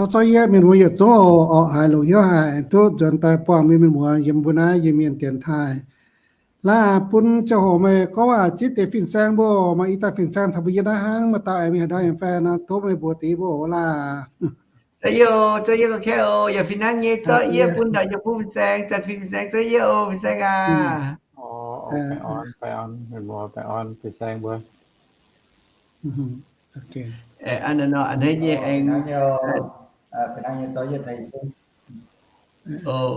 Zorqv yie mienh muoz yietc zungv oc, haiz longc hnyouv haic duqv nzuonx daaih buangh mienh muoz yiem mbuo naaiv Iu-Mienh dienx taaih. Laaix bun ziangh hoc meih gorngv waac zipv deix fin-saeng mbuo, maaih i dauh fin-saeng caux mbuo yiem naaiv hnangv, maaih dauh aengx mingh haaix ndau yiem fai nor, tov meih mbuox deix mbuo oc laaix. Zorqv yie oc, zorqv yie gauh kaiv oc, yaac fih hnangv nyei, zorqv yie bun ndau yie bun fin-saeng, zanc fih fin-saeng, zorqv yie oc, fin-saeng aac. Hnangv nor a'hneiv nyei aengx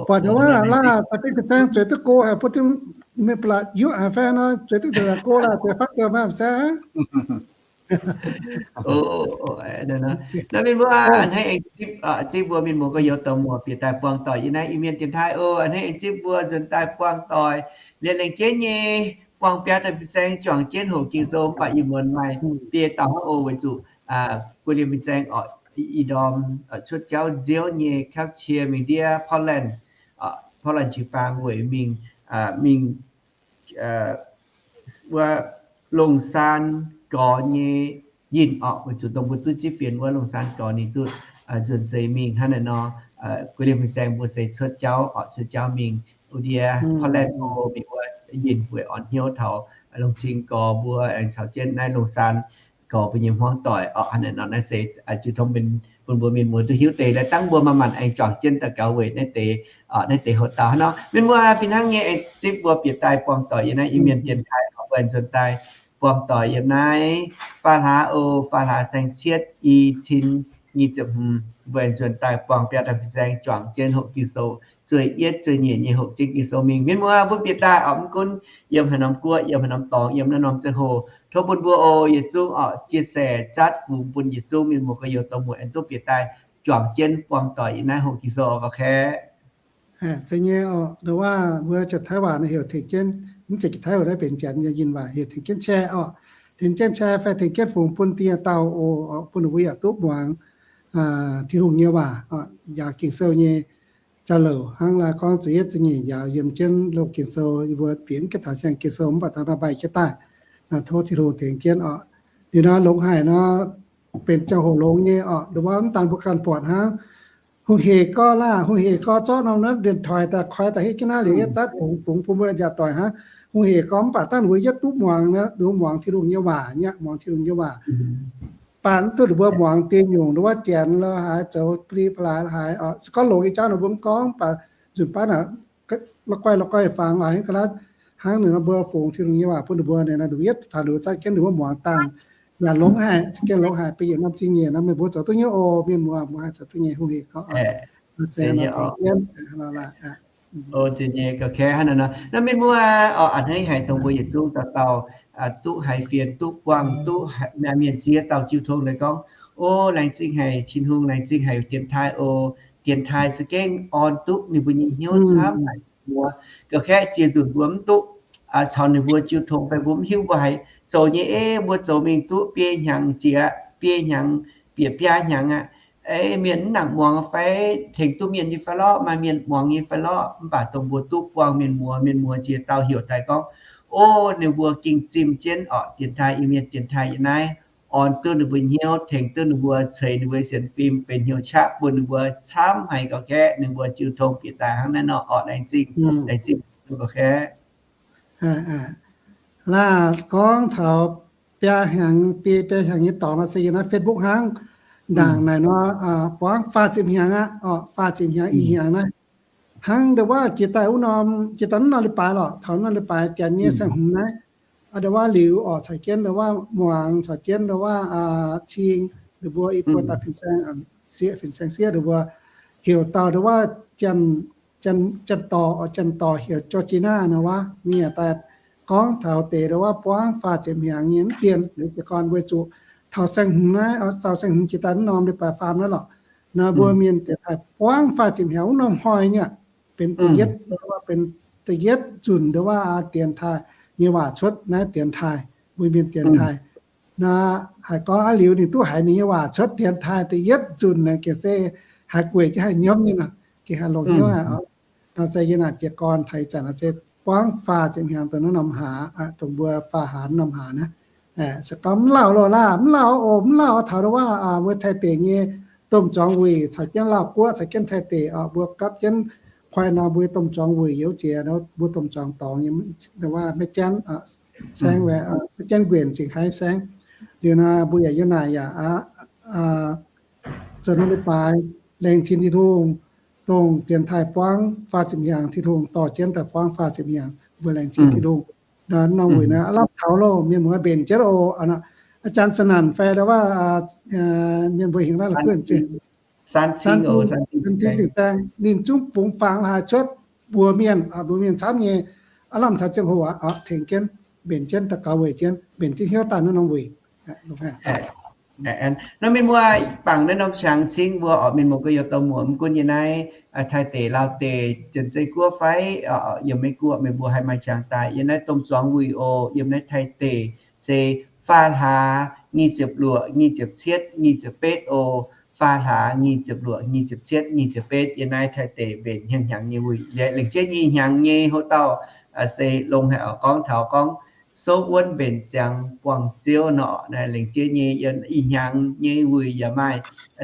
buatc nduov laaih, zanc fih fin-saeng zueiz duqv go haic, bun mienh ba'laqc yuoqv haic fai nor, zueiz duqv nduqc go laaih, zueiz fatv deix maaih fin-saeng aqv. Naaiv mienh mbuo a'hneiv aengx zipv, zipv mbuo mienh muoz gorx-youz dorh muoc bieqc daaih buangh doic yiem naaiv Iu-Mienh dienx taaih oc. A'hneiv aengx zipv mbuo nzuonx daaih buangh doic. Liuz laengz jienv nyei buangh biaa dauh fin-saeng juangc jienv hoqc Ging-Sou mv baac ih muonz maaih biei dauh hnangv oc, weic zuqc guei liemh fin-saeng oc, ih ndorm cuotv jauv nziouv nyei kapv cie mingh ndiev Portland, Portland jiu-baang weic mingh, mingh wuov Longh Saan Gorx nyei yinh orqc, weic zuqc dongh mbuo duqv zipv fienx wuov Longh Saan Gorx ninh duqv nzuonx seix mingh hnangv naaiv nor. Guei liemh fin-saeng mbuo se cuotv jauv orqc, cuotv jauv mingh wuov ndiev Portland mingh wuov yinh weic orn hnyouv taux Longh Cing Gorx mbuo aengx caux jienv naaiv Longh Saan Gorx mbuo nyei hmuangv doic orqc. Hnangv naaiv nor naaiv se jiu tong bun mbuo mienh muoz duqv hiuv deix, daaih dangv mbuo maaih maanc aengx juangc jienv daux gaux weic naaiv deix, naaiv deix hoc dauh hnangv nor. Mienh muoz fih hnangv nyei aengx zipv mbuo bieqc daaih buangh doic yiem naaiv Iu-Mienh dienx taaih, mbuo aengx nzuonx daaih buangh doic yiem naaiv. Faam hlaax oc, faam hlaax saeng-cietv i cin nyic ziepc hmz, mbuo aengx nzuonx daaih buangh biaa dauh fin-saeng juangc jienv hoqc Ging-Sou, zueih yietv zueih nyeic nyei hoqc jienv Ging-Sou mingh. Mienh muoz mbuo bieqc daaih orqc, mv gunv yiem haaix norm guoqv, yiem haaix norm dorngx, yiem naaiv norm ziangh hoc, tov bun mbuo oc yietc zungv orqc, jiex se zatv fungx bun yietc zungv mienh muoz gorx-youz dorh muoc aengx duqv bieqc daaih juangc jienv buangh doic yiem naaiv hoqc Ging-Sou oc, gauh kaeqv. Zeiz nyei orqc, ndo waac mbuo jiex Taiv waac naaiv heuc tengx jienv, mv zeiz jiex Taiv waac naaiv benx Janx nyei yinh waac, heuc tengx jienv share orqc. Tengx jienv share fai tengx jienv fungx bun dingh dauh oc, bun ninh mbuo yaac duqv muangx Tin-Hungh nyei waac, njaaux Ging-Sou nyei jauv-louc hnangv. Laaix gorngv zueiz yietv zueih nyeic njaaux yiem jienv loz Ging-Sou, yie mbuo bieqc mv gaengh taux siang Ging-Sou mv baac taux naaiv maaih jienv daaih. Tov Tin-Hungh tengx jienv orqc. Liuz nor longx haic nor, benx ziangh hoc longx nyei orqc, ndo waac mv daan mbuo ganh buatc hnangv. Hungh hec gorx laah, hungh hec gorx zorqv norm naaiv điện thoại daaih koi daaih hietv jienv naaiv liuz yietv zatv fungx, fungx bun mbuo njaaux doic hnangv. Hungh hec gorx mv baac dangh ninh mbuo yietv duqv muangx, ninh mbuo muangx Tin-Hungh nyei waac nyei, muangx Tin-Hungh nyei waac. Baac mv duqv ninh mbuo muangx deix nyungc, ndo waac Janx lo haaix, zoux bli pa'laaix lo haaix orqc, se gorngv longx nyei jauv ninh mbuo mv gorngv, mv baac nzunc baav naaic la'guaih la'guaih fangx laaix hnangv ga'naaiv, hnangv ninh mbuo fungx Tin-Hungh nyei waac bun ninh mbuo, ninh mbuo yietv taux ninh mbuo zatv jienv ninh mbuo muangx dangh. Yaac longx haic, za'gengh longx haic, bun yietc norm zingh nyeic nor, meih mbuo zoux duqv nyei oc, mienh muoz, mbuo haih zoux duqv nyei, hungh hec gorx. Naaiv mienh muoz, a'hneiv haic dongh mbuo yietc zungv dauh dauh duqv haiz fienx, duqv buangh, duqv mienh ziex dauh jiu tong daaih gorngv, O, laengz zingh haic Tin-Hungh, laengz zingh haic dienx taaih oc. Dienx taaih za'gengh orn duqv ninh mbuo nyei hnyouv camv haic. Gauh kaeqv ziex nzunc mbuo mv duqv caux ninh mbuo jiu tong fai mbuo mv hiuv mbuo haiz zoux nyei, ei, mbuo zoux mingh duqv biei hnyangx jiex, biei hnyangx bieqc biaa hnyangx aqv. Ei, mienh mv nangc muangx fai, tengx duqv mienh nyei fai lorqc, maaih mienh muangx nyei fai lorqc. Mv baac dongh mbuo duqv buangh mienh muoz, mienh muoz ziex dauh heuc daaih gorngv, O, ninh mbuo ging zimh jienv orqc, dienx taaih, Iu-Mienh dienx taaih yiem naaiv, orn duqv ninh mbuo hnyouv, tengx duqv ninh mbuo, ceix ninh mbuo sienx fim benx hnyouv qaqv bun ninh mbuo camv haic. Gauh kaeqv ninh mbuo jiu tong bieqc daaih hnangv naaiv nor orqc. Laengz zingh, laengz zingh gauh kaeqv. Laah gorngv taux biaa hnyangx, biaa hnyangx nyei dorngx nor se yiem naaiv Facebook hnangv. Ndaangc naaic nor, buangv faah ziepc hnyangx aqv orqc, faah ziepc hnyangx ih hnyangx naaiv. Hnangv ndo waac jiex daaih wuov norm, jiex daaih wuov norm leiz-baaix lorqc, taux norm leiz-baaix janx nyei saeng-hmz naaiv. Ndo waac liuz orqc, caux jienv ndo waac muangx, caux jienv ndo waac cing, ninh mbuo i buo dauh fin-saeng sieqv, fin-saeng sieqv ninh mbuo heuc dauh ndo waac Janx, Janx-Dorc, Janx-Dorc heuc Georgina nor wuov, ninh yaac daaih gorngv taux deix ndo waac buangv faah ziepc hnyangx nyei mv dien liuz jiez gorn weic zuqc taux saeng-hmz naaiv, taux saeng-hmz jiex daaih wuov norm leiz-baaix faam naaiv lorqc. Naaiv mbuo mienh dienx taaih buangv faah ziepc hnyangx wuov norm hnoi nyei, benx da'yietv, benx da'yietv nzunc ndo waac dienx taaih nyei waac cuotv naaiv dienx taaih, mbuo mienh dienx taaih. Naaiv haiz gorngv aav liuz ninh duqv haiz ninh nyei waac cuotv dienx taaih da'yietv nzunc naaic gengh se haiz gueic jienv haiz nyiemv nyei nor, gengh haiz longc hnyouv aqv. Naaiv se yie naaic jiez gorn taux ih zanc naaiv se buangv faah ziepc hnyangx dongh naaiv norm hlaax, dongh mbuo faah hlaax norm hlaax naaiv. Se gorngv mv lauh loh laah, mv lauh oc, mv lauh taux ndo waac mbuo Taiv deic nyei domh zuangx wuic caux jienv Laauh Guoqv caux jienv Taiv deic oc, mbuo gapv jienv koi norm mbuo domh zuangx wuic youz jiex, mbuo domh zuangx dorngx, maiv janv saeng, maiv janv nquenc zingc haiv saeng. Liuz naaiv mbuo yaac yiem naaic yaac zoux norm leiz-baaix laengz zingh Tin-Hungh, dongh dienx taaih buangv faah ziepc hnyangx, Tin-Hungh dorh jienv daaih buangv faah ziepc hnyangx, mbuo laengz zingh Tin-Hungh. Norm wuic naaiv lamh taux loh, mienh muoz mbenc jienv oc. Aa, Jaan Sa Nanc fai dah waav, mienh mbuo hingx naaiv la'guaih zingh. San Cing fin-saeng, ninh zungv fungx fangx haaix cuotv mbuox mienh, mbuox mienh camv nyei, lamh taux ziangh hoc aqv, tengx jienv, mbenc jienv, daux gaux weic jienv, mbenc jienv hnyouv daaih naaiv norm wuic. Naaiv mienh muoz bangc naaiv norm qangx cingv mbuo oc, mienh muoz gorx-youz dorh muoc mv gunv yiem naaiv Taiv deic, Laauh deic, Janx-Zei Guoqv fai yiem Meiv Guoqv, meih mbuo haih maaih qangx daaih yiem naaiv domh zuangx wuic oc. Yiem naaiv Taiv deic se faah hlaax nyic ziepc luoqc, nyic ziepc cietv, nyic ziepc betv oc. Faah hlaax nyic ziepc luoqc, nyic ziepc cietv, nyic ziepc betv, yiem naaiv Taiv deic mbenc hnyangx-hnyangx nyei wuic. Liuz laengz jienv i hnyangx nyei houx dauh se longx haic oc, gorngv taux gorngv souv wuonv mbenc ziangx buangh ziouv nor. Naaiv laengz jienv nyei, yiem i hnyangx nyei wuic yaac maaih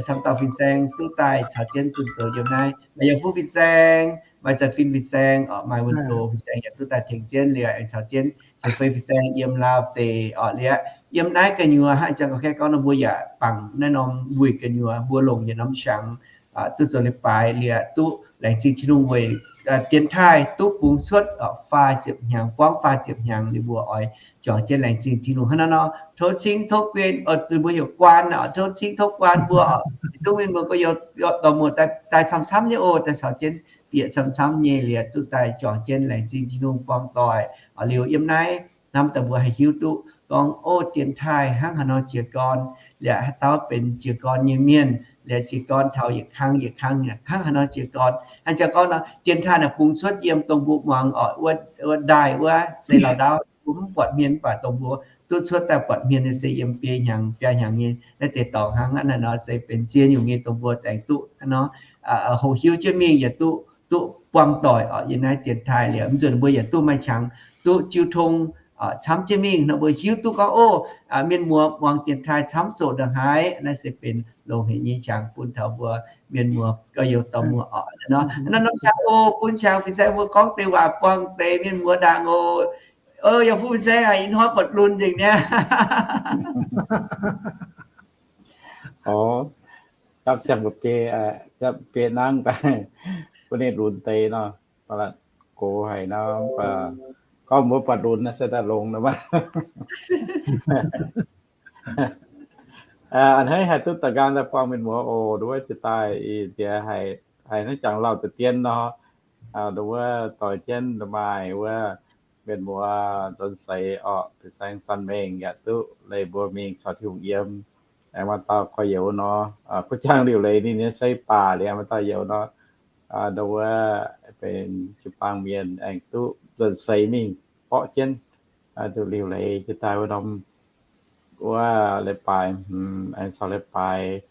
camv dauh fin-saeng duqv daaih caux jienv zunh doz yiem naaiv. Maaih yiem fuqv fin-saeng, maaih zanc fin fin-saeng oc, maaih wuonh doz fin-saeng yaac duqv daaih tengx jienv liuz aengx caux jienv cien fei fin-saeng yiem Laauh deic oc. Liuz yiem naaiv gu'nyuoz hnangv jang ga'naaiv gorngv nor, mbuo yaac bangc naaiv norm wuic gu'nyuoz mbuo longc yietc norm qangx duqv zoux leiz-baaix liuz duqv laengz zingh Tin-Hungh weic dienx taaih duqv bungx cuotv faah ziepc hnyangx, buangv faah ziepc hnyangx liuz mbuo oix juangc jienv laengz zingh Tin-Hungh hnangv naaiv nor. Tov cingv tov guon, mbuo heuc guaan, tov cingv tov guaan mbuo oc. Zungv mienh mbuo gorx-youz dorh muoc daaih camv-camv nyei oc, daaih caux jienv bieqc camv-camv nyei liuz duqv daaih juangc jienv laengz zingh Tin-Hungh buangh doic. Liuz yiem naaiv hnamv daaih mbuo haih hiuv duqv gorngv, o, dienx taaih hnangv haaix nor jiez gorn, liuz haaix dauh benx jiez gorn nyei mienh, liuz jiez gorn taux yietc kang yietc kang hnangv haaix nor jiez gorn. Hnangv jang gorngv nor, dienx taaih naaic bungx cuotv yiem dongh mbuo muangx oc, wuov ndaaih wuov se laauh ndaauv, mbuo mv buatc hmien, mv baac dongh mbuo duqv cuotv daaih buatc hmien nyei se yiem biei hnyangx biaa hnyangx nyei naaiv deix dorngx hnangv. Hnangv naaiv nor se benx ziex nyungc nyei dongh mbuo aengx duqv hnangv nor hoqc hiuv jienv mingh, yaac duqv, duqv buangh doic oc. Yiem naaiv dienx taaih liuz, mv nzunc mbuo yaac duqv maaih qangx duqv jiu tong camv jienv mingh nor, mbuo hiuv duqv gorngv, o, mienh muoz muangx dienx taaih camv zoqc ndongc haaix. Naaiv se benx longx haic nyei qangx bun taux mbuo mienh muoz gorx-youz dorh muoc oc. Nor, nor norm qangx oc, bun qangx fin-saeng mbuo gorngv deix waac buangh deix mienh muoz ndaangc oc. O, yaac bun fin-saeng ih hnoi buatc lunx nzengc niaa. O, gapv siang mbuo biei, biei nangv daaih, bun ninh lunx deix nor, gox haic nor, gorngv mbuo buatc lunx naaiv se daaih longx nor maah. A'hneiv haih duqv da'nqaang daaih buangh mienh muoz oc. Nduov wuov jiex daaih ih nziex haih hnangv jangx lauh deix dien nor, nduov wuov doix jienv maaih wuov mienh muoz nzuonx seix orqc, fin-saeng San Mengh yaac duqv leih mbuo mingh caux Tin-Hungh yiem. Aengx maaih dauh gorx-youz nor, kuv jangx liuc leiz ninh nyei sei baac liuz maaih dauh youz nor, nduov wuov benx jiu-baang mienh aengx duqv nzuonx seix mingh borqv jienv, duqv liuc leiz jiex daaih wuov norm wuov leiz-baaix, aengx caux leiz-baaix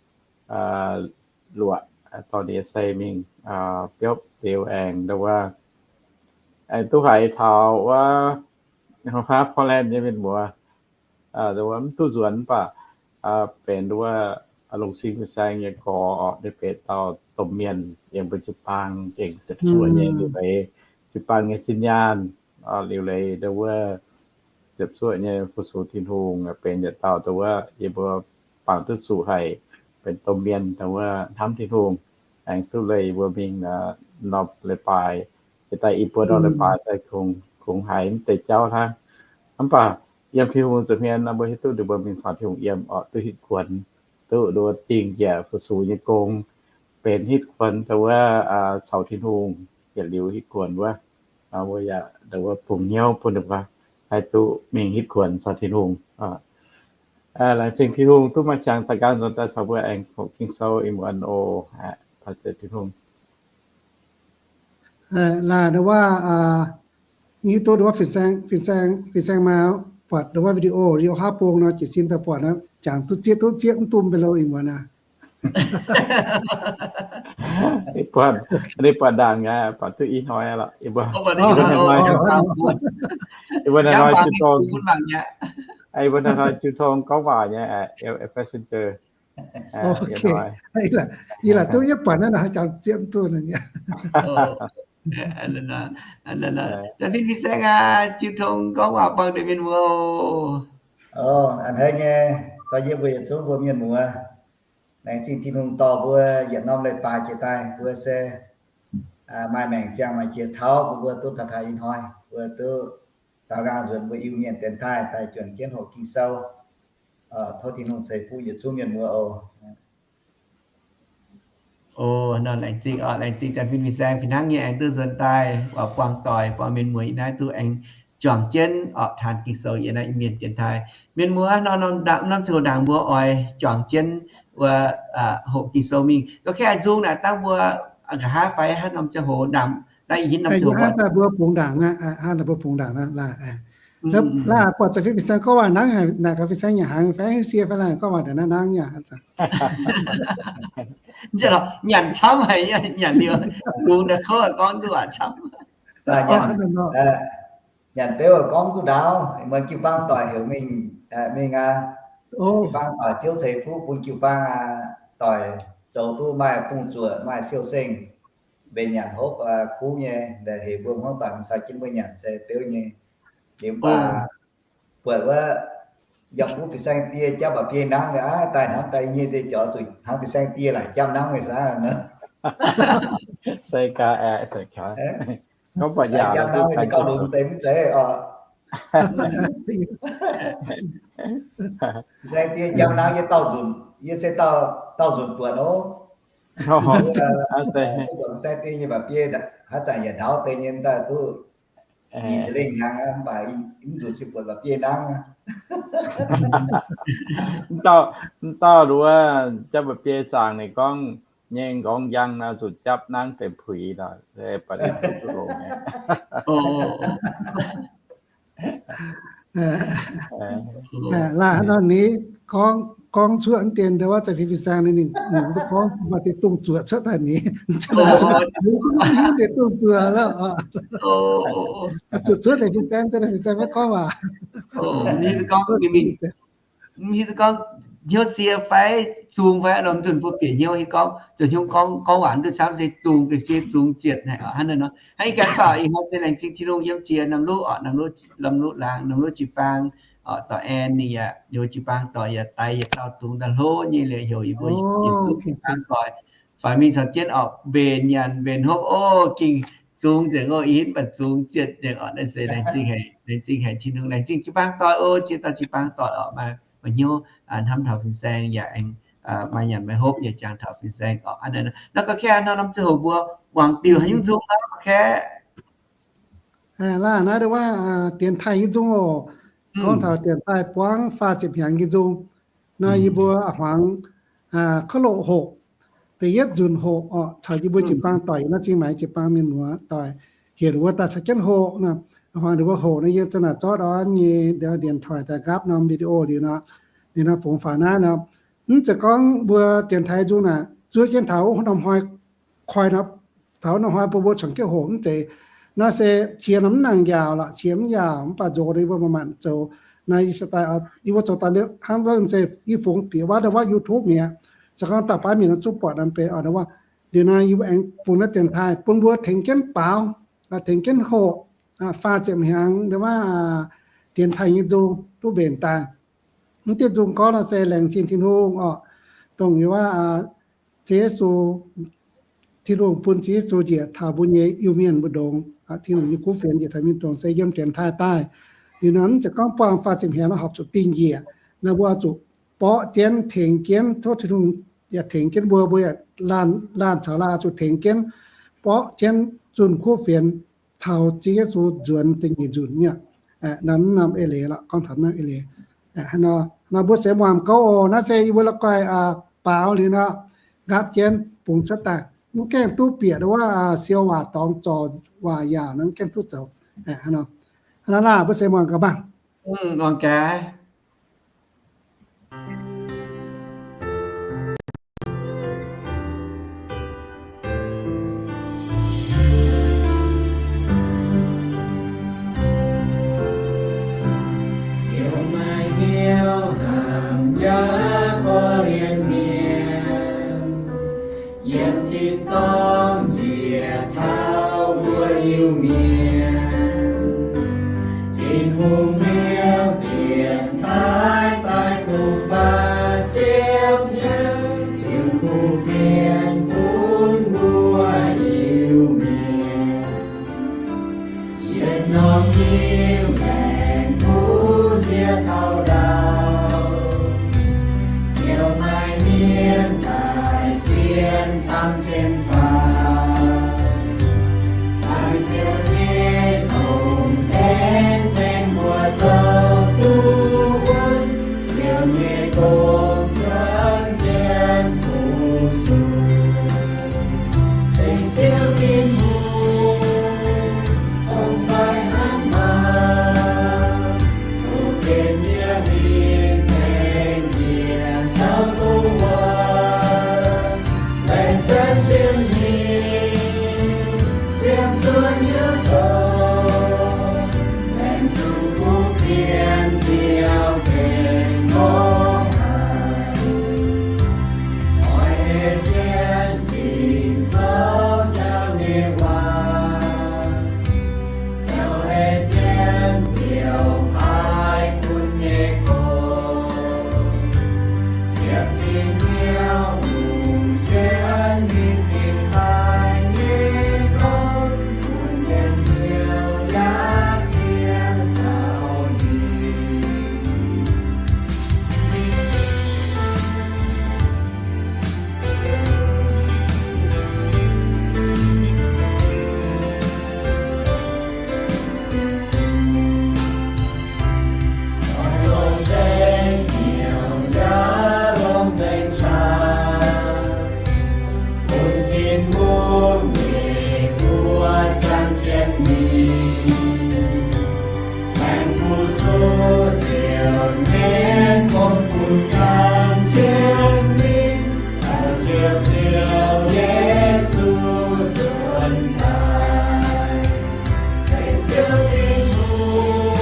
luoqc dorh ninh nyei sei mingh biopv liuz aengx nduov wuov aengx duqv haiz taux wuov Portland nyei mienh muoz, nduov wuov mv duqv nzuonx mv baac benx nduov wuov longc sin fin-saeng nyei gorx orqc, ninh benx dauh domh mienh yiem mbuo jiu-baang gengh ziepc zuoqv nyei liuc leiz, jiu-baang nyei sin nyaanh liuc leiz nduov wuov ziepc zuoqv nyei fu-sux Tin-Hungh, benx yietc dauh nduov wuov yie mbuo bangc duqv zuqc haic, benx domh mienh nduov wuov hnamv Tin-Hungh, aengx duqv leih yie mbuo mingh norm leiz-baaix. Jiex daaih ih buo norm leiz-baaix se kungx haiz mv deix jauv hnangv. Mv baac yiem Tin-Hungh nza'hmien nor mbuo hiuv duqv ninh mbuo mingh caux Tin-Hungh yiem orqc, duqv hitv kuonx, duqv nduov dingh njiec fu-sux nyei gong, benx hitv kuonx nduov wuov caux Tin-Hungh yietc liuz hitv kuonx wuov. Mbuo yaac nduov wuov bungx hnyouv bun ninh mbuo haih duqv mingh hitv kuonx caux Tin-Hungh. Laengz zingh Tin-Hungh duqv maaih qangx daaih nqaang nzuonx daaih caux mbuo aengx hoqc Ging-Sou ih muonz oc. Taux ziex Tin-Hungh. Laaix nduov wuov, hiuv duqv nduov wuov fin-saeng, fin-saeng, fin-saeng maaih buatc nduov wuov video liouh haav bung nor jiez sin daaih buatc nor, jangx duqv zieqv duqv zieqv mv duqv mv bei lo ih muonz aac. Ninh buatc ndaangc nyei, buatc duqv ih hnoi lorqc. Ih mbuo hnoi jiu tong, ih mbuo hnoi jiu tong gorngv waac nyei, passenger. Yie laaic duqv yietv buatc naaiv jangx ziepv duqv. Fin-saeng aa, jiu tong gorngv waac buangh deix mienh muoz. A'hneiv nyei, zoi yie mbuo yietc zungv mbuo mienh muoz, laengz zingh Tin-Hungh dorh mbuo yietc norm leiz-baaix jiex daaih, mbuo se maaih maengc ziangh maaih jiex tauv, mbuo duqv taux taux ih hnoi, mbuo duqv daaux nqaang nzuonx mbuo Iu-Mienh dienx taaih daaih juangc jienv hoqc Ging-Sou. Tov Tin-Hungh ceix fuqv yietc zungv mienh muoz oc. O, nor laengz zingh oc, laengz zingh Janx-Fin Fin-Saeng fih hnangv nyei aengx duqv nzuonx daaih waac buangh doic, buangh mienh muoz ih naaiv duqv aengx juangc jienv oc, taanx Ging-Sou yiem naaiv Iu-Mienh dienx taaih. Mienh muoz, norm ziangh hoc ndaangc mbuo oix juangc jienv wuov hoqc Ging-Sou mingh. Ga'kengx nzung naaic dangh mbuo nqa'haav fai haaix norm ziangh hoc ndaangc, naaiv ih hnoi norm ziangh hoc mbuo bungx ndaangc, hnangv naaic mbuo bungx ndaangc naaiv. Laaix buatc Janx-Fin Fin-Saeng gorngv waac hnangv haaix, naaic gaax Fin-Saeng nyanc hnaangx fai haaix sie fai laanh gorngv waac ndongc naaiv hnangv nyei. Nyanc camv haic, nyanc liuz lungz naaiv kouv gorngv duqv waac camv. Nyanc beuv gorngv duqv ndaauv, meih jiu-baang doic heuc mingh, mingh aqv. Jiu-baang doic ziouv ceix fuqv bun jiu-baang doic zoux duqv maaih bungx zuoqc, maaih siou-sengh, mbenc nyanc hopv kuv nyei, heuc mbuo hmuangv doic mingh caux jienv mbuo nyanc se beuv nyei. Liuz mv baac buatc wuov yiem kuv fin-saeng die jauv mba'biei nangv, aav daaih hnamv daaih nyei se jauv zuqc hnangv fin-saeng die laaic jauv nangv nyei saah. Se gaax, gorngv buatc yaac jauv nangv nyei gauh lungz deix mv zeiz oc. Fin-saeng die jauv nangv yie dauh nzunc, yie se dauh nzunc buatc oc. Fin-saeng die nyei mba'biei haaix zanc yaac ndaauv deix nyei daaih duqv nyic ziepc lengh hnyangx, mv baac mv nzunc se buatc mba'biei nangv. Mv dauh nduov jauv mba'biei zaangc ninh gorngv nyei nqorngv njang naaiv zuqc japv nangv deix puix lorqc, baac ninh duqv longx nyei. Laanh haaix nor ninh gorngv, gorngv cuotv dien ndau wuov Janx-Fin Fin-Saeng ninh, ninh duqv gorngv maaih deix dungz zuoqc cuotv daaih ninh, hiuv deix dungz zuoqc lorqc. Zuqc cuotv deix fin-saeng, Janx-Fin Fin-Saeng maiv gorngv waac. Mv hiuv gorngv hnyouv sie fai zung fai, lomh nzunc mbuo bieqc hnyouv hiuv gorngv, zuqc hnyouv gorngv, gorngv waac duqv camv se zung, ga'sie zung zietc haic hnangv naaiv nor. Hnangv ih ganh dorh ih hnoi se laengz zingh Tin-Hungh yiem jiex norm luqv orqc, norm luqv, norm luqv laangz, norm luqv jiu-baang orqc, dorh aen ninh yaac heuc jiu-baang doic yaac daix yietc dauh dungz daaih hlo nyei liuz heuc yie mbuo yietc zungv jiu-baang doic faix mingh caux jienv orqc, mbenc nyanc mbenc hopv oc, gengh zung nzengc oc, ih hitv mv baac zung zietc nzengc orqc. Naaiv se laengz zingh haic, laengz zingh haic Tin-Hungh, laengz zingh jiu-baang doic oc, ziex dauh jiu-baang doic orqc, maaih hnyouv hnamv taux fin-saeng yaac aengx maaih nyanc maaih hopv yaac jangx taux fin-saeng orqc. Aa, naaiv ga'kengx nor norm ziangh hoc mbuo muangx diuh haaix nyungc nzung nor ga'kengx. Laanh naaiv wuov dienx taaih nyei nzung oc. Gorngv taux dienx taaih buangv faah ziepc hnyangx nyei nzung. Naaiv yie mbuo hmuangx kouv loqc hoqc, da'yietv nzunc hoqc orqc, taux yie mbuo jiu-baang doic naaiv zingh maaiz jiu-baang mienh muoz doic, heuc ninh mbuo daaih caux jienv hoqc nor. Hmuangx ninh mbuo hoqc naaiv yie za'naaic zorqv orn nyei ndienx toic daaih nqaapv norm video liuz nor, ninh nor fungx faaux naaiv nor. Mv zeiz gorngv mbuo dienx taaih nzung naaic zuov jienv taux norm hnoi koi nor, taux norm hnoi bun mbuo caux jienv hoqc mv zeiz. Naaiv se qiex nor mv nangc yaauc lorqc, qiex mv yaauc, mv baac nzox yie mbuo manc-manc zoux. Naaiv yie daaih, yie mbuo zoux daaih hnangv nor se yie fungx bieqc wuov, wuov YouTube mi'aqv. Se gorngv dauh baav mienh nor zungv buatc nor benx oc. Liuz nor yie mbuo aengx bungx naaiv dienx taaih bun mbuo tengx jienv baaux, tengx jienv hoqc faah ziepc hnyangx wuov dienx taaih nyei nzung duqv mbenc daaih. Mv diuh nzung gorngv nor se laengz zingh Tin-Hungh orqc, dongh yie wuov Ziouv Yesu, Tin-Hungh bun Ziouv Yesu njiec taux mbuo nyei Iu-Mienh mbu'ndongx, Tin-Hungh nyei kuv fienx njiec taux mienh mbu'ndongx se yiem dienx taaih daaih. Liuz nor mv zeiz gorngv buangh faah ziepc hnyangx nor horpc zuqc dingh njiec. Naaiv mbuo zuqc borqv jienv tengx jienv, tov Tin-Hungh yaac tengx jienv mbuo, mbuo yaac laanh caux laanh zuqc tengx jienv borqv jienv zunh kuv fienx taux Ziouv Yesu nzuonx da'nyeic nzunc nyei. Naaiv norm eix leiz lorqc, gorngv taux naaiv eix leiz. Nor mbuo seix muangx gouv oc. Naaiv se yie mbuo la'guaih baaux liuz nor, nqaapv jienv bungx cuotv daaih. Mv gaengh duqv bieqc wuov siou waac dorngx zorc waac yaauc nor, mv gaengh duqv zoux. Nor laanh mbuo seix muangx gaax maah. Ziouv Tin-Hungh, dongh mbaih hnangv maaih, duqv benx yie mingh tengx yie souv duqv wuov, laengz duqv sienx mingh, ziepc zuoqv hnyouv zoux, laengz zungh kuv fienx ziouc benx mbuo haic. Oix sienx Ging-Sou caux nyei waac, caux ei zien ziouc haih bun nyei gong. Yietc dingc hnyouv lungh sienx mingh dingc daaih nyei gong, bun zien hnyouv yaac sienx taux ninh. Longc nzengc hnyouv yaac longc nzengc qaqv, bun Tin-Hungh nyei mbuox ziangh jienv mingh. Laengz fu-sux Ziouv nyei gong bun ziangh jienv mingh, taux Ziouv, Ziouv Yesu nzuonx daaih. Ceng Ziouv Tin-Hungh,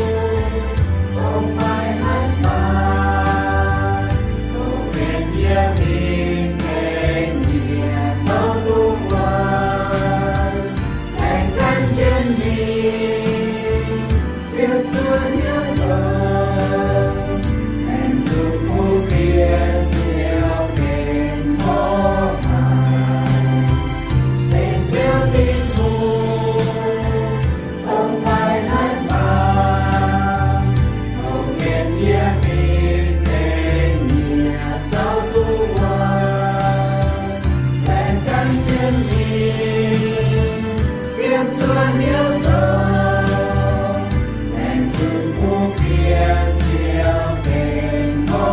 dongh mbaih hnangv maaih, dongh benx yie mingh tengx yie souv duqv wuov, laengz duqv sienx mingh, ziepc zuoqv hnyouv zoux, laengz zungh kuv fienx ziouc benx mbuo haic. Ceng Ziouv Tin-Hungh, dongh mbaih hnangv maaih, dongh benx yie mingh tengx yie souv duqv wuov, laengz duqv sienx mingh, ziepc zuoqv hnyouv zoux, laengz zungh kuv fienx ziouc benx mbuo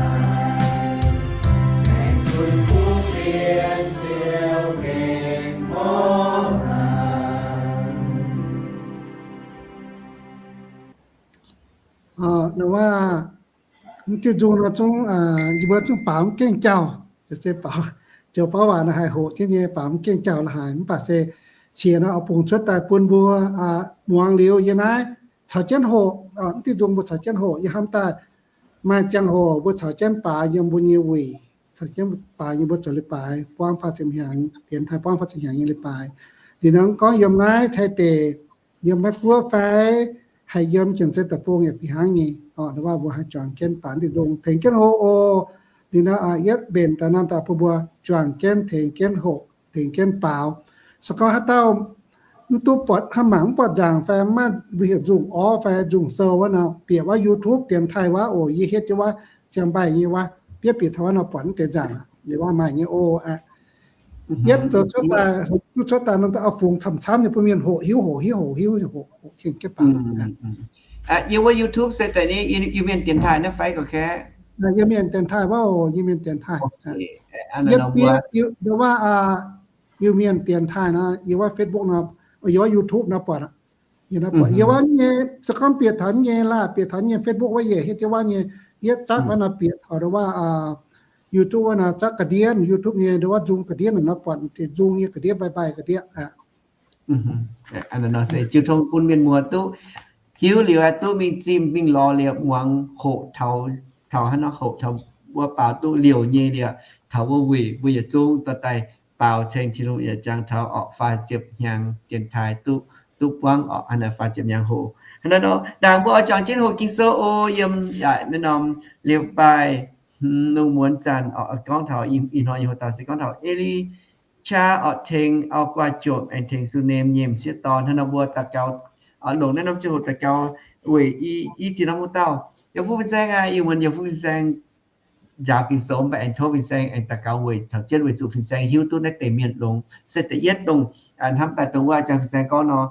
haic. Laengz zungh kuv fienx ziouc benx mbuo haic. Nor wuov, mv diuh nzung nor zungv, yie mbuo zungv baaux mv gengh jauh, se baaux, joux bauv waac naaiv haih hoqc jienv nyei, baaux mv gengh jauh la'haic. Mv baac se qiex nor oix bungx cuotv daaih bun mbuo muangx liuz yie naaiv caux jienv hoqc, mv diuh nzung mbuo caux jienv hoqc. Yie hnamv daaih maaih ziangh hoc mbuo caux jienv baaux yiem mbuo nyei wuic, caux jienv baaux yiem mbuo zoux leiz-baaix buangv faah ziepc hnyangx, dienx taaih buangv faah ziepc hnyangx nyei leiz-baaix. Liuz nor gorngv yiem naaiv Taiv deic, yiem Meiv Guoqv fai haih yiem Janx-Zei Deic-Bung yaac fih hnangv nyei. Nor wuov mbuo haih juangc jienv baaux diuh nzung tengx jienv hoqc oc. Liuz nor yietv mbenc daaih nor daaih bun mbuo juangc jienv tengx jienv hoqc, tengx jienv baaux. Se gorngv haaix dauh mv duqv buatc, hnangv mangc mv buatc nzaangc fai mv maaih mbuo heuc nzungh orv fai nzungh sou wuov nor, bieqc wuov YouTube dienx taaih wuov oc. Yie hietv jienv wuov ziangh mbaih nyei wuov, bieqv bieqc taux wuov nor buatc mv deix nzaangc, yie wuov maaih nyei oc. Yietv zoux cuotv daaih, duqv cuotv daaih nor, oix fungx camv-camv nyei bun mienh hoqc hiuv, hoqc hiuv, hoqc hiuv, hoqc tengx jienv baaux. Yie wuov YouTube se daaih ni Iu-Mienh dienx taaih naaiv fai gorqv-kaeqv? Iu-Mienh dienx taaih wuov oc, Iu-Mienh dienx taaih. Yie wuov, Iu-Mienh dienx taaih nor, yie wuov Facebook nor, yie wuov YouTube nor buatc. Yie wuov nyei, se gorngv bieqc taux nyei laah, bieqc taux nyei Facebook wuov yie hietv jienv wuov nyei, yietv zatv wuov nor bieqc taux wuov YouTube wuov nor zatv ga'ndiev, YouTube nyei wuov nzung ga'ndiev nor buatc deix nzung nyei ga'ndiev, mbaih mbaih ga'ndiev. Jiu tong bun mienh muoz duqv hiuv liuz, duqv mingh zimh mingh lorz liuz muangx hoqc taux, taux hnangv nor hoqc taux wuov baaux duqv liouc nyei liuz, taux wuov wuic mbuo yietc zungv dorh daaih baaux ceng Tin-Hungh yietc jangx taux orqc faah ziepc hnyangx dienx taaih duqv, duqv buangv orqc hnangv naaiv faah ziepc hnyangx hoc. Hnangv naaiv nor ndaangc mbuo oix juangc jienv hoqc Ging-Sou oc. Yiem yaac naaiv norm liepc baaih hmz lungh muonz zanc orqc gorngv taux ih hnoi nyei hoc dauh se gorngv taux E^li^qaa orqc tengx auv-guaav jomc aengx tengx Sunem nyei m'sieqv dorn. Hnangv nor mbuo daux gaux longc naaiv norm ziangh hoc daux gaux weic i, i ziex norm hoc dauh, Yiem Fuqv Fin-Saeng aac, ih muonz Yiem Fuqv Fin-Saeng njaaux Ging-Sou mv baac aengx tov Fin-Saeng aengx daux gaux weic caux jienv weic zuqc Fin-Saeng hiuv duqv naaiv deix mienh longx. Se da'yietv dongh hnamv daaih dongh wuov Jang Fin-Saeng gorngv nor,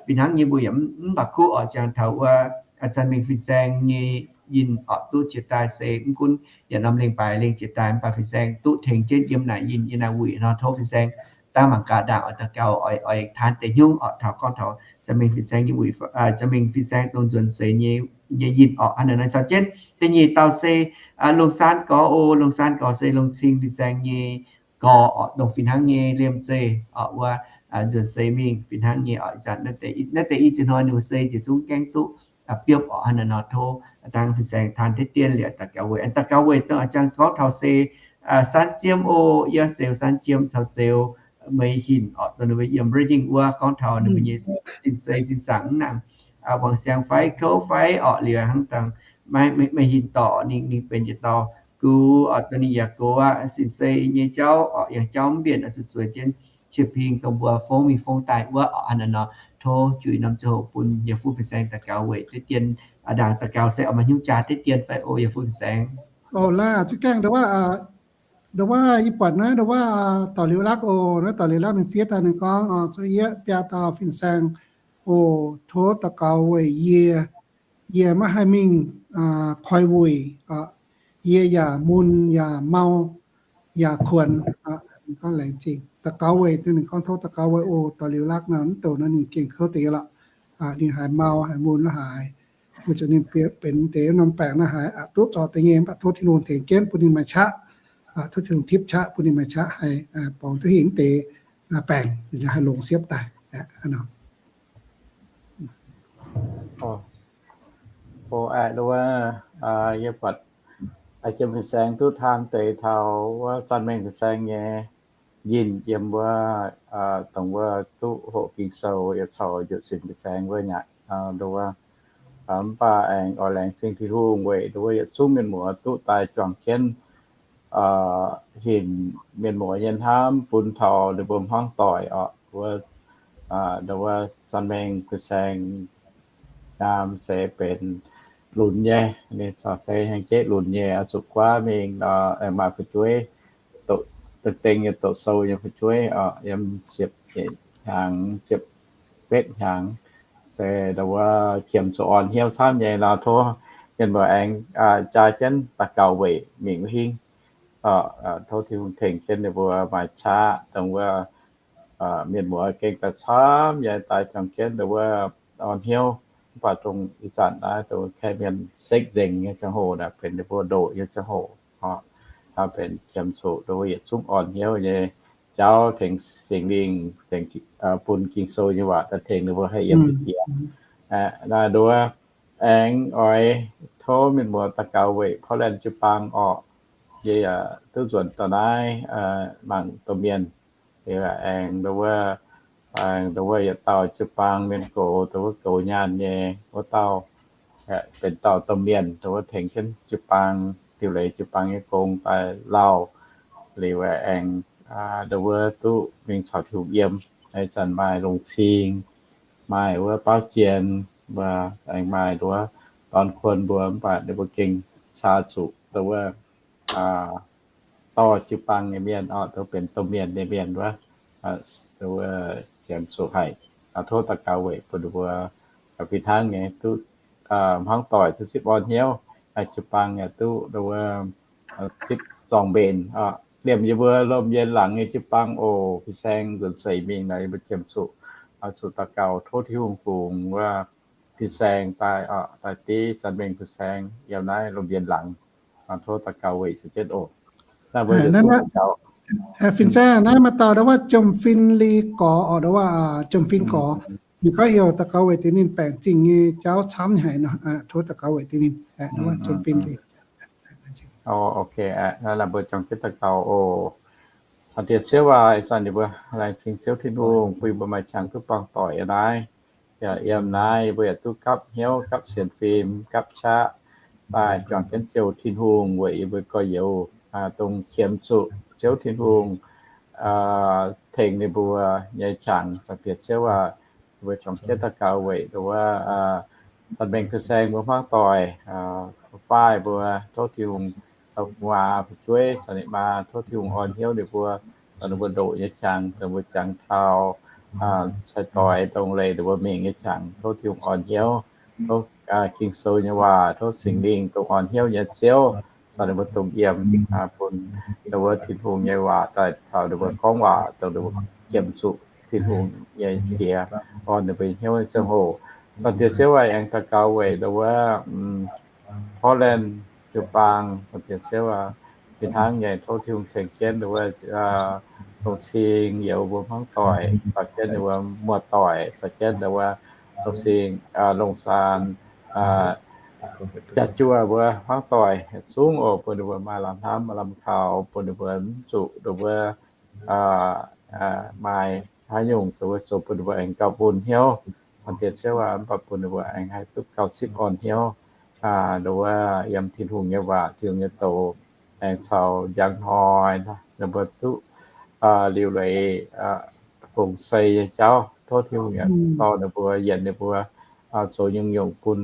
fih hnangv nyei mbuo yaac mv baac kuv oc, ziangh taux wuov Janx Mingh Fin-Saeng nyei yinh orqc duqv jiex daaih se mv gunv yietc norm lengh baaix lengh jiex daaih mv baac Fin-Saeng duqv tengx jienv yiem naaic yinh yiem naaic wuic nor tov Fin-Saeng dangv mangc gaax ndaangc oix daux gaux oix, oix taan deix nyungc orqc, taux gorngv taux zanc mingh fin-saeng nyei wuic, zanc mingh fin-saeng dongh nzuonx seix nyei, nyei yinh orqc. Hnangv naaiv nor caux jienv da'nyeic dauh se Longc Saan Gorx oc. Longc Saan Gorx se longc cing fin-saeng nyei gorx orqc, dongh fih hnangv nyei liemh zeih orqc, wuov nzuonx seix mingh fih hnangv nyei orqc. Ih zanc naaiv deix i ziex hnoi ninh se ziouc zungv gaengh duqv biopv orqc. Hnangv naaiv nor tov dangh fin-saeng taan deix dien liuz daux gaux weic, daux gaux weic dongh a'jang gorngv taux se Saan Jiem oc. Yie Zeux Saan Jiem caux Zeux Meix Hinc orqc, dongh ninh mbuo yiem Reading wuov gorngv taux ninh mbuo nyei sin sei sin zaangc mv nangc, muangx siang fai kouv fai orqc, liuz hnangv dangh maiv, Meix Hinc dorc ninh, ninh benx yietc dauh gux orqc, dongh ninh yaac gox aqv, sin sei nyei jauv orqc, yangh jauv mv mbienc oix zuqc zueiz jienv qiex ping dongh mbuo fongv mingh fongv daaih wuov orqc. Hnangv naaiv nor tov juix norm ziangh hoc bun yie fuqv fin-saeng daux gaux weic deix dien, ndaangc daux gaux se oix maaih hnyouv jaax deix dien fai oc, yie fuqv fin-saeng. Oc, laaix za'gengh ndo wuov, ndo wuov yie buatc naaiv ndo wuov Dorc Liuz Lakv oc. Naaiv Dorc Liuz Lakv ninh fiev daaih ninh gorngv, zuqc yie biaa dauh fin-saeng oc, tov daux gaux weic yie, yie maiv haih mingh koi wuic, yie yaac mun yaac mau yaac kuonx. Ninh gorngv laengz zingh daux gaux weic, ninh gorngv tov daux gaux weic oc. Dorc Liuz Lakv nor mv douc nor ninh gengh kouv deix lorqc. Ninh haiz mau haiz mun la'haaix, weic zuqc ninh benx deix norm baengc naaiv haiz duqv zorc deix nyei, mv baac tov Tin-Hungh tengx jienv bun ninh maaih qaqv, tov Tin-Hungh tipv qaqv bun ninh maaih qaqv haih borngz duqv hingh deix baengc, ninh haih longx siepv daaih. Oc, a'nov wuov, yie buatc jiem fin-saeng duqv taan deix taux wuov zanc mengh fin-saeng nyei yinh yiem wuov, dongh wuov duqv hoqc Ging-Sou yaac caux njoux sin fin-saeng wuov nyei. Ndo wuov, mv baac aengx oix laengz zingh Tin-Hungh weic ndo wuov yietc zungv mienh muoz duqv daaih juangc jienv hinc mienh muoz nyei hnamv bun taux ninh mbuo hmuangv doic orqc. Wuov, ndo wuov zanc mengh fin-saeng naamh se benx lunx nyei, ninh caux se hengx jeiv lunx nyei, oix zuqc guaav mingh nor, maaih fu'jueiv, dengh dengh nyei doqc sou nyei fu'jueiv orqc, yiem ziepc hnyangx, ziepc betv hnyangx, se ndo wuov qiemx zuqc orn hnyouv camv nyei nor, tov mienh muoz aengx jaa jienv daux gaux weic mingh wuov hingv. Tov Tin-Hungh tengx jienv ninh mbuo maaih qaqv dongh wuov mienh muoz gengh daaih camv nyei daaih juangc jienv ndo wuov orn hnyouv. Mv baac dongh ih zanc naaiv dongh kaeqv mienh sekv nzengc nyei ziangh hoc naaic, benx ninh mbuo ndoqc nyei ziangh hoc, benx qiemx zuqc ndo wuov yietc zungv orn hnyouv nyei jauv tengx Singx Lingh, tengx bun Ging-Sou nyei waac daaih tengx ninh mbuo haih yiem jiex. Naaiv ndo wuov aengx oix tov mienh muoz daux gaux weic Portland jiu-baang orqc. Yie yaac duqv nzuonx dorh naaiv mangc domh mienh. Yie aengx ndo wuov, aengx ndo wuov yietc dauh jiu-baang mienh gox, ndo wuov goux nyaanh nyei wuov dauh, benx dauh domh mienh ndo wuov tengx jienv jiu-baang, diuh leiz jiu-baang nyei gong daaih lauh. Liuz aengx ndo wuov duqv mingh caux Tin-Hungh yiem. Ih zanc maaih Longc Cing, maaih wuov Baauv Jien, mbuo aengx maaih ndo wuov Dorn Kuon mbuo, mv baac ninh mbuo gengh caa zuqc ndo wuov dorh jiu-baang nyei mienh orqc, ndo benx domh mienh nyei mienh wuov, ndo wuov qiemx zuqc haic. Tov daux gaux weic bun ninh mbuo fih hnangv nyei duqv hmuangv doic duqv zipv orn hnyouv, jiu-baang yaac duqv ndo wuov zipv zorng mbenc. Liemh yie mbuo lomh nziex laangz nyei jiu-baang oc, fin-saeng nzuonx seix mingh nor yie mbuo qiemx zuqc, zuqc daux gaux tov Tin-Hungh fungx wuov fin-saeng daaih, daaih div zanc mengh fin-saeng yiem naaiv lomh nziex laangz. Tov daux gaux weic caux jienv oc. Naaiv mbuo fin-saeng naaiv maaih dauh ndo wuov Jomh Fin Li Gorx orqc, ndo wuov Jomh Fin Gorx. Ninh gorngv heuc daux gaux weic deix ninh baengc zingh nyei jauv camv haic nor, tov daux gaux weic deix ninh, ndo wuov Jomh Fin Li. Ok, naaiv mbuo juangc jienv daux gaux oc. Caux diex Ziouv aac, ih zanc yie mbuo laengz zingh Ziouv Tin-Hungh bun yie mbuo maaih qangx duqv buangh doic yiem naaiv. Yaac yiem naaiv yie mbuo yaac duqv gapv hnyouv, gapv sienx fim, gapv qaqv daaih juangc jienv jouh Tin-Hungh weic yie mbuo gorx-youz dongh qiemx zuqc Ziouv Tin-Hungh tengx ninh mbuo nyei qangx. Caux diex Ziouv aac, yie mbuo juangc jienv daux gaux weic ndo wuov zanc mengh fin-saeng mbuo hmuangv doic, faav mbuo, tov Tin-Hungh caux gu'nguaaz fu'jueiv caux ninh maa, tov Tin-Hungh orn hnyouv ninh mbuo, ninh mbuo ndoqc nyei qangx, dongh mbuo jangx taux sai-doix dongh leih ninh mbuo mingh nyei qangx, tov Tin-Hungh orn hnyouv. Tov Ging-Sou nyei waac, tov Singx Lingh dongh orn hnyouv nyei Ziouv caux ninh mbuo dongh yiem, bun ninh mbuo Tin-Hungh nyei waac daaih taux ninh mbuo gorngv waac, dongh ninh mbuo qiemx zuqc Tin-Hungh nyei qiex orn ninh mbuo nyei hnyouv ziangh hoc. Zaangc Diex Ziouv aac, aengx daux gaux weic ndau wuov Portland jiu-baang, Zaangc Diex Ziouv aac, fih hnangv nyei tov Tin-Hungh tengx jienv ndau wuov Longc Sing, yaac mbuo hmuangv doic, caux jienv ndau wuov muoz-doic, caux jienv ndau wuov Longc Sing, Longc Saan, jaax juoh mbuo hmuangv doic yietc zungv oc, bun ninh mbuo maaih lamh hnamv, maaih lamh kaux, bun ninh mbuo mv zuqc ndau wuov maaih haaix nyungc ndau wuov zoux bun ninh mbuo aengx gauh bun hnyouv. Zaangc Diex Ziouv aac, mv baac bun ninh mbuo aengx haih duqv gauh zipv orn hnyouv ndau wuov yiem Tin-Hungh nyei waac, Tin-Hungh nyei doz, aengx caux njang hnoi ninh mbuo duqv liuc leiz fongc sei nyei jauv. Tov Tin-Hungh yaac dorh ninh mbuo, yienc ninh mbuo zoux nyungc-nyungc bun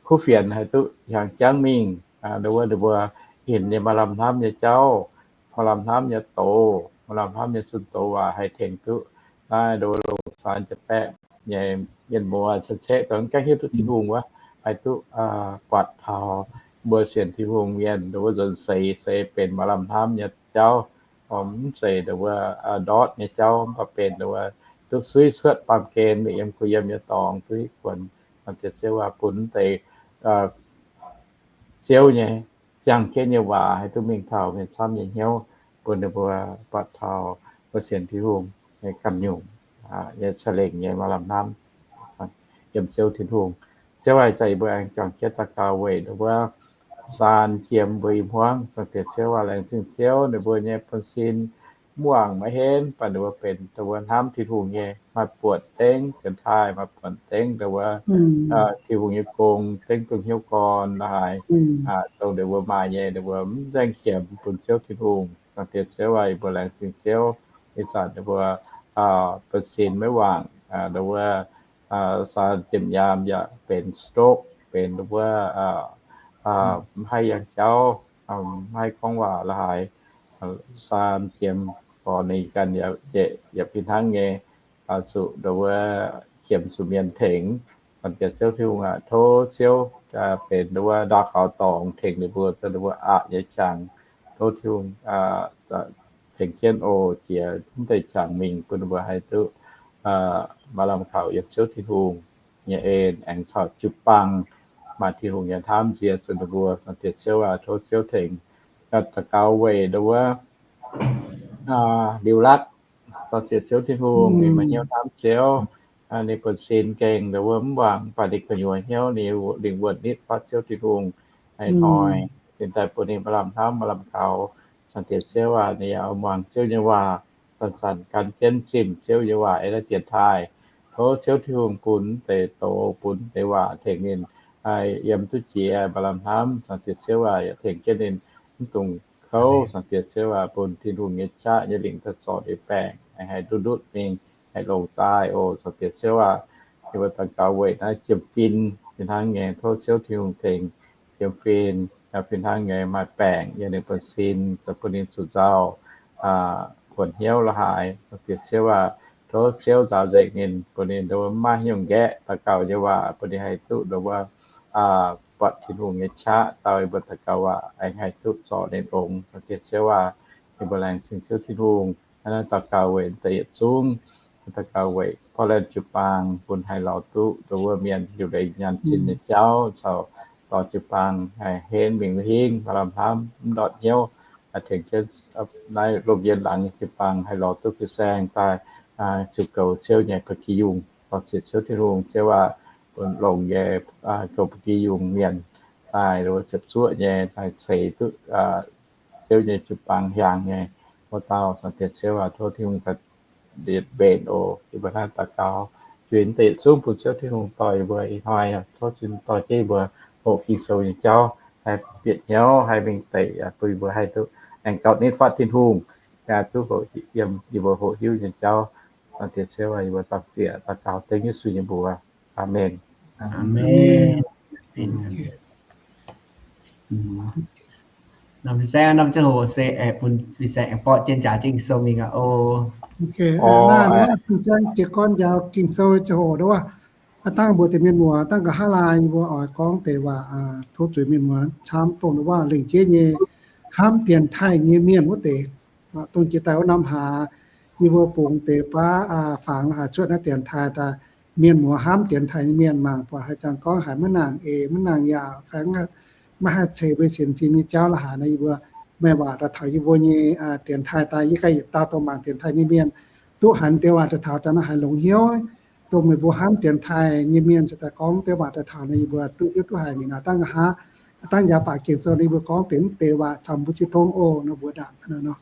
kuv fienx haih duqv hiaangx jangv mingh, ndau wuov ninh mbuo hinc nyei maaih lamh hnamv nyei jauv, maaih lamh hnamv nyei doz, maaih lamh hnamv nyei zunh doz waac haih tengx duqv naaiv ndau wuov Longc Saan Jaav Baeqv nyei mienh muoz cien-ceqv dongh mv gaengh hiuv duqv Tin-Hungh wuov, haih duqv buatc taux mbuo sienx Tin-Hungh mienh ndau wuov nzuonx seix se benx maaih lamh hnamv nyei jauv, mv zeiz ndau wuov ndortv nyei jauv, mv baac benx ndau wuov duqv suiv cuotv baamh gen mingh yiem kuh yiem nyei dorngx duqv kuonx. Zaangc Diex Ziouv aac, bun deix Ziouv nyei ziangh jienv nyei waac haih duqv mingh taux mienh camv nyei hnyouv, bun ninh mbuo buatc taux mbuo sienx Tin-Hungh nyei ganh nyungc, nyei ca'lengc nyei maaih lamh hnamv yiem Ziouv Tin-Hungh. Ziouv aac, ih zanc yie mbuo aengx juangc jienv daux gaux weic ndau wuov Saan Jiem mbuo i hmuangv. Zaangc Diex Ziouv aac, laengz zingh Ziouv, ninh mbuo nyei buonv-sin mv wangc maiv henv, mv baac ninh mbuo benx ndau wuov hnamv Tin-Hungh nyei, maaih buonc dengv ga'taaih, maaih buonc dengv ndau wuov Tin-Hungh nyei gong, dengv duqv hnyouv gorn la'haaix, dongh ninh mbuo maaih nyei, ninh mbuo mv nzaeng qiemx bun Ziouv Tin-Hungh. Zaangc Diex Ziouv aac, yie mbuo laengz zingh Ziouv, ih zanc ninh mbuo buonv-sin maiv wangc, ndau wuov Saan Jiem Nyaam yaac benx stroke, benx ndau wuov mv haih yangh jauv, mv haih gorngv waac la'haaix. Saan Jiem gorx ninh ganh yaac fih hnangv nyei, zuqc ndau wuov qiemx zuqc mienh tengx. Zaangc Diex Ziouv Tin-Hungh aac, tov Ziouv benx ndau wuov ndaauv gaux dorngx tengx ninh mbuo, ndau wuov aqc nyei qangx. Tov Tin-Hungh tengx jienv oc, jiex mv deix qangx mingh bun ninh mbuo haih duqv maaih lamh kaux yiem Ziouv Tin-Hungh nyei en, aengx caux jiu-baang maaih Tin-Hungh nyei hnamv nzie zunh ninh mbuo. Zaangc Diex Ziouv aac, tov Ziouv tengx daux gaux weic ndau wuov Liuz Latv. Zaangc Diex Ziouv Tin-Hungh, ninh maaih hnyouv hnamv Ziouv, ninh buonv-sin gengh ndau wuov mv wangc, mv baac ninh gu'nyuoz hnyouv, ninh lingh wuonh nitv fatv Ziouv Tin-Hungh, haih hnoi, ninh daaih bun ninh maaih lamh hnamv maaih lamh kaux. Zaangc Diex Ziouv aac, ninh yaac muangx Ziouv nyei waac, zanc-zanc gan jienv zimh Ziouv nyei waac ei naaiv dienx taaih. Tov Ziouv Tin-Hungh bun deix doz, bun deix waac tengx ninh haih yiem duqv jiex maaih lamh hnamv. Zaangc Diex Ziouv aac, yaac tengx jienv ninh mv dungx kouv. Zaangc Diex Ziouv aac, bun Tin-Hungh nyei qaqv nyei lingc daaih zorc ninh baengc, haih ndutv ndutv mingh, haih longx daaih oc. Zaangc Diex Ziouv aac, yie mbuo daux gaux weic naaiv Jiem Fin fih hnangv nyei, tov Ziouv Tin-Hungh tengx Jiem Fin, fih hnangv nyei maaih baengc yiem ninh buonv-sin, zoux bun ninh zuqc nzauh, kuonx hnyouv la'haaix. Zaangc Diex Ziouv aac, tov Ziouv nzaaux nzengc ninh, bun ninh ndau wuov maiv maaih haaix nyungc nqaeqv daux gaux nyei waac, bun ninh haih duqv ndau wuov buatc Tin-Hungh nyei qaqv dau yie mbuo daux gaux waac, aengx haih duqv zorc ninh longx. Zaangc Diex Ziouv aac, yie mbuo laengz zingh Ziouv Tin-Hungh. Naaiv daux gaux weic deix yietc zungv, daux gaux weic Portland jiu-baang bun haih lorz duqv ndau wuov mienh liuc leiz nyaanh zinh nyei jauv, caux dorh jiu-baang haih henv mingh hingv, maaih lamh hnamv, mv ndortv hnyouv, haih tengx jienv naaiv lomh yien laangz nyei jiu-baang haih lorz duqv fin-saeng daaih zuqc goux Ziouv nyei ba'gi yungh. Dorh ziec Ziouv Tin-Hungh, Ziouv aac, bun longx nyei goux ba'gi yungh mienh daaih, ndau wuov ziepc zuoqv nyei daaih ceix duqv Ziouv nyei jiu-baang hiaangx nyei wuov dauh. Zaangc Diex Ziouv aac, tov Tin-Hungh daaih lietc mbenc oc. Yie mbuo hnangv daux gaux juix deix yietc zungv bun Ziouv Tin-Hungh dorh yie mbuo ih hnoi, tov Tin-Hungh dorh jienv yie mbuo hoqc Ging-Sou nyei jauv haih bieqc hnyouv, haih mingh deic, bun yie mbuo haih duqv aengx gauh nitv fatv Tin-Hungh, duqv hoqc yiem yie mbuo hoqc hiuv nyei jauv. Zaangc Diex Ziouv aac, yie mbuo daux ziec daux gaux dengv Yesu nyei mbuox. Aamen. Norm fin-saeng norm ziangh hoc se bun fin-saeng aengx borqv jienv njaaux Ging-Sou mingh aqv oc. Naaiv fin-saeng jiez gorn njaaux Ging-Sou ziangh hoc nduov, aav dangh mbuo deix mienh muoz dangh nqa'haav laai yie mbuo oix gorngv deix waac tov zuiz mienh muoz camv dongh nduov waac lengc jeiv nyei hnamv dienx taaih nyei mienh wuov deix. Dongh jiex daaih wuov norm hlaax, yie mbuo bungx deix baav fangx haaix cuotv naaiv dienx taaih daaih, mienh muoz hnamv dienx taaih nyei mienh mangc buatc haaix zanc gorngv haiz maiv nangc eix maiv nangc yaac faix, maiv haih ceix mbuo sienx fim nyei jauv la'haic nor, yie mbuo meih waac daaih taux yie mbuo nyei dienx taaih daaih, yie ganh yietc dauh dongh mangc dienx taaih nyei mienh duqv hanx deix waac daaih taux daaih nor haiz longx hnyouv, dongh meih mbuo hnamv dienx taaih nyei mienh ziouc daaih gorngv deix waac daaih taux nor, yie mbuo duqv hiuv duqv haiz mingh naaic dangh nqa'haav, dangh njaaux baac gengh zoux ninh mbuo gorngv deix mv deix waac caux mbuo jiu tong oc nor mbuox ndaangc nor.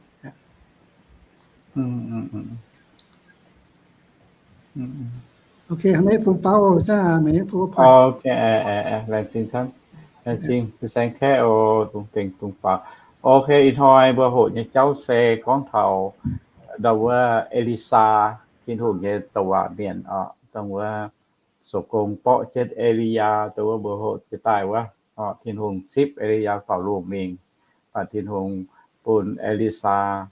Ok, hnangv naaiv bung faaux oc, meih bung faaux. Laengz zingh, laengz zingh, saeng kaeqv oc, dongh dengh bung faaux. Ok, ih hnoi mbuo hoqc nyei jauv se gorngv taux ndau wuov E^li^saa, Tin-Hungh nyei douc waac mienh oc, dongh wuov zoux gong borqv jienv E^li^yaa, dongh wuov mbuo hoqc jiex daaih wuov, Tin-Hungh zipv E^li^yaa faaux lungh mingh, Tin-Hungh bun E^li^saa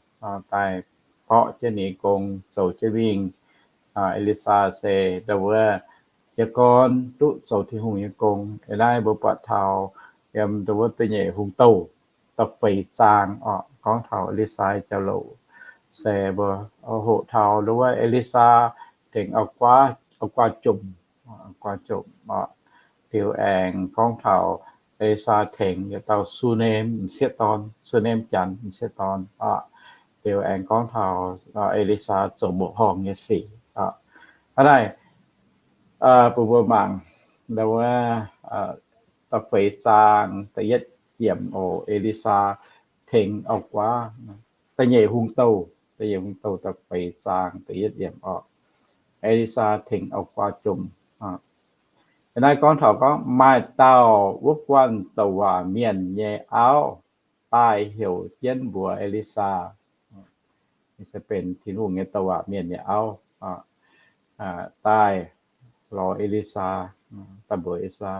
daaih borqv jienv ninh nyei gong zoux jienv mingh. E^li^saa se ndau wuov jiez gorn duqv zoux Tin-Hungh nyei gong. Ih naaiv mbuo buatc taux yiem ndau wuov da'nyeic hungh douh da'feix zaang oc, gorngv taux E^li^saa jauv-louc se mbuo hoqc taux ndau wuov E^li^saa tengx auv-guaav, auv-guaav jomc, auv-guaav jomc oc. Liuz aengx gorngv taux E^li^saa tengx yietc dauh Sunem m'sieqv dorn, Sunem Janx m'sieqv dorn oc. Liuz aengx gorngv taux E^li^saa zoux mbuoqc horngh nyei sic oc. Hnangv naaic, bun mbuo mangc ndau wuov da'feix zaang da'yietv yiemc oc, E^li^saa tengx auv-guaav. Da'nyeic hungh douh, da'nyeic hungh douh da'feix zaang da'yietv yiemc oc. E^li^saa tengx auv-guaav jomc. Naaiv gorngv taux gorngv maaih dauh wuov guanh douc waac mienh nyei auv daaih heuc jienv mbuox E^li^saa, se benx Tin-Hungh nyei douc waac mienh nyei auv, daaih lorz E^li^saa, daaih mbuox E^li^saa,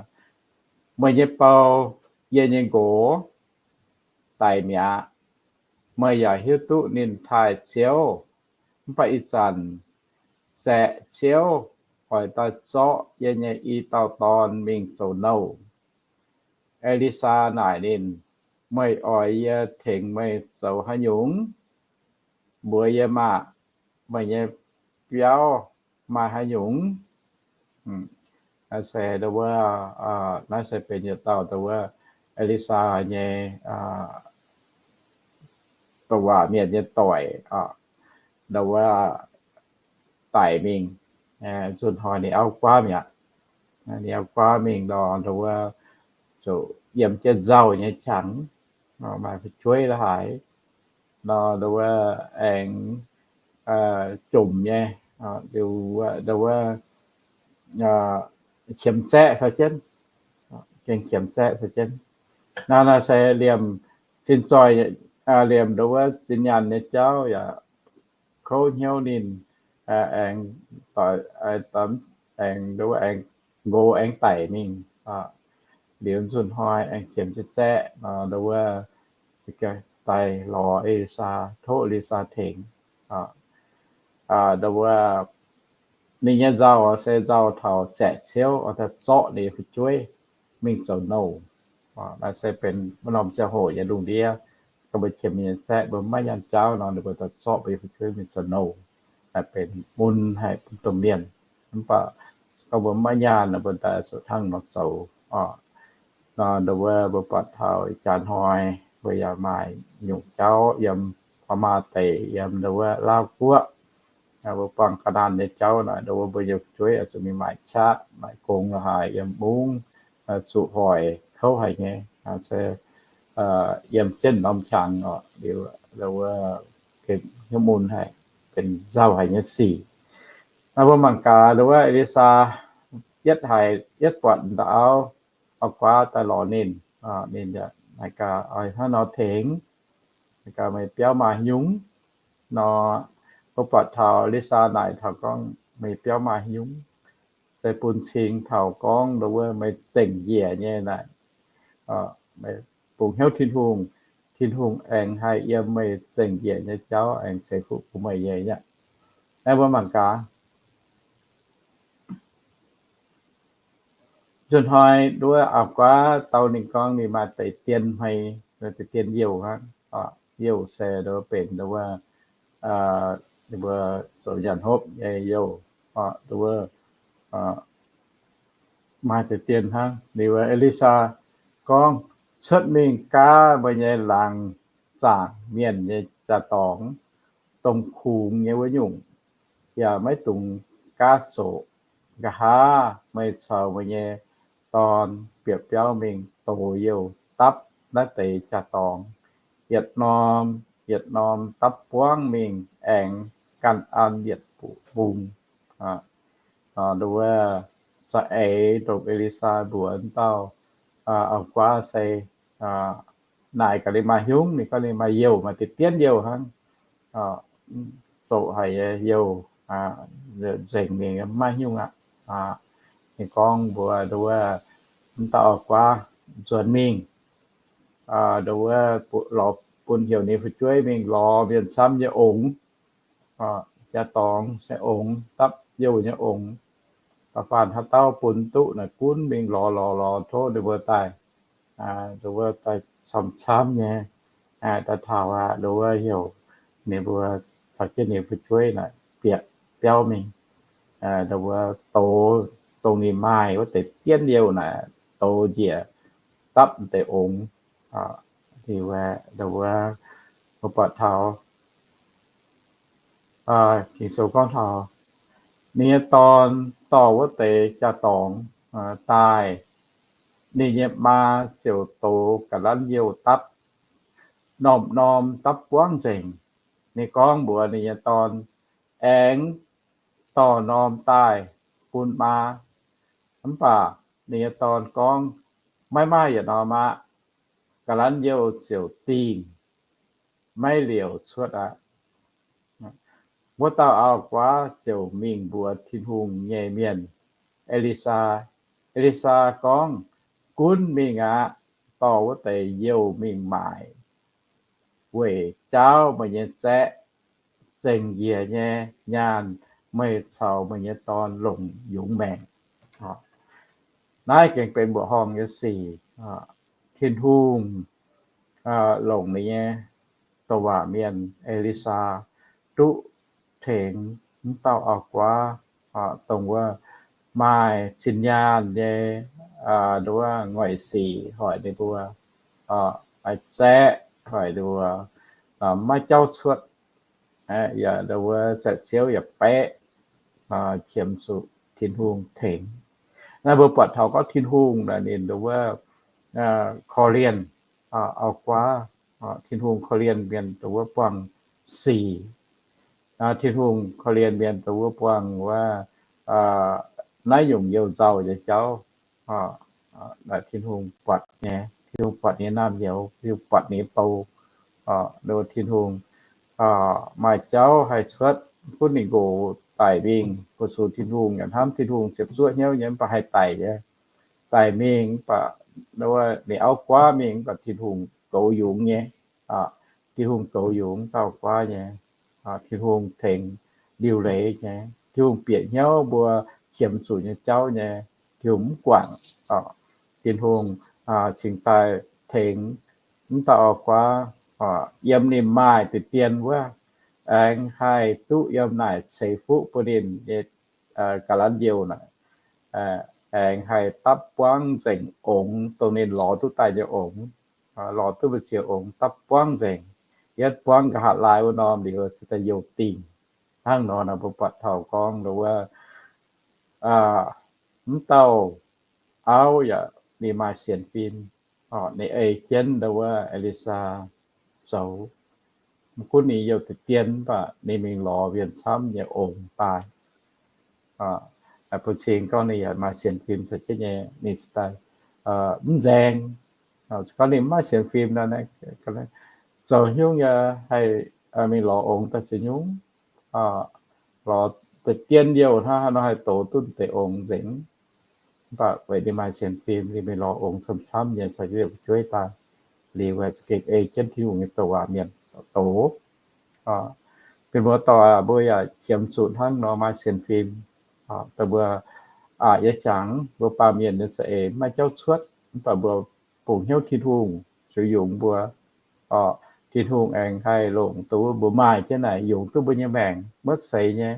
meih nyei bou, yie nyei nqox daic mi'aqv. Meih yaac hiuv duqv ninh taaih Ziouv. Mv baac ih zanc zaeqc Ziouv oix daaih zorqv yie nyei i dauh dorn mingh zoux nouh. E^li^saa naaic ninh, meih oix yie tengx meih zoux haaix nyungc? Mbuox yie maah! Meih nyei biauv maaih haaix nyungc? Naaiv se ndau wuov, naaiv se benx yietc dauh ndau wuov E^li^saa nyei douc waac mienh nyei doic, ndau wuov daic mingh, nzunc hnoi ninh auv-guaav mi'aqv. Ninh auv-guaav mingh nor, ndau wuov zuqc yiem jienv nzauh nyei qangx, maaih fu'jueiv la'haaix nor, ndau wuov aengx jomc nyei, ndau wuov qiemx zaeqv caux jienv, gengh qiemx zaeqv caux jienv. Naaiv naaiv se liemh zinh zoih, liemh ndau wuov zinh nyaanh nyei jauv yaac kouv hnyouv ninh, aengx doix, aengx ndau wuov aengx nqox aengx daic mingh. Liuz nzunc hnoi aengx qiemx jienv zaeqv, ndau wuov daaih lorz E^li^saa, tov E^li^saa tengx. Ndau wuov ninh nyei nzauh se nzauh taux zaeqc Ziouv oix daaih zorqv ninh nyei fu'jueiv mingh zoux nouh. Naaiv se benx wuov norm ziangh hoc nyei lungh ndiev, gorngv mbuo qiemx ninh nyei zaeqv, mbuo maiv nyaanh jauv nor, ninh mbuo daaih zorqv mbuo nyei fu'jueiv mingh zoux nouh. Naaiv benx mun haic bun domh mienh. Mv baac gorngv mbuo maiv nyaanh nor, mbuo daaih zuqc hnangv nor zoux oc. Nor ndau wuov mbuo buatc taux ih jaax hnoi mbuo yaac maaih nyungc jauv yiem Maa deic, yiem ndau wuov Laauv guoqv, mbuo buangh ga'naanh nyei jauv naaic, ndau wuov mbuo nyei fu'jueiv zuqc mingh maaic qaqv maaic gong la'haaix yiem mungv, zuqc hoic kouv haic nyei, se yiem jienv norm qangx oc. Liuz ndau wuov hnyouv mun haic, benx nzauh haic nyei sic. Naaiv mbuo mangc gaax ndau wuov E^li^saa yietv haiz, yietv buatc dauh auv, auv-guaav daaih lorz ninh, ninh yaac naaic gaax, oix hnangv nor tengx, naaic gaax meih biauv maaih haaix nyungc nor. Mbuo buatc taux E^li^saa naaic taux gorngv meih biauv maaih haaix nyungc, se bun cing taux gorngv ndau wuov meih zengc njiec nyei naaic, bungx hnyouv Tin-Hungh, Tin-Hungh aengx haih yiem meih zengc njiec nyei jauv aengx ceix fuqv bun meih nyei aqv. Naaiv mbuo mangc gaax. Nzunc hnoi ndau wuov auv-guaav dau ninh gorngv ninh maaih deix dien hmei, deix dien youh hnangv. Youh se ndau wuov benx ndau wuov ninh mbuo zoux nyanc hopv nyei youh, wuov, maaih deix dien hnangv. Liuz E^li^saa gorngv, Cuotv mingh gaav meih nyei laangz zaangc mienh nyei jaa-dorngx, dongh kungx nyei wuov nyungc, yaac maiv dungx gaav zoqc. Nqa'haav meih caux meih nyei dorn bieqc biauv mingh dox youh dapv naaiv deix jaa-dorngx, yietc norm yietc norm dapv buangv mingh aengx ganh an yietc bung. Nduov wuov za'eix ndongc E^li^saa mbuox dauh auv-guaav se naaic gaax ninh maaih hnyungv, ninh gorngv ninh maaih youh, maaih deix dien youh hnangv. Zoqc haic nyei youh, nzengc mingh maiv hnyungv aqv. Ninh gorngv mbuox nduov wuov, wuov dauh auv-guaav, Nzuonx mingh, nduov wuov, lorz bun heuc ninh fu'jueiv mingh lorz mienh camv nyei ongx, jaa-dorngx se ongx, dapv youh nyei ongx. Da'faanh haaix dauh bun duqv naaic gunv mingh lorz lorz lorz tov ninh mbuo daaih, nduov wuov, daaih camv-camv nyei, daaih taux aqv, nduov wuov, heuc ninh mbuo caux jienv ninh fu'jueiv naaic bieqc biauv mingh, nduov wuov, dox dongh ninh maaih wuov deix dien youh naaic dox njiec dapv deix ongx. Liuz nduov wuov, mbuo buatc taux Ging-Sou gorngv taux ninh nyei dorn dorh wuov deix jaa-dorngx daaih, ninh nyei maa ziouc dox ga'lanv youh dapv, norm-norm dapv buangv nzengc. Ninh gorngv mbuox ninh nyei dorn, Aengx dorh norm daaih bun maa. Mv baac ninh nyei dorn gorngv, Maiv maaih yietc norm aqv. Ga'lanv youh ziouc dingh, maiv liouc cuotv aqv. Wuov dauh auv-guaav ziouc mingh mbuox Tin-Hungh nyei mienh, E^li^saa. E^li^saa gorngv, Gunv mingh aqv. Dorh wuov deix youh mingh maaic weic jaauv meih nyei zaeqv, zengc njiec nyei nyaanh meih caux meih nyei dorn longc yungz maengc. Naaiv gengh benx mbuoqc horngh nyei sic. Tin-Hungh longc ninh nyei douc waac mienh E^li^saa duqv tengx wuov dauh auv-guaav, dongh wuov maaih zinh nyaanh nyei, nduov wuov, ngoic sic hoic ninh mbuo, maaih zaeqv hoic ninh mbuo, maiv jauv cuotv, yaac nduov wuov, zaeqv-ziouv yaac baeqv, qiemx zuqc Tin-Hungh tengx. Naaiv mbuo buatc taux gorngv Tin-Hungh naaic ninh nduov wuov, korv-lienh auv-guaav. Tin-Hungh korv-lienh mienh nduov wuov buangh sic. Tin-Hungh korv-lienh mienh nduov wuov buangh wuov naaiv nyungc youh nzauh nyei jauv. Tin-Hungh buatc nyei, Tin-Hungh buatc nyei naamh nyouz, Tin-Hungh buatc nyei bou. Nduov Tin-Hungh maaih jauv haih cuotv, gunv ninh nqox daic mingh fu-sux Tin-Hungh, yaac hnamv Tin-Hungh ziepc zuoqv hnyouv nyei, mv baac haih daic nyei. Daic mingh mv baac, nduov wuov, ninh auv-guaav mingh mv baac Tin-Hungh goux yungz nyei. Tin-Hungh goux yungz dauh guaav nyei. Tin-Hungh tengx liuc leiz nyei. Tin-Hungh bieqc hnyouv mbuo qiemx zuqc nyei jauv nyei. Tin-Hungh mv guangc. Tin-Hungh cingx daaih tengx mv dauh auv-guaav yiem ninh maaih deix dien wuov, aengx haih duqv yiem naaic ceix fuqv bun ninh nyei ga'lanv youh naaic, aengx haih dapv buangv nzengc ongx, dongh ninh lorz duqv daaih nyei ongx. Lorz duqv mbu'ziex ongx dapv buangv nzengc. Yietv buangv nqa'haav laai wuov norm liuz, se daaih youh dingh. Hnangv nor naaic mbuo buatc taux gorngv nduov wuov, mv dauh auv yaac ninh maaih sienx fim, ninh ei jienv nduov wuov E^li^saa zoux. Mv gunv ninh youh deix dien mv baac ninh mingh lorz mienh camv nyei ongx daaih. Bun cing gorngv ninh yaac maaih sienx fim caux jienv nyei, ninh daaih mv nzaeng. Gorngv ninh mv maaih sienx fim nor, zoux haaix nyungc yaac haih mingh lorz ongx daaih zoux haaix nyungc. Lorz deix dien youh hnangv haaix nor haih dox duqv deix ongx nzengc. Mv baac weic ninh maaih sienx fim, ninh mingh lorz ongx camv-camv nyei caux jienv fu'jueiv daaih. Liuz aeqv, gengh ei jienv Tin-Hungh nyei douc waac mienh dox. Mienh muoz-doic aac, mbuo yaac qiemx zuqc hnangv nor maaih sienx fim. Dongh mbuo aqc nyei jangx, mbuo baamh mienh nyei za'eix maiv maaih jauv cuotv, mv baac mbuo bungx hnyouv Tin-Hungh zuqc yungz mbuo. Tin-Hungh aengx haih longc dongh wuov mbuo maaih jienv naaic yungz duqv mbuo nyei maengc muotv seix nyei,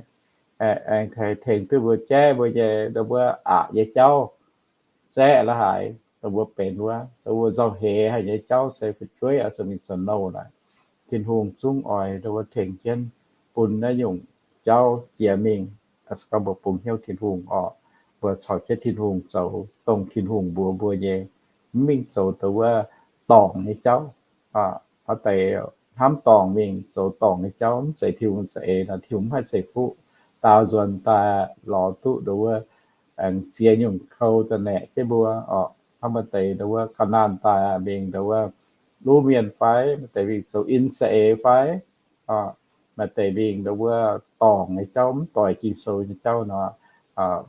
aengx haih tengx duqv mbuo jaiv mbuo nyei, dongh wuov aqc nyei jauv, zaeqv la'haaix, dongh mbuo benx wuov, dongh mbuo nzauh heix haic nyei jauv se fu'jueiv oix zuqc mingh zoux nouh naaic. Tin-Hungh zungv oix dongh wuov tengx jienv bun naaiv nyungc jauv jiex mingh. Se gorngv mbuo bungx hnyouv Tin-Hungh orqc, mbuo caux jienv Tin-Hungh zoux dongh Tin-Hungh mbuox mbuo nyei, mv mingh zoux dongh wuov dorngc nyei jauv. Maaih deix hnamv dorngc mingh zoux dorngc nyei jauv, mv zeiz Tin-Hungh za'eix nor, Tin-Hungh mv haih ceix fuqv. Daaux nzuonx daaih lorz duqv dongh wuov aengx ziex nyungc kou da'naeqc jienv mbuo orqc. Hnangv maaih deix dongh wuov ga'naanh daaih mingh dongh wuov luv mienh fai, maaih deix mingh zoux in za'eix fai, maaih deix mingh dongh wuov dorngc nyei jauv, mv doix Ging-Sou nyei jauv nor,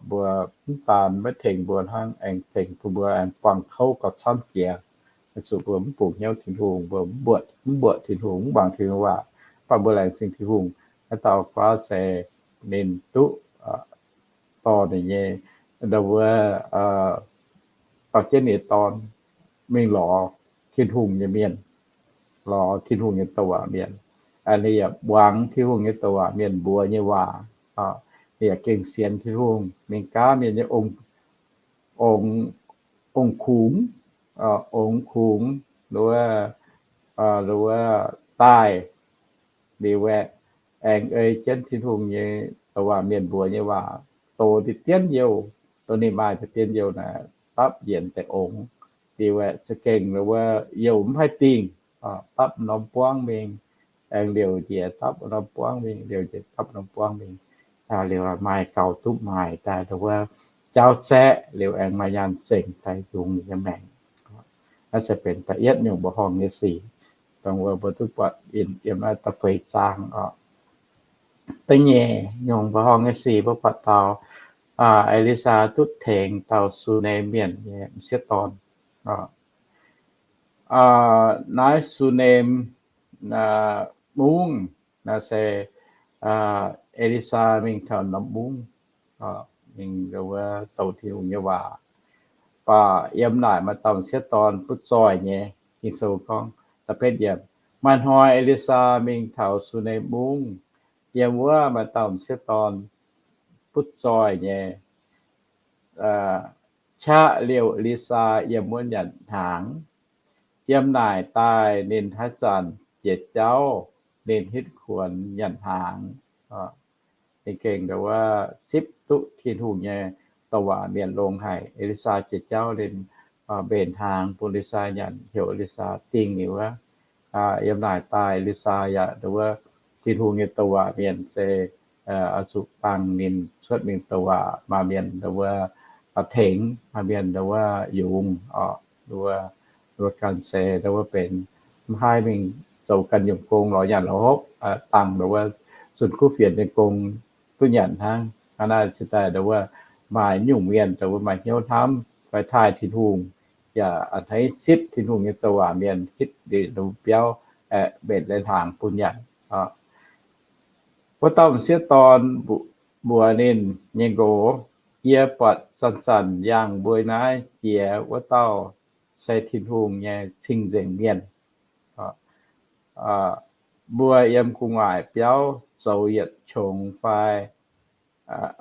mbuo mv daan maiv tengx mbuo hnangv, aengx tengx bun mbuo aengx buangh kouv gauh camv jiex. Zuqc mbuo mv bungx hnyouv Tin-Hungh, mbuo mv mbuoqc, mv mbuoqc Tin-Hungh, mv muangx Tin-Hungh waac. Mv baac mbuo laengz zingh Tin-Hungh, haaix dauh guaav se ninh duqv dorh ninh nyei, dongh wuov, dorh jienv ninh nyei Dorn mingh lorz Tin-Hungh nyei mienh, lorz Tin-Hungh nyei douc waac mienh. Ninh yaac muangx Tin-Hungh nyei douc waac mienh mbuox nyei waac. Ninh yaac gengh sienx Tin-Hungh, mingh gaav mienh nyei ong, ong kungx, ong kungx, dongh wuov daaih, liuz aeqv, aengx ei jienv Tin-Hungh nyei douc waac mienh mbuox nyei waac dox deix dien-youh, dox ninh maaih deix dien-youh naaic dapv yienc deix ongx. Liuz aeqv, za'gengh dongh wuov youh mv haih dingh, dapv norm buangv mingh, aengx liouc njiec dapv norm buangv mingh, liouc njiec dapv norm buangv mingh. Liuz maaih gaux duqv maaic daaih dongh wuov jauv zaeqv, liuz aengx maaih nyaanh zengc daaih yungz ninh nyei maengc. Naaiv se benx da'yietv nyungc mbuoqc horngh nyei sic, dongh wuov mbuo duqv buatc yiem naaiv da'feix zaang oc. Da'nyeic nyungc mbuoqc horngh nyei sic mbuo buatc taux E^li^saa duqv tengx dauh Sunem mienh nyei m'sieqv dorn. Naaiv Sunem mungv naaiv se E^li^saa mingh taux norm mungv, mingh wuov douc Tin-Hungh nyei waac. Baac yiem naaic maaih dauh m'sieqv dorn butv zoih nyei. Ging-Sou gorngv, da'betv yiemc, maaih hnoi E^li^saa mingh taux Sunem mungv. Yiem wuov maaih dauh m'sieqv dorn butv zoih nyei, qaqv liouh E^li^saa yiem wuov nyanc hnaangx. Yiem naaic daaih ninh haaix zanc jiex jauv, ninh hitv kuonx nyanc hnaangx. Ninh gengh dongh wuov zipv duqv Tin-Hungh nyei douc waac mienh longx haic. E^li^saa jiex jauv, ninh mbenc hnaangx bun E^li^saa nyanc, heuc E^li^saa dingh ninh wuov. Yiem naaic daaih E^li^saa yaac dongh wuov Tin-Hungh nyei douc waac mienh se oix zuqc dangh ninh cuotv mingh douc waac, maaih mienh dongh wuov tengx, maaih mienh dongh wuov yungz oc. Wuov, wuov ganh se dongh wuov benx mv haih mingh zoux ganh nyungc gong, lorz nyanc lorz hopv, dangh dongh wuov zunh kuv fienx nyei gong duqv nyanc hnangv. Hnangv naaiv se daaih dongh wuov maaih nyungc mienh dongh wuov maaih hnyouv hnamv fai taaih Tin-Hungh, yaac a'hneiv zipv Tin-Hungh nyei douc waac mienh hitv liuz biauv, aeqv, mbenc lai hnaangx bun nyanc. Wuov dauh m'sieqv dorn mbuox ninh nyei nqox, Yie buatc zanc-zanc yangh mbuo naaiv jiex wuov dauh se Tin-Hungh nyei cing-nzengc mienh. Mbuo yiem gu'nguaaic biauv zoux yietc qongx fai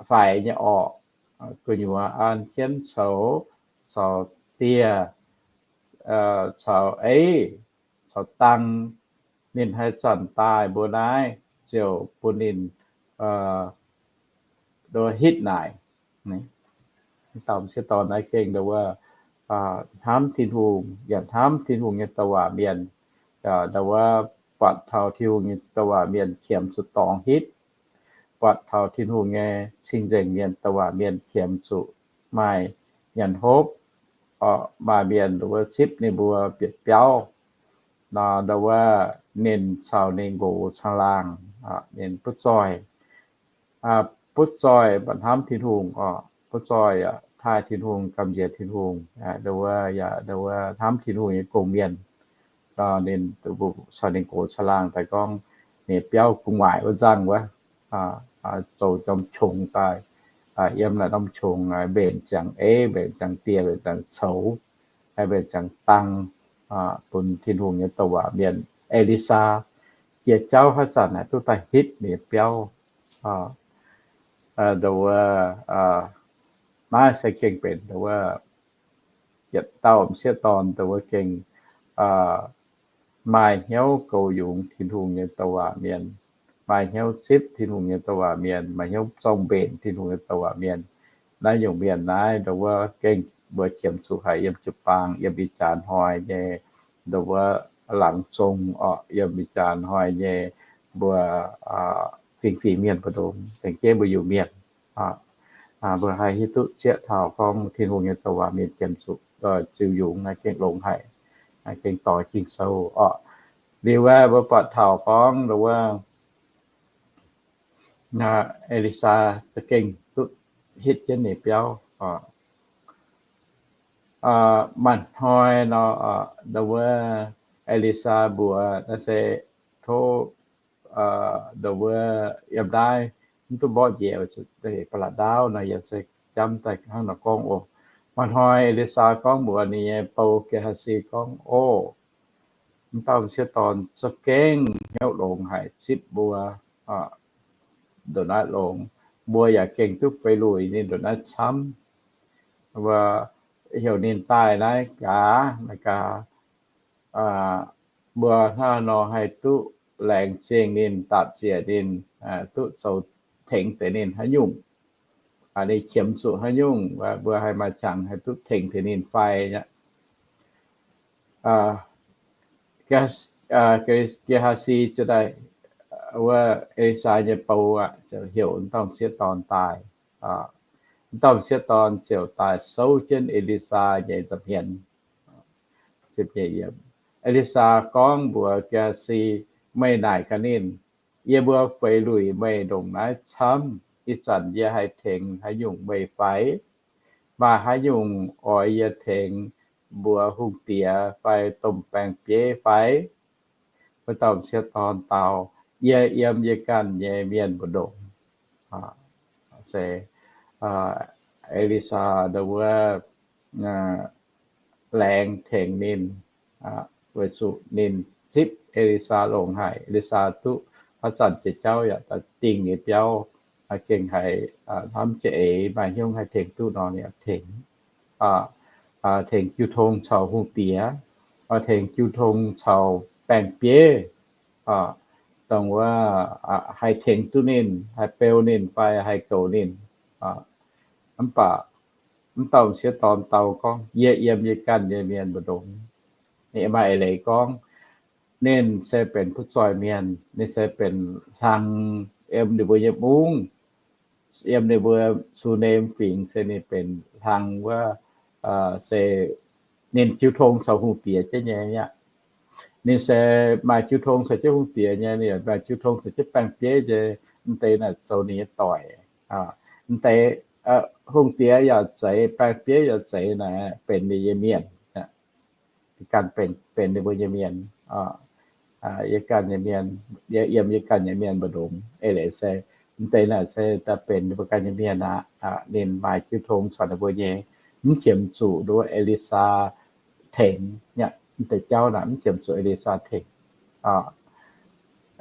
faix nyei orqc, gu'nyuoz an jienv coux caux dieh caux eiv caux dang, ninh haaix zanc daaih mbuo naaiv ziouc bun ninh hitv naaic. Dauh m'sieqv dorn naaiv gengh dongh wuov hnamv Tin-Hungh, yaac hnamv Tin-Hungh nyei douc waac mienh, dongh wuov buatc taux Tin-Hungh nyei douc waac mienh qiemx zuqc dorngx hitv, buatc taux Tin-Hungh nyei cing-nzengc mienh douc waac mienh qiemx zuqc maaih nyanc hopv, maaih mienh dongh wuov zipv ninh mbuo bieqc biauv nor, dongh wuov ninh caux ninh nqox caangh laangh, ninh butv zoih, butv zoih mv baac hnamv Tin-Hungh oc, butv zoih taaih Tin-Hungh, gamh nziex Tin-Hungh, dongh wuov yaac dongh wuov hnamv Tin-Hungh nyei gong-mienh. Ninh caux ninh nqox caangh laangh daaih gorngv, ninh biauv gu'nguaaic wuov nzangh wuov, zoux norm qongx daaih, yiem naaic norm qongx mbenc ziangx eiv, mbenc ziangx dieh, mbenc ziangx coux, mbenc ziangx dang, bun Tin-Hungh nyei douc waac mienh E^li^saa jiex jauv haaix zanc naaic duqv daaih hitv ninh nyei biauv. Nduov, naaiv se gengh benx nduov yietc dauh m'sieqv dorn nduov gengh maaih hnyouv goux yungz Tin-Hungh nyei douc waac mienh, maaih hnyouv zipv Tin-Hungh nyei douc waac mienh, maaih hnyouv zorng-mbenc Tin-Hungh nyei douc waac mienh. Naaiv nyungc mienh naaiv nduov gengh mbuo qiemx zuqc haiz yiem jiu-baang, yiem ih jaax hnoi nyei nduov laangz zong orqc, yiem ih jaax hnoi nyei mbuo fingx-fingx mienh mbu'ndongx, aengx jeiv mbuo Iu-Mienh. Mbuo haih hiuv duqv zieqv taux gorngv Tin-Hungh nyei douc waac mienh qiemx zuqc ziux yungz naaiv gengh longx haic, gengh doix Ging-Sou orqc. Liuz aeqv, mbuo buatc taux gorngv nduov E^li^saa za'gengh duqv hitv jienv ninh biauv. Maaih hnoi nor, nduov E^li^saa mbuox naaiv se tov nduov yiem naaiv mv duqv mborqv njiec, ba'laqc ndaauv nor, yaac se jamv daaih hnangv nor gorngv oc. Maaih hnoi E^li^saa gorngv mbuox ninh nyei bou, Ge^haa^si, gorngv, Oc, mv dauh m'sieqv dorn za'gengh hnyouv longx haic, zipv mbuo ndongc naaiv longx. Mbuo yaac gengh duqv feix luic ninh ndongc naaiv camv. Mbuo heuc ninh daaih naaiv gaax, naaiv gaax, mbuo hnangv nor haih duqv laengz zingh ninh, daapc ziec ninh, duqv zoux tengx deix ninh haaix nyungc, ninh qiemx zuqc haaix nyungc, mbuo haih maaih qangx haih duqv tengx taux ninh fai aqv. Ge^haa^si ziouc daaih, wuov E^li^saa nyei bou aqv, ziouc heuc m'dauh m'sieqv dorn daaih. M'dauh m'sieqv dorn ziouc daaih souv jienv E^li^saa nyei nza'hmien. E^li^saa gorngv mbuox Ge^haa^si, Meih naaic gaax ninh, yie mbuo feix luic meih ndongc naaiv camv, ih zanc yie haih tengx haaix nyungc meih fai? Maaih haaix nyungc oix yie tengx mbuox hungh diex fai domh baeng-bieiv fai? Wuov dauh m'sieqv dorn dau, Yie yiem yie ganh nyei mienh mbu'ndongx. Se E^li^saa nduov laengz tengx ninh, weic zuqc ninh zipv E^li^saa longx haic. E^li^saa duqv haaix zanc jiex jauv yaac daaih dingh ninh biauv, gengh haiz hnamv jiex eix maaih hnyouv haih tengx duqv nor, ninh tengx, tengx jiu tong caux hungh diex, tengx jiu tong caux baeng-bieiv, dongh wuov haih tengx duqv ninh, haih beu ninh fai haih goux ninh. Mv baac mv dauh m'sieqv dorn dau gorngv, Yie yiem yie ganh nyei mienh mbu'ndongx. Ninh maaih eix leiz gorngv, ninh se benx butv-zoih mienh, ninh se benx hlang yiem ninh mbuo nyei mungv, yiem ninh mbuo Sunem Fingx se ninh benx hlang wuov, se ninh jiu tong caux hungh diex jienv nyei aqv. Ninh se maaih jiu tong caux jienv hungh diex nyei, ninh maaih jiu tong caux jienv baeng-bieiv nyei. M'deix naaic zoux ninh nyei doic. M'deix hungh diex yaac zeiz, baeng-bieiv yaac zeiz naaic benx ninh nyei mienh, ganh benx, benx ninh mbuo nyei mienh. Yie ganh nyei mienh, yie yiem yie ganh nyei mienh mbu'ndongx. Eix leiz se m'deix naaic se daaih benx ninh mbuo ganh nyei mienh aqv. Ninh maaih jiu tong caux ninh mbuo nyei, mv qiemx zuqc nduov E^li^saa tengx. M'deix jauv naaic mv qiemx zuqc E^li^saa tengx.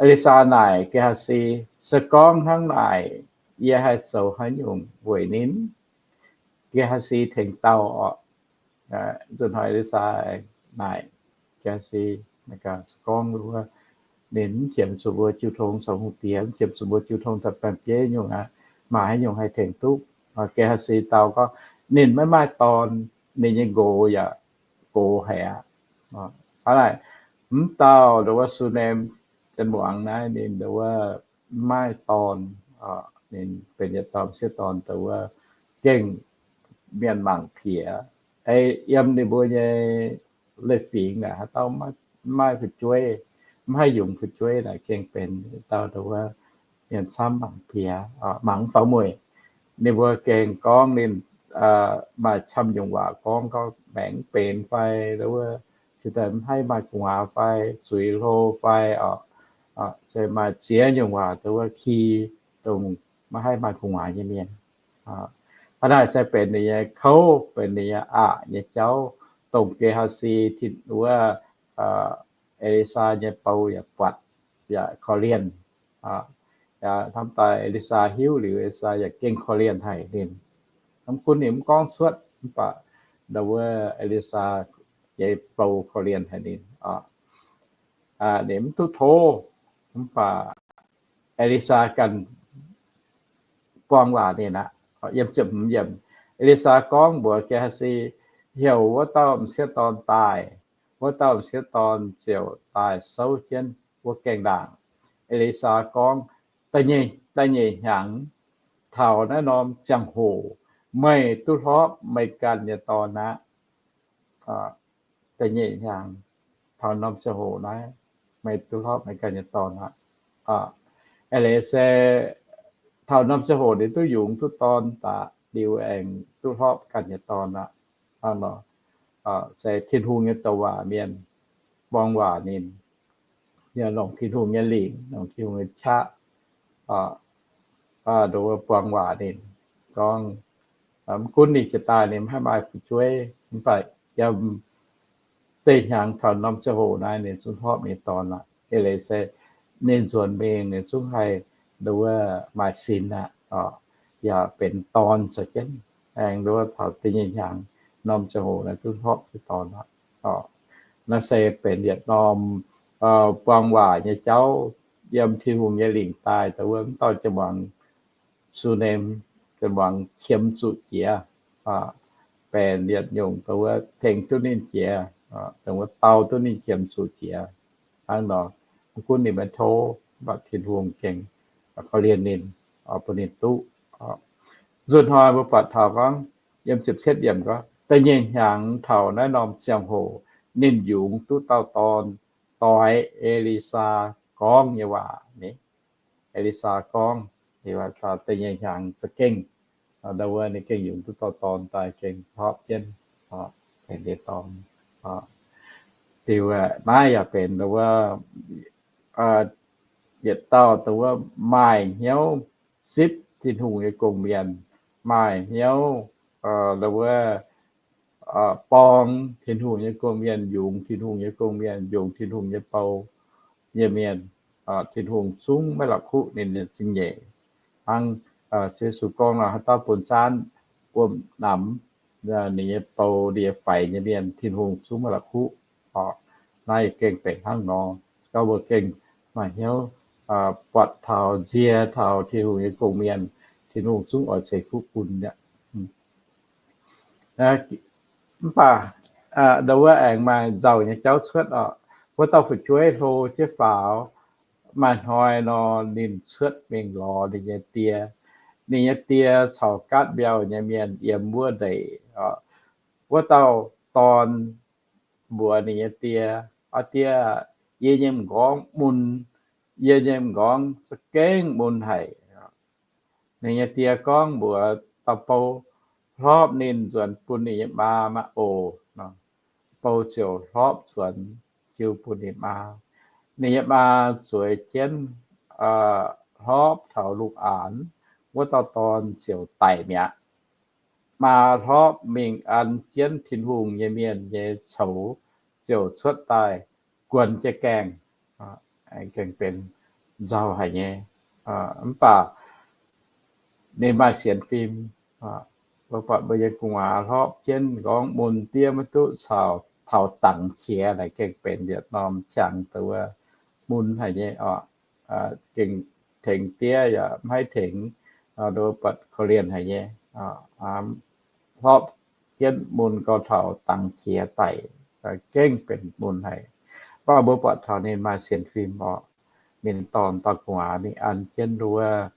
E^li^saa naaic Ge^haa^si, Se gorngv hnangv naaic, yie haih zoux haaix nyungc weic ninh? Ge^haa^si tengx dau orqc. Nzunc hnoi E^li^saa naaic Ge^haa^si, se gorngv wuov ninh mv qiemx zuqc mbuo jiu tong caux hungh diex, mv qiemx zuqc mbuo jiu tong caux baeng-bieiv nyungc aqv, maaih haaix nyungc haih tengx duqv? Ge^haa^si dau gorngv, Ninh maiv maaih dorn, ninh nyei nqox yaac gox haic aqv. Hnangv naaic, mv dauh nduov Sunem Janx-muangz naaiv ninh nduov maiv maaih dorn, ninh benx yietc dauh m'sieqv dorn nduov gengh mienh mangc piex. Yiem ninh mbuo nyei leiz-fingx naaic haaix dauh maiv maaih fu'jueiv, mv haih yungz fu'jueiv naaic gengh benx yietc dauh nduov mienh camv mangc piex, mangc mv faaux mueic. Ninh mbuo gengh gorngv ninh maaih camv nyungc waac gorngv, gorngv maengc mv benx fai, nduov se daaih mv haih maaih gu'nguaaz fai, zuiz hlo fai orqc, se maaih ziex nyungc waac nduov ki, dongh maiv haih maaih gu'nguaaz nyei mienh. Hnangv naaic se benx ninh nyei kouv, benx ninh nyei aqc nyei jauv, dongh Ge^haa^si tin wuov E^li^saa nyei bou yaac buatc, yaac korv-lienh. Hnamv daaih E^li^saa hiuv liuz, E^li^saa yaac gengh korv-lienh haic ninh. Mv gunv ninh mv gorngv cuotv, mv baac ndau wuov E^li^saa nyei bou korv-lienh haic ninh. Ninh mv duqv tov, mv baac E^li^saa ganh buang waac ninh aqv. E^li^saa gorngv mbuox Ge^haa^si, Heuc wuov dauh m'sieqv dorn daaih. Wuov dauh m'sieqv dorn ziouc daaih souv jienv wuov gaengh ndaangc. E^li^saa gorngv, Da'nyeic hnyangx, taux naaiv norm ziangh hoc, meih duqv hlorpv meih ganh nyei dorn aqv. Da'nyeic hnyangx, taux norm ziangh hoc naaiv, meih duqv hlorpv meih ganh nyei dorn aqv. Eix leiz se taux norm ziangh hoc ninh duqv yungz duqv dorn daaih liuz aengx duqv hlorpv ganh nyei dorn aqv. Hnangv nor, se Tin-Hungh nyei douc waac mienh buang waac ninh, yaac longc Tin-Hungh nyei lingc, longc Tin-Hungh nyei qaqv, nduov buang waac ninh, gorngv, mv gunv ninh jiex daaih ninh mv haih maaih fu'jueiv, mv baac yiem deix hnyangx taux norm ziangh hoc naaiv ninh zungv hlorpv ninh dorn aqv. Eix leiz se ninh nzuonx mingh ninh zungv haih nduov maaih sin aqv, yaac benx dorn za'jienv. Aengx nduov taux da'nyeic hnyangx norm ziangh hoc naaiv zungv hlorpv jienv dorn aqv. Naaiv se benx yietc norm buang waac nyei jauv yiem Tin-Hungh nyei lingc daaih, dongh wuov mv dauh jien-muangz Su^nem, jien-muangz qiemx zuqc jiex, benx yietc nyungc dongh wuov tengx duqv ninh jiex, dongh wuov dau duqv ninh qiemx zuqc jiex. Hnangv nor, mv gunv ninh maiv tov, mv baac Tin-Hungh gengh korv-lienh ninh, bun ninh duqv. Nzunh hnoi mbuo buatc taux gorngv, yiem ziepc cietv yiemc gorngv, Da'nyeic hnyangx taux naaiv norm ziangh hoc ninh yungz duqv dauh dorn doix E^li^saa gorngv nyei waac ni. E^li^saa gorngv, da'nyeic hnyangx za'gengh, ndau wuov ninh gengh yungz duqv dauh dorn daaih gengh hlorpv jienv, benx deix dorn. Diuh naaiv yaac benx ndau wuov yietc dauh dongh wuov maaih hnyouv zipv Tin-Hungh nyei gong-mienh, maaih hnyouv ndau wuov borng Tin-Hungh nyei gong-mienh, yungz Tin-Hungh nyei gong-mienh, yungz Tin-Hungh nyei bou nyei mienh, Tin-Hungh zungv maiv la'kuqv ninh nyei zingh nyeic. Hnangv Ziouv Yesu gorngv nor, haaix dauh bun zaanv wuom-namx ninh nyei bou, ninh nyei faix nyei mienh, Tin-Hungh zungv maiv la'kuqv. Naaiv gengh benx hnangv nor, gauh mbuo gengh maaih hnyouv buatc taux, nzie taux Tin-Hungh nyei gong-mienh, Tin-Hungh zungv oix ceix fuqv bun aqv. Mv baac ndau wuov aengx maaih nzauh nyei jauv cuotv oc. Wuov dauh fu'jueiv hlo jienv faaux, maaih hnoi nor, ninh cuotv mingh lorz ninh nyei die. Ninh nyei die caux gaatv mbiauh nyei mienh yiem wuov ndeic. Wuov dauh dorn mbuox ninh nyei die, Aa Die, yie nyei m'nqorngv mun, yie nyei m'nqorngv za'gengh mun haic. Ninh nyei die gorngv mbuox dauh bou, Hlorpv ninh nzuonx bun ninh nyei maa maah oc. Bou ziouc hlorpv nzuonx jiu bun ninh maa. Ninh nyei maa zueiz jienv hlorpv taux lungh aanx, wuov dauh dorn ziouc daic mi'aqv. Maa hlorpv mingh an jienv Tin-Hungh nyei mienh nyei coux ziouc cuotv daaih guonx jienv gaengh. Aengx gengh benx nzauh haic nyei. Mv baac ninh maaih sienx fim. Mbuo buatc mbuo nyei gu'nguaaz hlorpv jienv m'nqorngv mun, diev maiv duqv caux taux dangx qiex naaic gengh benx yietc norm qangx dongh wuov mun haic nyei oc. Gengh tengx diev yaac maiv haih tengx, buatc korv-lienh haic nyei. Hlorpv jienv mun gauh taux dangx qiex daic, gengh benx mun haic. Mv baac mbuo buatc taux ninh maaih sienx fim oc. Ninh dorh dauh gu'nguaaz mingh an jienv wuov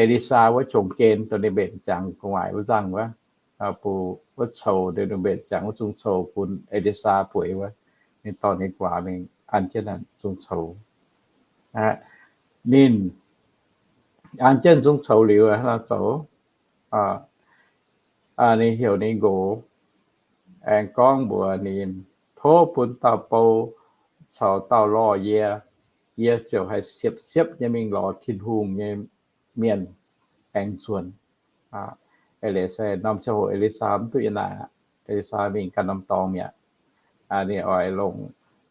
E^li^saa wuov qongx gen, dongh ninh mbenc ziangx gu'nguaaic wuov nzangh wuov, bun wuov coux, ninh mbenc ziangx wuov zungh coux bun E^li^saa bueix wuov, ninh dorh ninh gu'nguaaz mingh an jienv zungh coux. Ninh an jienv zungh coux liuz, zoux, ninh heuc ninh nqox, aengx gorngv mbuox ninh, Tov bun dauh bou caux dauh lorh yie, yie ziouc haih siepv-siepv nyei mingh lorz Tin-Hungh nyei mienh aengx nzuonx. Eix leiz se norm ziangh hoc E^li^saa mv duqv yiem naaic, E^li^saa mingh ganh norm dorngx mi'aqv. Ninh oix longc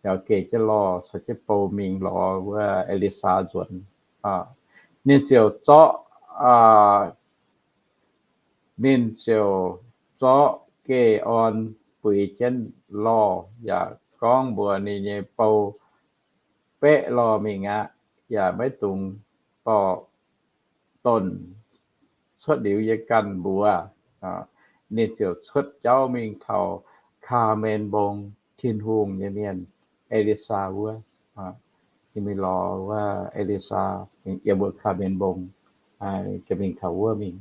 geh jienv lorh caux jienv bou mingh lorz wuov E^li^saa nzuonx. Ninh ziouc zorqv, ninh ziouc zorqv geh orn buix jienv lorh yaac gorngv mbuox ninh nyei bou, Baeqv lorh mingh aqv. Yaac maiv dungx dorh donc cuotv liuz yie ganh mbuox. Ninh ziouc cuotv jauv mingh taux Kaa^men Mbong, Tin-Hungh nyei mienh, E^li^saa wuov. Ninh mingh lorz wuov E^li^saa yiem wuov Kaa^men Mbong, ziouc mingh taux wuov mingh.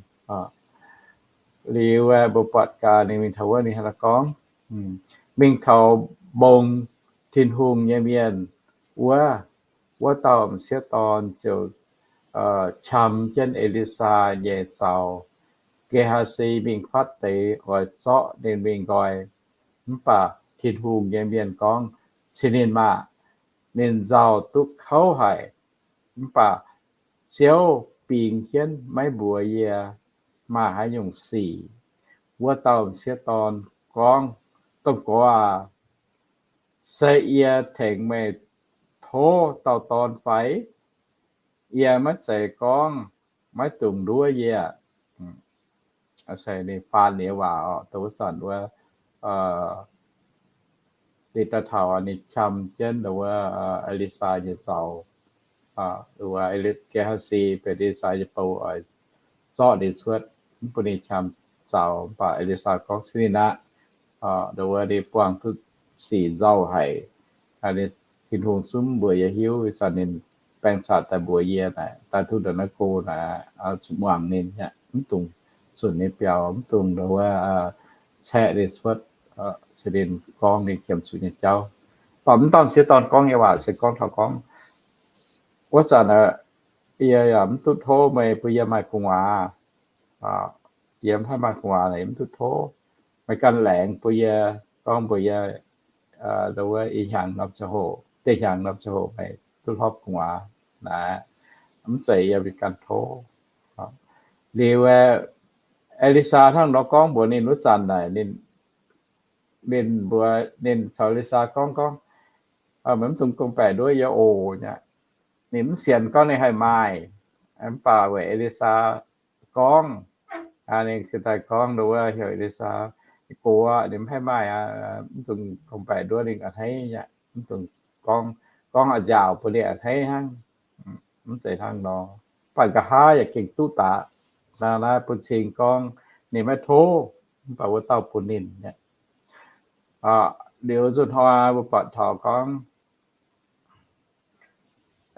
Liuz mbuo buatc gaax ninh mingh taux wuov ninh hnangv naaiv gorngv, mingh taux mbong Tin-Hungh nyei mienh wuov, wuov dauh m'sieqv dorn ziouc qam jienv E^li^saa nyei zaux. Ge^haa^si mingh fatv deix oix zorqv ninh mingh nqoi. Mv baac Tin-Hungh nyei mienh gorngv, Cin ninh maah! Ninh nzauh duqv kouv haic. Mv baac Ziouv bingx jienv maiv mbuox yie maaih haaix nyungc sic. Wuov dauh m'sieqv dorn gorngv, Domh gorx aac, se yie tengx meih tov dauh dorn fai? Yie maiv zeiz gorngv maiv dungx nduov yie. Se ninh faan ninh nyei waac oc, dongh wuov zanc wuov, ninh daaih taux ninh qam jienv wuov E^li^saa nyei zaux. Ge^haa^si benx E^li^saa nyei bou oix zorqv ninh cuotv, mv bun ninh qam zaux. Mv baac E^li^saa gorngv, Cin ninh aqv. Dongh wuov ninh buangh duqv sic nzauh haic. Tin-Hungh zungv mbuox yie hiuv, ih zanc ninh baeng caqv daaih mbuox yie naaic, daaih duqv ndongc naaiv go naaic, zuqc muangx ninh, mv dungx zunc ninh biaux, mv dungx dongh wuov caeqv ninh cuotv. Se ninh gorngv ninh qiemx zuqc nyei jauv. Mv dauh m'sieqv dorn gorngv nyei waac se gorngv taux gorngv, Wuov zanc yie yaac mv duqv tov meih bun yie maaih gu'nguaaz. Yie mv haih maaih gu'nguaaz, yie mv duqv tov. Meih ganh laengz bun yie, gorngv mbuox yie, dongh wuov ih hnyangx norm ziangh hoc, deix hnyangx norm ziangh hoc meih duqv hlopv gu'nguaaz naaic, mv zeiz yie mingh ganh tov. Liuz, E^li^saa hnangv nor gorngv mbuox ninh wuov zanc naaic, ninh, ninh mbuox, ninh caux E^li^saa gorngv, gorngv, Meih mv dungx gorngv-baeqc nduov yie oc. Ninh mv sienx gorngv ninh haih maaih. Mv baac weic E^li^saa gorngv, ninh ziouc daaih gorngv dongh wuov heuc E^li^saa, Gox aqv, ninh mv haih maaih aqv. Mv dungx gorngv-baeqc nduov ninh a'hneiv aqv. Mv dungx gorngv, gorngv a'nziaauc bun ninh a'hneiv hnangv. Mv zeiz hnangv nor. Mv baac nqa'haav yaac gengh duqv daaih. Naaiv, naaiv bun cing gorngv ninh maiv tov, mv baac wuov dauh bun ninh aqv. Liuz nzunc hnoi mbuo buatc taux gorngv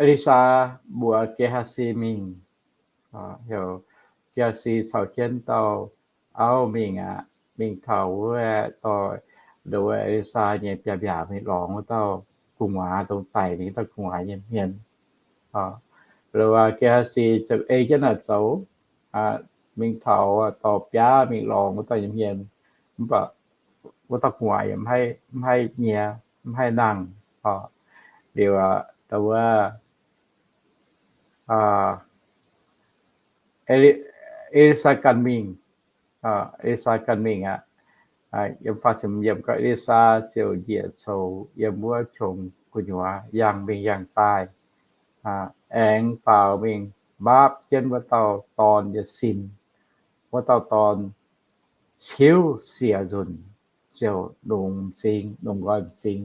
E^li^saa mbuox Ge^haa^si mingh, heuc Ge^haa^si caux jienv dauh auv mingh aqv, mingh taux wuov dorh, nduov E^li^saa nyei biaav-mbiaac mingh lorngx wuov dauh gu'nguaaz, dongh daic mingh dauh gu'nguaaz nyei hmien. Liuz Ge^haa^si ziouc ei jienv naaic zoux, mingh taux dorh biaav mingh lorngx wuov dauh nyei hmien. Mv baac wuov dauh gu'nguaaz yaac mv haih nyie, mv haih nangh. Liuz, wuov, E^li^saa ganh mingh, E^li^saa ganh mingh aqv. Yiem faah ziepc yiemc gorngv, E^li^saa ziouc njiec coux yiem wuov qongx gu'nyuoz yangh mingh yangh daaih, aengx faaux mingh mbaapv jienv wuov dauh dorn nyei sin. Wuov dauh dorn ciuv siec nzunc ziouc nungx m'zing, nungx nqoi m'zing.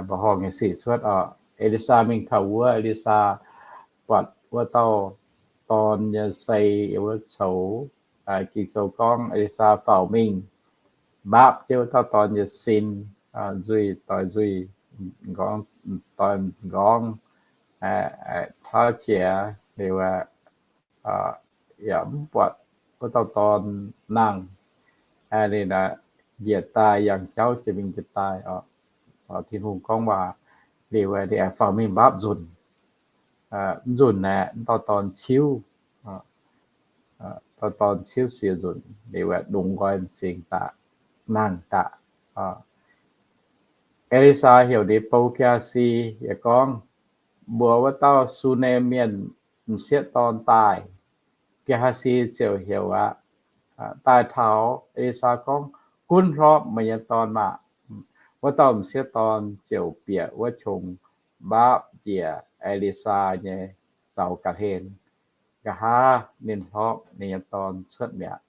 Mba'horngh nyei sic cuotv oc. E^li^saa mingh taux wuov, E^li^saa buatc wuov dauh dorn nyei sei yiem wuov coux. Ging-Sou gorngv E^li^saa faaux mingh mbaapv jienv wuov dauh dorn nyei sin, nzuih doix nzuih, m'nqorngv doix m'nqorngv, tauv qiex liuz, yaac mv buatc wuov dauh dorn nangh. Ninh njiec daaih yangh jauv jiex mingh jiex daaih oc. Tin-Hungh gorngv waac liuz, ninh aengx faaux mingh mbaapv nzunc. Mv nzunc aeqv, mv dauh dorn ciuv, dauh dorn ciuv siec nzunc liuz, nungx nqoi m'zing daaih, nangh daaih. E^li^saa heuc ninh bou Ge^haa^si yaac gorngv, mbuox wuov dauh Su^nem mienh m'sieqv dorn daaih. Ge^haa^si ziouc heuc aqv, daaih taux E^li^saa gorngv, gunv hlorpv meih nyei dorn maah! Wuov dauh m'sieqv dorn ziouc bieqc wuov qongx mbaapv njiec E^li^saa nyei zaux ga'hlen. Nqa'haav ninh hlorpv ninh nyei dorn cuotv mi'aqv.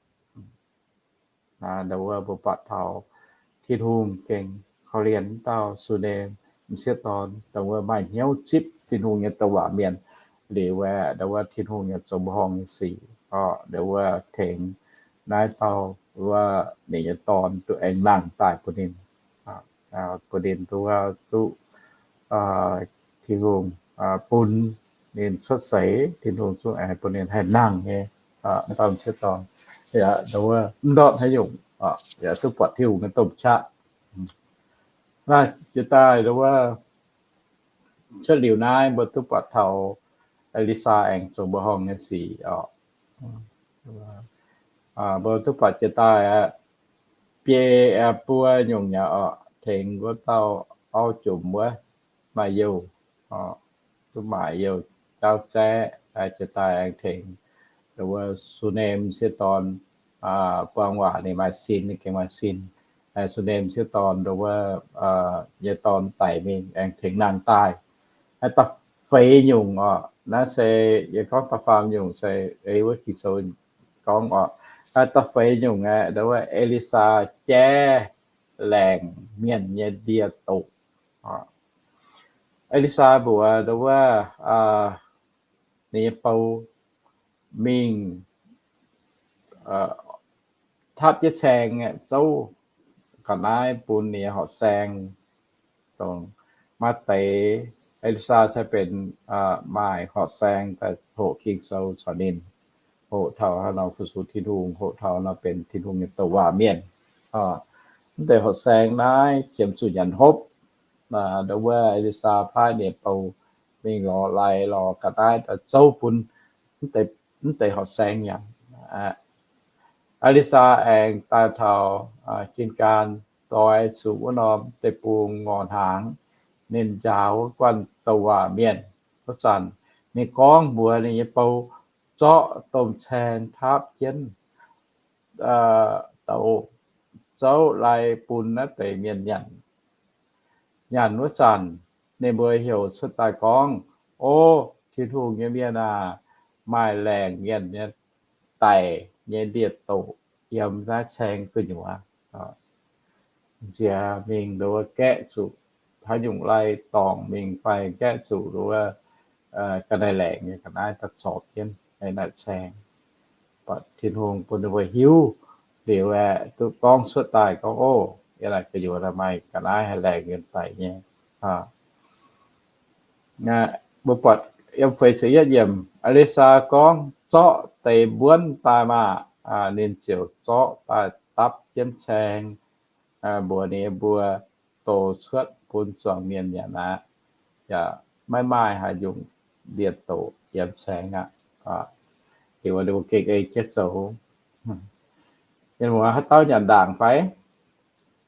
Ndongc wuov mbuo buatc taux Tin-Hungh gengh korv-lienh wuov dauh Su^nem m'sieqv dorn, dongh wuov maaih hnyouv zipv Tin-Hungh nyei douc waac mienh liuz aeqv, ndongc wuov Tin-Hungh nyei zoux mbuoqc horngh nyei sic, ndongc wuov tengx naaiv dauh wuov ninh nyei dorn duqv aengx nangh daaih bun ninh, bun ninh duqv, duqv Tin-Hungh bun ninh cuotv seix, Tin-Hungh zungv aengx bun ninh haih nangh nyei, dauh m'sieqv dorn. Yaac ndongc wuov mv ndortv haaix nyungc, yaac duqv buatc Tin-Hungh nyei domh qaqv. Naaiv jiex daaih ndongc wuov cuotv liuz naaiv mbuo duqv buatc taux E^li^saa aengx zoux mbuoqc horngh nyei sic oc. Mbuo duqv buatc jiex daaih aqv, biei buo nyungc yaac oc, tengx wuov dauh auv jomc wuov, maaih youh, duqv maaic youh jaauv zaeqv, jiex daaih aengx tengx wuov Su^nem m'sieqv dorn buang waac ninh maaih sin, ninh gengh maaih sin. Su^nem m'sieqv dorn ndongc wuov nyei dorn daic mingh aengx tengx nangh daaih. Da'feix nyungc oc, naaiv se yie gorngv da'faam nyungc se ei wuov Ging-Sou gorngv oc. Da'feix nyungc aeqv, ndongc wuov E^li^saa jaiv laengc mienh nyei ndie-doqc. E^li^saa mbuox ndongc wuov ninh nyei bou mingh tapv jienv caeng zouv ga'naaiv bun ninh nyei horqc saeng. Dongh maaih deix E^li^saa se benx maaih horqc saeng daaih hoqc Ging-Sou caux ninh, hoqc taux haaix nor fu-sux Tin-Hungh, hoqc taux nor benx Tin-Hungh nyei douc waac mienh. Mv deix horqc saeng naaiv qiemx zuqc nyanc hopv. Ndongc wuov E^li^saa paaiv ninh nyei bou mingh lorz lai lorz ga'naaiv daaih zouv bun mv deix horqc saeng nyanc. E^li^saa aengx daaih taux Gin^gaan, doix zuqc wuov norm deic-bung ngorc hnaangx. Ninh njaaux wuov guanh douc waac mienh wuov zanc, ninh gorngv mbuox ninh nyei bou zorqv domh caeng tapv jienv douz zouv lai bun naaiv deix mienh nyanc. Nyanc wuov zanc, ninh mbuo heuc cuotv daaih gorngv, O Tin-Hungh nyei mienh aah! Maaih laengc mienh nyei daic nyei ndie-doqc yiem naaiv caeng gu'nyuoz. Nziex mingh nduov gaeqv zuqc haaix nyungc lai dorngc mingh fai gaeqv zuqc nduov ga'naaiv laengc nyei ga'naaiv daaih zorpc jienv naaiv caeng. Buatc Tin-Hungh bun ninh mbuo hiuv liuz aeqv, duqv gorngv cuotv daaih gorngv, O, yiem naaiv gu'nyuoz maaih ga'naaiv haih laengc mienh daic nyei. Mbuo buatc yiem feix ziepc yietv yiemc, E^li^saa gorngv, Zorqv deix mbuonv daaih maah! Ninh ziouc zorqv daaih dapv jienv caeng mbuox ninh mbuo, Doz cuotv bun zuangx mienh nyanc aqv. Yaac maiv maaih haaix nyungc ndie-doqc yiem caeng aqv. Liuz ninh mbuo gengh ei jienv zoux. Mienh muoz haaix dauh nyanc ndaangc fai?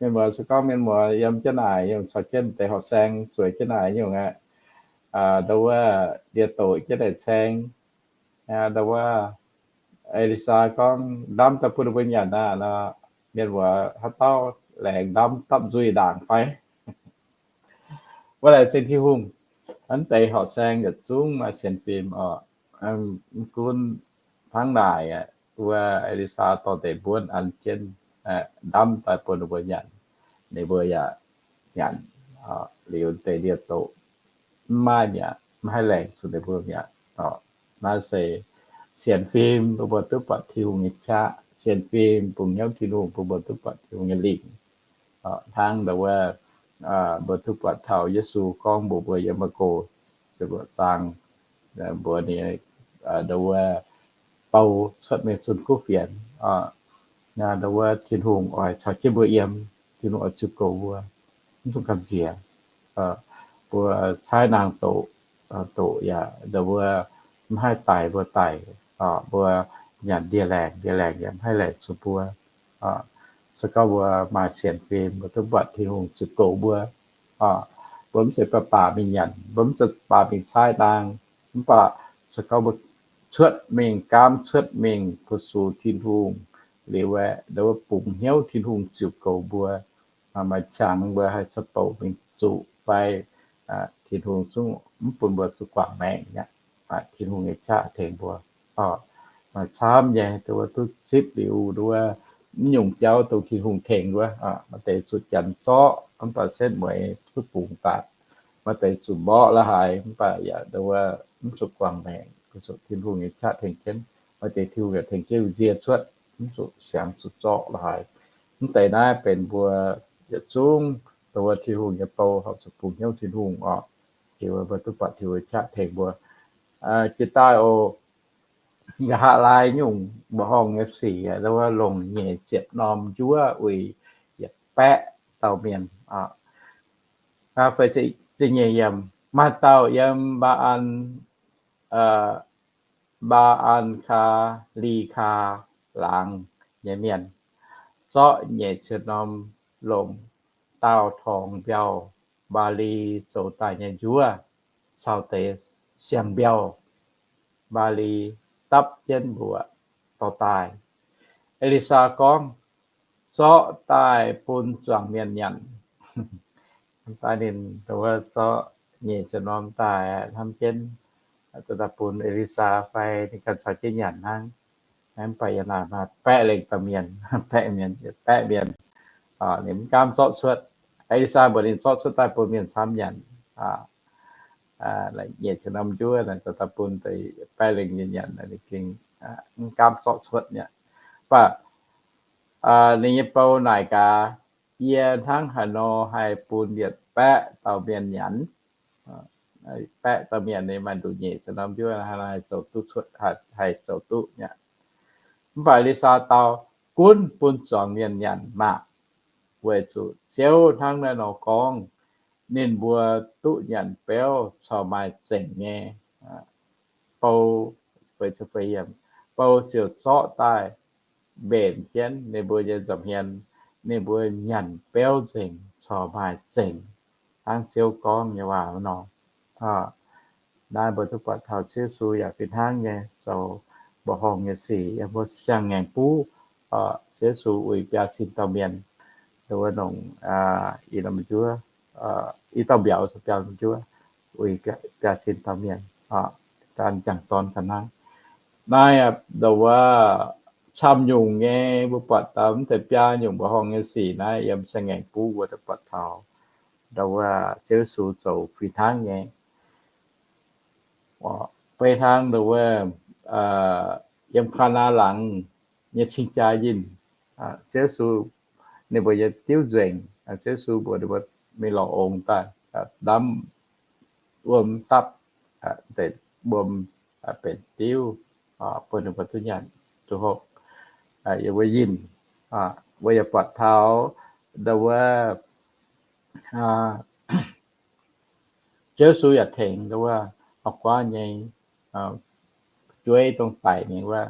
Mienh muoz se gorngv mienh muoz yiem jienv naaic nyungc, caux jienv deix horqc saeng zueiz jienv naaic nyungc aqv, ndau wuov ndie-doqc jienv naaic caeng, ndau wuov E^li^saa gorngv, Ndamv daaih bun ninh mbuo nyanc aqv nor, mienh muoz haaix dauh laengz ndamv dapv nzuih ndaangc fai? Wuov laaic zingh Tin-Hungh, hnangv deix horqc saeng yietc zungv maaih sienx fim oc. Mv gunv hnangv naaic, wuov E^li^saa dorh deix mbuonv an jienv, ndamv daaih bun ninh mbuo nyanc, ninh mbuo yaac nyanc. Liuz deix ndie-doqc mv maaih mi'aqv, mv haih laengc zuqc ninh mbuo mi'aqv. Naaiv se sienx fim bun mbuo duqv buatc Tin-Hungh nyei qaqv, sienx fim bun hnyouv Tin-Hungh bun mbuo duqv buatc Tin-Hungh nyei lingc. Hnangv ndau wuov mbuo duqv buatc taux Yesu gorngv mbuox mbuo yiem Maako ziepc luoqc zaang, mbuox ninh, ndau wuov bou cuotv mingh zunh kuv fienx, ndau wuov Tin-Hungh oix caux jienv mbuo yiem, Tin-Hungh oix ziux goux mbuo, mv dungx gamh nziex. Mbuo caaiv naang doqc, doqc yaac ndau wuov mv haih daic mbuo daic, mbuo nyanc ndie-laengc, ndie-laengc yaac mv haih laengc zuqc mbuo. Se gorngv mbuo maaih sienx fim, mbuo duqv buatc Tin-Hungh ziux goux mbuo. Mbuo mv zeiz baac baac mingh nyanc, mbuo mv zeiz baac mingh caaiv naang, mv baac se gorngv mbuo cuotv mingh, gaamv cuotv mingh fu-sux Tin-Hungh liuz aeqv, ndau wuov bungx hnyouv Tin-Hungh ziux goux mbuo, maaih qangx mbuo haih cuotv bouc mingh zuqc fai Tin-Hungh zungv mv bun mbuo zuqc guangc maengc aqv. Tin-Hungh nyei qaqv tengx mbuo. Maaih camv nyei, nduov wuov duqv zipv liuz, nduov wuov mv nyungc jauv dongh Tin-Hungh tengx wuov, maaih deix zuqc janx zorqv mv baac setv mueiz duqv bungx daaih. Maaih deix zuqc mborqv la'haaix mv baac yaac nduov wuov mv zuqc guangc maengc, zuqc Tin-Hungh nyei qaqv tengx jienv. Maaih deix Tin-Hungh yaac tengx jienv nzie cuotv, mv zuqc siangx zuqc zorqv la'haaix. Mv deix naaiv benx mbuo yietc zungv nduov wuov Tin-Hungh nyei bou horpc zuqc bungx hnyouv Tin-Hungh orqc. Liuz mbuo duqv buatc Tin-Hungh nyei qaqv tengx mbuo. Jiex daaih oc, nqa'haav laai nyungc mbuoqc horngh nyei sic nduov wuov longc nyeic ziepc norm njuov uix yietc baeqv dauh mienh. Feix ziepc nyeic yiem, maaih dauh yiem Mbaa^an, Mbaa^an^kaa^li^kaa laangz nyei mienh, zorqv nyeic ziepc norm longc daauh torngx mbiauh mbaali zoux daaih nyei njuov caux deix siang-mbiauh mbaali dapv jienv mbuoqc dorh daaih. E^li^saa gorngv, Zorqv daaih bun zuangx mienh nyanc. Daaih ninh wuov zorqv nyeic ziepc norm daaih hnamv jienv, daaih bun E^li^saa fai ninh ganh caux jienv nyanc hnangv. Mv baac yaac naaic maaih baeqv lengh dauh mienh, baeqv mienh, baeqv mienh, ninh mv gaamv zorqv cuotv. E^li^saa mbuox ninh zorqv cuotv daaih bun mienh camv nyanc. Nyeic ziepc norm njuov daaih bun baeqv lengh mienh nyanc, ninh gengh mv gaamv zorqv cuotv nyei. Mv baac ninh nyei bou naaic gaax, Yie hnangv haaix nor haih bun yietc baeqv dauh mienh nyanc? Baeqv dauh mienh ninh maaih nduqc nyeic ziepc norm njuov, haih zoux duqv cuotv, haih zoux duqv nyei. Mv baac E^li^saa dau, Gunv bun zuangx mienh nyanc maah! Weic zuqc Ziouv hnangv naaiv nor gorngv, Ninh mbuo duqv nyanc beuv corc maaih zengc nyei bou, bou ziouc zorqv daaih mbenc jienv ninh mbuo nyei nza'hmien. Ninh mbuo nyanc beuv nzengc corc maaih zengc, hnangv Ziouv gorngv nyei waac nor. Naaiv mbuo duqv buatc taux Ziouv Yesu yaac fih hnangv nyei zoux mbuoqc horngh nyei sic yiem mbuo siang-ngaengc buv. Ziouv Yesu uix biaa cin dauh mienh, wuov nongc i njuov, i dauh mbiauz biaa njuov, uix biaa cin dauh mienh, daan jangc dorn ga'naaiv. Naaiv wuov camv nyungc nyei, mbuo buatc daaih mv deix biaa nyungc mbuoqc horngh nyei sic naaiv yiem siang-ngaengc buv mbuo daaih buatc taux ndau wuov Ziouv Yesu zoux fih hnangv nyei. Beiv hnangv ndau wuov yiem Kaa^naa Laangz nyei cing-jaa yinh, Ziouv Yesu ninh mbuo nyei diuv nzengc, Ziouv Yesu mbuox ninh mbuo mingh lorz ong daaih, ndamv wuom dapv deix wuom benx diuv bun ninh mbuo duqv nyanc duqv hopv. Yiem wuov yinh, mbuo yaac buatc taux ndau wuov Ziouv Yesu yaac tengx ndau wuov auv-guaav nyei fu'jueiv dongh daic mingh wuov,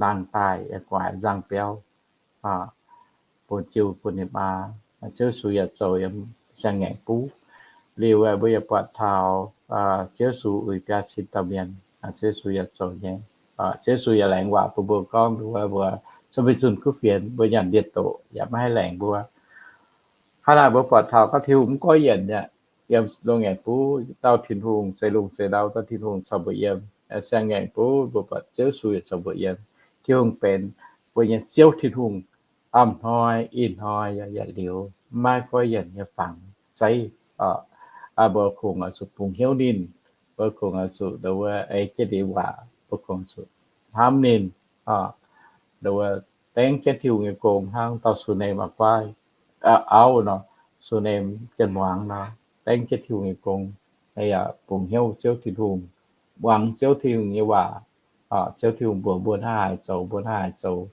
nangh daaih yaac guaax nzangv-biauv bun jiu bun ninh maa. Ziouv Yesu yaac zoux yiem siang-ngaengc buv. Liuz mbuo yaac buatc taux Ziouv Yesu uix biaa cin dauh mienh, Ziouv Yesu yaac zoux nyei. Ziouv Yesu yaac laengz waac bun mbuo gorngv ndau wuov mbuo caux mbuo zunh kuv fienx mbuo nyanc ndie-doqc yaac maiv haih laengc mbuo. Hnangv naaic mbuo buatc taux gorngv Tin-Hungh mv goiv yienc nyei. Yiem loz-ngaengc buv dauh Tin-Hungh, zeix lungh zeix ndau dauh Tin-Hungh caux mbuo yiem. Siang-ngaengc buv mbuo buatc Ziouv Yesu yaac caux mbuo yiem. Tin-Hungh benx mbuo nyei Ziouv Tin-Hungh, a'hnoi, ih hnoi, yaac yietc liuz, maiv goiv yienc nyei fangx zeiv. Mbuo kungx oix zuqc bungx hnyouv ninh, mbuo kungx oix zuqc ndau wuov ei jienv ninh waac, mbuo kungx zuqc hnamv ninh, ndau wuov dengv jienv Tin-Hungh nyei gong hnangv dauh Su^nem auv nor, Su^nem jienv muangx nor, dengv jienv Tin-Hungh nyei gong, yaac bungx hnyouv Ziouv Tin-Hungh, muangx Ziouv Tin-Hungh nyei waac. Ziouv Tin-Hungh mbuox mbuo hnangv haaix zoux mbuo hnangv haaix zoux.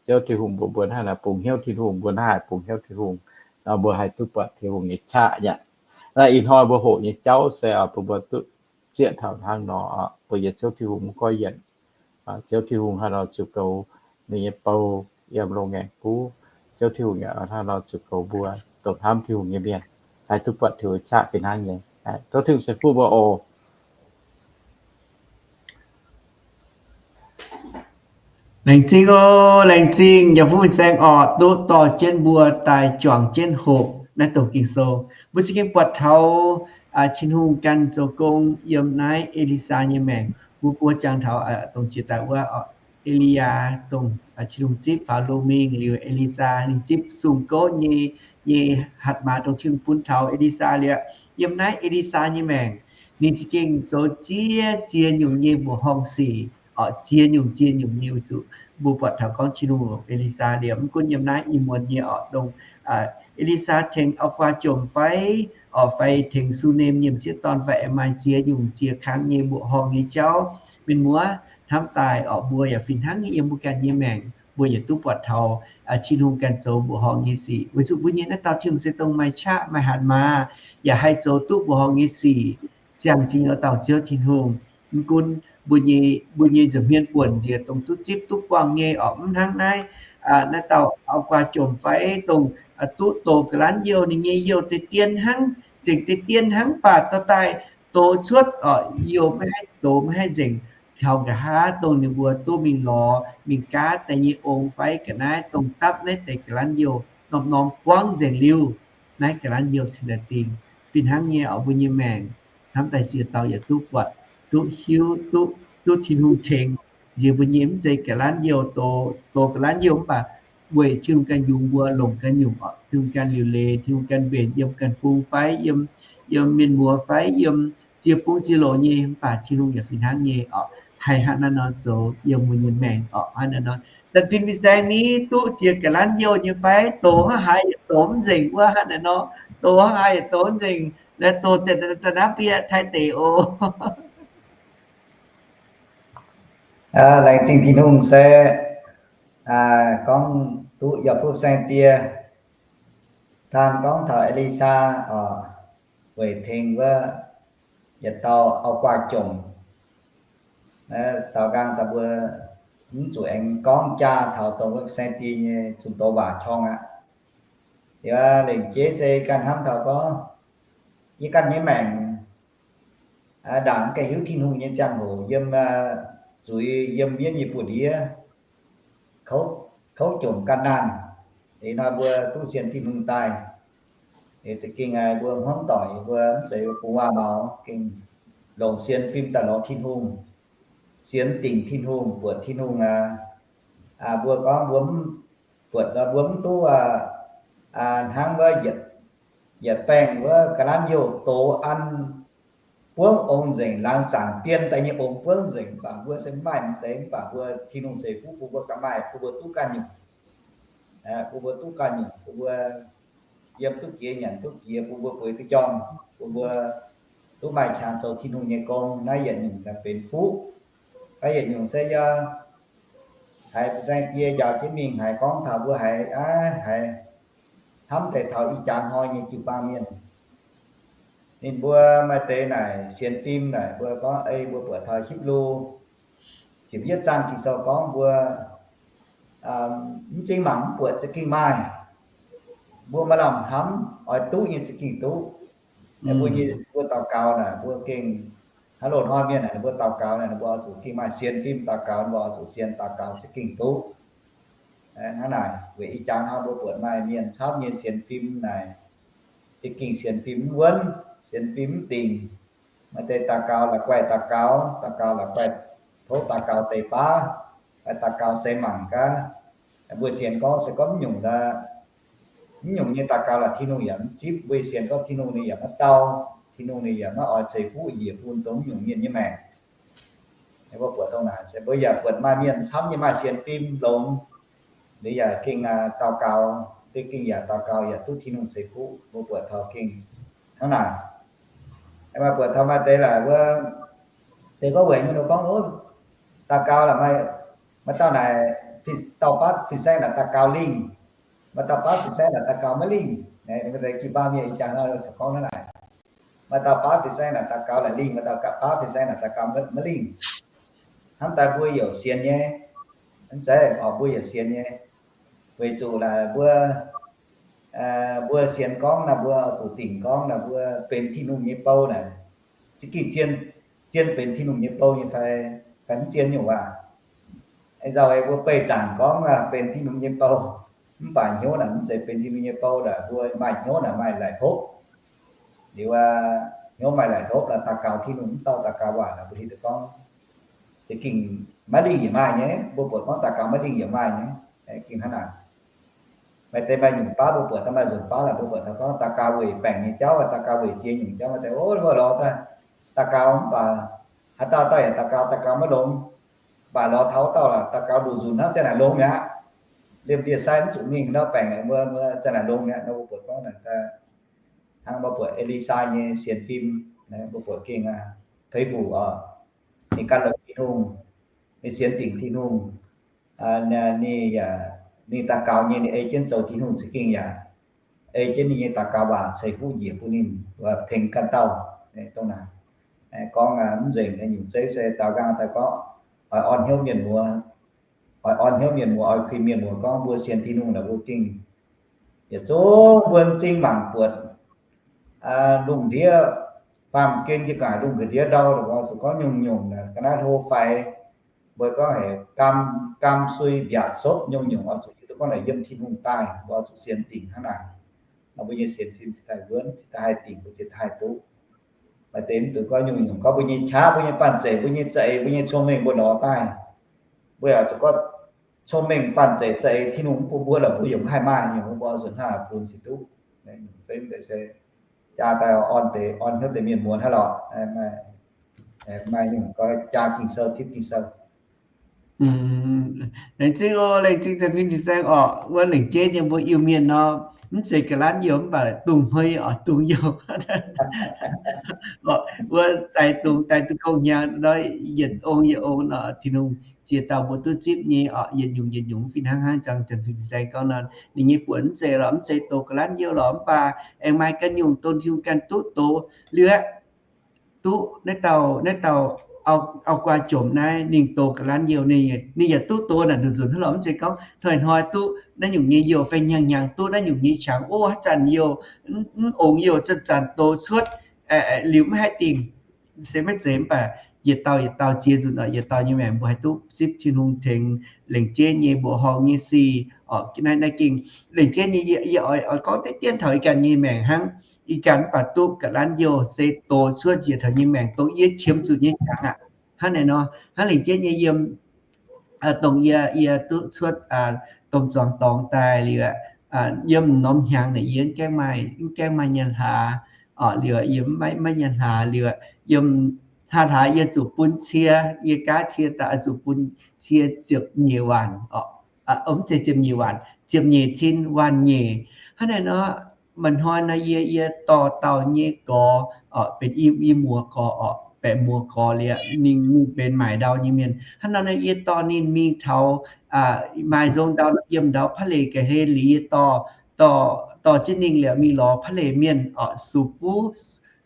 Ziouv Tin-Hungh mbuox mbuo hnangv haaix bungx hnyouv Tin-Hungh mbuo hnangv haaix bungx hnyouv Tin-Hungh. Nor mbuo haih duqv buatc Tin-Hungh nyei qaqv nyei. Naaiv ih hnoi mbuo hoqc nyei jauv se bun mbuo duqv zieqv taux hnangv nor, mbuo nyei Ziouv Tin-Hungh mv goiv yienc. Ziouv Tin-Hungh hnangv nor ziouc goux ninh nyei bou yiem loz-ngaengc buv. Ziouv Tin-Hungh yaac hnangv nor ziouc goux mbuo dongh hnamv Tin-Hungh nyei mienh haih duqv buatc Tin-Hungh qaqv fih hnangv nyei. Tov Tin-Hungh ceix fuqv mbuo oc. Laengz zingh oc, laengz zingh Njoux Fuqv Fin-Saeng orqc, duqv dorh jienv mbuo daaih juangc jienv hoqc Naaiv dongh Ging-Sou. Mbuo za'gengh buatc taux Tin-Hungh ganh zoux gong yiem naaiv E^li^saa nyei maengc. Mbuo buo jangx taux dongh jiex daaih wuov, E^li^yaa, dongh Tin-Hungh zipv Faalo mingh liuz, E^li^saa ninh zipv sung goqv nyei, nyei hatc maaz dongh Tin-Hungh bun taux E^li^saa liuz, yiem naaiv E^li^saa nyei maengc, ninh za'gengh zoux ziex ziex nyungc nyei mbuoqc horngh sic, orqc, ziex nyungc ziex nyungc nyei weic zuqc mbuo buatc taux gorngv Tin-Hungh E^li^saa liuz, mv gunv yiem naaiv ih muonz nyei orqc, dongh E^li^saa tengx auv-guaa jomc fai, orqc, fai tengx Sunem nyiemc sieqv dorn fai, aengx maaih ziex nyungc ziex kang nyei mbuoqc horngh nyei jauv. Mienh muoz, hnamv daaih orqc, mbuo yaac fih hnangv nyei yiem mbuo ganh nyei maengc, mbuo yaac duqv buatc taux Tin-Hungh ganh zoux mbuoqc horngh nyei sic. Weic zuqc mbuo nyei naaiv dauh Tin-Hungh se dongh maaih qaqv maaih hatc maaz, yaac haih zoux duqv mbuoqc horngh nyei sic, ziangh zingh oix dauh Ziouv Tin-Hungh. Mv gunv mbuo nyei, mbuo nyei nza'hmien buonc nziex dongh duqv zipv duqv buangh nyei orqc, mv hnangv naaiv, naaiv dauh auv-guaa jomc fai dongh duqv dox ga'lanv youh, ninh nyei youh deix dien hnangv, nzengc deix dien hnangv, mv baac dorh daaih dox cuotv orqc, youh maiv haih dox, maiv haih nzengc. Taux nqa'haav dongh ninh mbuo duqv mingh lorz mingh gaatv daaih nyei ong fai ga'naaiv dongh dapv naaiv deix ga'lanv youh norm-norm buangv nzengc liuz, naaiv ga'lanv youh cingx daaih dingh. Fih hnangv nyei orqc, mbuo nyei maengc hnamv daaih ziex dauh yaac duqv buatc, duqv hiuv, duqv, duqv Tin-Hungh tengx nziex mbuo nyei mv zeiz ga'lanv youh dox, dox ga'lanv youh mv baac weic Tin-Hungh ganh yungz mbuo longc ganh nyungc orqc, Tin-Hungh ganh liuc leiz, Tin-Hungh ganh mbenc yiem ganh bung fai yiem, yiem mienh muoz fai yiem ziex bung ziex loc nyei, mv baac Tin-Hungh yaac fih hnangv nyei orqc, haih hnangv naaiv nor zoux yiem mbuo nyei maengc orqc, hnangv naaiv nor. Zanc-binh fin-saeng ni duqv ziex ga'lanv youh nyei fai? Dox hnangv haaix yaac dox mv nzengc wuov, hnangv naaiv nor. Dox hnangv haaix yaac dox mv nzengc. Naaiv dox daaih naaiv bieqc Taiv deic oc. Laengz zingh Tin-Hungh se gorngv duqv yaac bupv saeng-die. Taan gorngv taux E^li^saa oc, weic tengx wuov yietc dauh auv-guaa jomc. Daaux nqaang daaih mbuo mv zuqc aengx gorngv jaa taux dongh wuov saeng-die nyei zunh doz waac qorng aqv. Liuz lengc jeiv se ganh hnamv taux gorngv yie ganh nyei maengc ndaangc mv gaengh hiuv Tin-Hungh nyei ziangh hoc yiem zuiz, yiem mienv nyei buoz-ndiev, kouv jomc ganh naanh. Ih hnoi mbuo duqv sienx Tin-Hungh daaih, za'gengh mbuo hmuangv doic, mbuo mv zeiz bungx waac-maux, gengh longc sienx fim daaih lorz Tin-Hungh, sienx dingc Tin-Hungh, buatc Tin-Hungh aqv. Mbuo gorngv mbuo mv buatc, mbuo mv duqv hnangv wuov yietc baengh wuov ga'lanv youh dox an buonv ong nzengc, laangz zaangc bien daaih nyei ong buonv nzengc, mv baac mbuo se mv maaih deix, mv baac mbuo Tin-Hungh ceix fuqv bun mbuo ga'maaih, bun mbuo duqv ganh nyungc, bun mbuo duqv ganh nyungc, bun mbuo yiem duqv jiex nyanc duqv jiex, bun mbuo bueix duqv njormh, bun mbuo duqv maaih qangx zoux Tin-Hungh nyei gong. Naaiv yietc nyungc benx fuqv. Naaiv yietc nyungc se yie haiz saeng-die njaaux jienv mingh haiz gorngv taux mbuo haiz, haiz hnamv deix taux ih jaax hnoi nyei jiu-baang mienh. Ninh mbuo maaih deix naaic sienx fim naaic, mbuo gorngv, ei, mbuo buatc taux Hipv^lu ziepc yietv zaang Ging-Sou gorngv mbuo mv zingh mangc mv buatc za'gengh maaih. Mbuo maaih lamh hnamv oix duqv nyei za'gengh duqv. Mbuo nyei, mbuo daux gaux naaic, mbuo gengh, hnangv loz-hnoi mienh naaic, ninh mbuo daux gaux naaic, ninh mbuo oix zuqc gengh maaih sienx fim daux gaux, ninh mbuo oix zuqc sienx daux gaux za'gengh duqv. Hnangv naaic, weic ih jaax hnoi mbuo buatc maaih mienh camv nyei sienx fim naaic, za'gengh sienx fim mv wuonv, sienx fim mv dingc. Maaih deix daux gaux la'guaih daux gaux, daux gaux la'guaih tov daux gaux deix baav, daux gaux seix mangc gaax. Mbuo sienx gorngv se gorngv mv nyungc, mv nyungc nyei daux gaux la'guaih Tin-Hungh yaac mv zipv. Mbuo sienx gorngv Tin-Hungh ninh yaac maiv dau, Tin-Hungh ninh yaac maiv oix ceix fuqv njiec bun dongh mv nyungc mienh nyei maengc. Mbuo buatc dongh naaic, mbuo yaac buatc maaih mienh camv nyei maaih sienx fim longx, liuz yaac gengh daux gaux, liuz gengh yaac daux gaux yaac duqv Tin-Hungh ceix fuqv. Mbuo buatc taux gengh hnangv naaic. Maaih buatc taux maaih deix laaix wuov, deix gorngv weic nyei gorngv, daux gaux laaix maaih, maaih dauh naaic, dauh baav fin-saeng naaic daux gaux lingh, maaih dauh baav fin-saeng naaic daux gaux maiv lingh. Maaih deix jiu-baang mienh ih jaax nor gorngv hnangv naaic, maaih dauh baav fin-saeng naaic daux gaux laaix lingh, maaih dauh baav fin-saeng naaic daux gaux maiv lingh. Hnamv daaih mbuo youc sienx nyei, mv zeiz orqc, mbuo youc sienx nyei, weic zuqc naaic mbuo, mbuo sienx gorngv naaic, mbuo oix zuqc dingc gorngv naaic mbuo benx Tin-Hungh nyei bou naaic, za'gengh zien, zien benx Tin-Hungh nyei bou nyei fai, fai mv zien nyungc aac. Nzauh mbuo beih zaangc gorngv benx Tin-Hungh nyei bou, Mv baac hnyouv naaic mv zeiz benx Tin-Hungh nyei bou naaic, mbuo maaih hnyouv naaic maaih laaic hlopv. Liuz aqv, hnyouv maaih laaic hlopv naaic, daux gaux Tin-Hungh mv dauh daux gaux waac naaic, mbuo hiuv duqv gorngv za'gengh maiv lingh yaac maaih nyei. Mbuo buatc gorngv daux gaux maiv lingh yaac maaih nyei. Gengh hnangv naaic. Maaih deix maaih nyungc baav mbuo buatc, maaih nzunc baav naaic mbuo buatc taux gorngv daux gaux weic baengc nyei jauv, daux gaux weic ziex nyungc jauv. Maaih deix, o, mbuo lorz daaih daux gaux mv baac haaix dauh dauh yaac daux gaux, daux gaux maiv longx. Mv baac lorz taux wuov dauh daux gaux nduqc nzunc hnangv, ziang naaic longx mi'aqv. Liemh ndie sai mv zuqc mingh ndau baengc, mbuo, mbuo ziang naaic longx mi'aqv. Nor mbuo buatc gorngv naaic, hnangv mbuo buatc E^li^saa nyei sienx fim, mbuo buatc gengh peix fuc oc. Ninh gan longx Tin-Hungh, ninh sienx dingc Tin-Hungh, ninh yaac, ninh daux gaux nyei, ninh ei jienv zoux Tin-Hungh za'gengh yaac ei jienv ninh nyei daux gaux waac ceix fuqv njiec bun ninh tengx ganh dauh. Dongh naaic gorngv mv nzengc nyungc zeiv se daaux nqaang daaih gorngv oix orn hnyouv mienh muoz, oix orn hnyouv mienh muoz, oix kuinx mienh muoz gorngv mbuo sienx Tin-Hungh naaic mbuo gengh yietc zungv mbuo m'zing mangc buatc lungh ndiev baamh gen jiex ga'naaiv lungh ga'ndiev ndau, mbuo zuqc gorngv nyungc-nyungc ga'naaiv hlo faix, mbuo gorngv haic, gaam, gaam sui mbiaatc sopv nyungc-nyungc oix zuqc hiuv duqv gorngv naaic yiem Tin-Hungh daaih, mbuo oix zuqc sienx dingc hnangv naaic. Nor mbuo nyei sienx fim cingx daaih wuonv, cingx daaih haih dingc, mbuo cingx daaih haih duqv. Maaih deix mv dungx gorngv nyungc-nyungc gorngv mbuo nyei qaqv, mbuo nyei banh zeic, mbuo nyei za'eix, mbuo nyei cong-mengh mbuo lorz daaih. Mbuo yaac zuqc gorngv cong-mengh banh zeic za'eix Tin-Hungh mv bun mbuo lorqc, mbuo yaac mv haih maaih nyungc, mbuo oix zuqc hnangv naaic bun cingx duqv. Zengv deix se jaa daaih orn deix, orn hnyouv deix mienh muoz hnangv lorqc. Maaih nyungc gorngv jaa Ging-Sou, tipv Ging-Sou. Laengz zingh oc, laengz zingh Janx-Fim Fin-Saeng orqc. Wuov lengc jeiv nyei mbuo Iu-Mienh nor, mv zeiz ga'lanv youh mv baac dungz hmei oc, dungz youh. Wuov daaih dungz, daaih duqv gong hnyangx nor, yietc ong yietc ong nor, Tin-Hungh ziex dauh mbuo duqv zipv nyei orqc, yietc nyungc yietc nyungc fih hnangv, hnangv Janx-Fim Fin-Saeng gorngv nor, ninh nyei buonc mv zeiz lorqc, mv zeiz doz ga'lanv youh lorqc, mv baac aengx maaih ganh nyungc don Tin-Hungh ganh duqv doz liuz aeqv, duqv naaiv dauh, naaiv dauh auv-guaa jomc naaiv ninh doz ga'lanv youh, ninh yaac duqv doz naaic nduqc nzunc hnangv lorqc. Mv zeiz gorngv hnoi-hnoi duqv naaiv nyungc nyei youh fai hnyangx-hnyangx duqv naaiv nyungc nyei qangx, o, haaix zanc youh mv ongx youh zanc-zanc doz cuotv liuz maiv haih dingc. Se maiv zeiz mv baac yietc dauh yietc dauh ziex nzunc oc, yietc dauh nyei maengc mbuo haih duqv zipv Tin-Hungh tengx lengc jeiv nyei mbuoqc horngh nyei sic oc. Naaiv, naaiv gengh lengc jeiv nyei, yie, yie oix, oix gorngv deix dien taux ih ganh nyei maengc hnangv. Ih ganh mv baac duqv ga'lanv youh se doz cuotv njiec taux nyei maengc dongh yie qiemx zuqc nyei qangx aqv. Hnangv naaic nor, hnangv lengc jeiv nyei yiem dongh yie, yie duqv cuotv domh zuangx dorngx daaih liuz, yiem norm hnyangx naaic yie mv gaengh maaih, mv gaengh maaih nyaanh hlaax oc. Liuz yie mv maaih, maiv nyaanh hlaax liuz, yiem hlaax hlaax yie zuqc bun cie, yie gaav cie daaih zuqc bun cie ziepc nyeic waanc oc. Mv zeiz ziepc nyeic waanc, ziepc nyeic cin waanc nyeic. Hnangv naaic nor, maaih hnoi nor yie, yie dorh dauh nyei gorx oc, benx i, i muoz gorx oc, baeqc muoz gorx liuz, ninh, ninh benx maaic ndau nyei mienh. Hnangv nor nor yie dorh ninh mingh taux maaih nzong ndau nor yiem ndau พระเหล ga'hlen liuz yie dorh, dorh, dorh jienv ninh liuz mingh lorz พระเหล mienh oc, สุภู,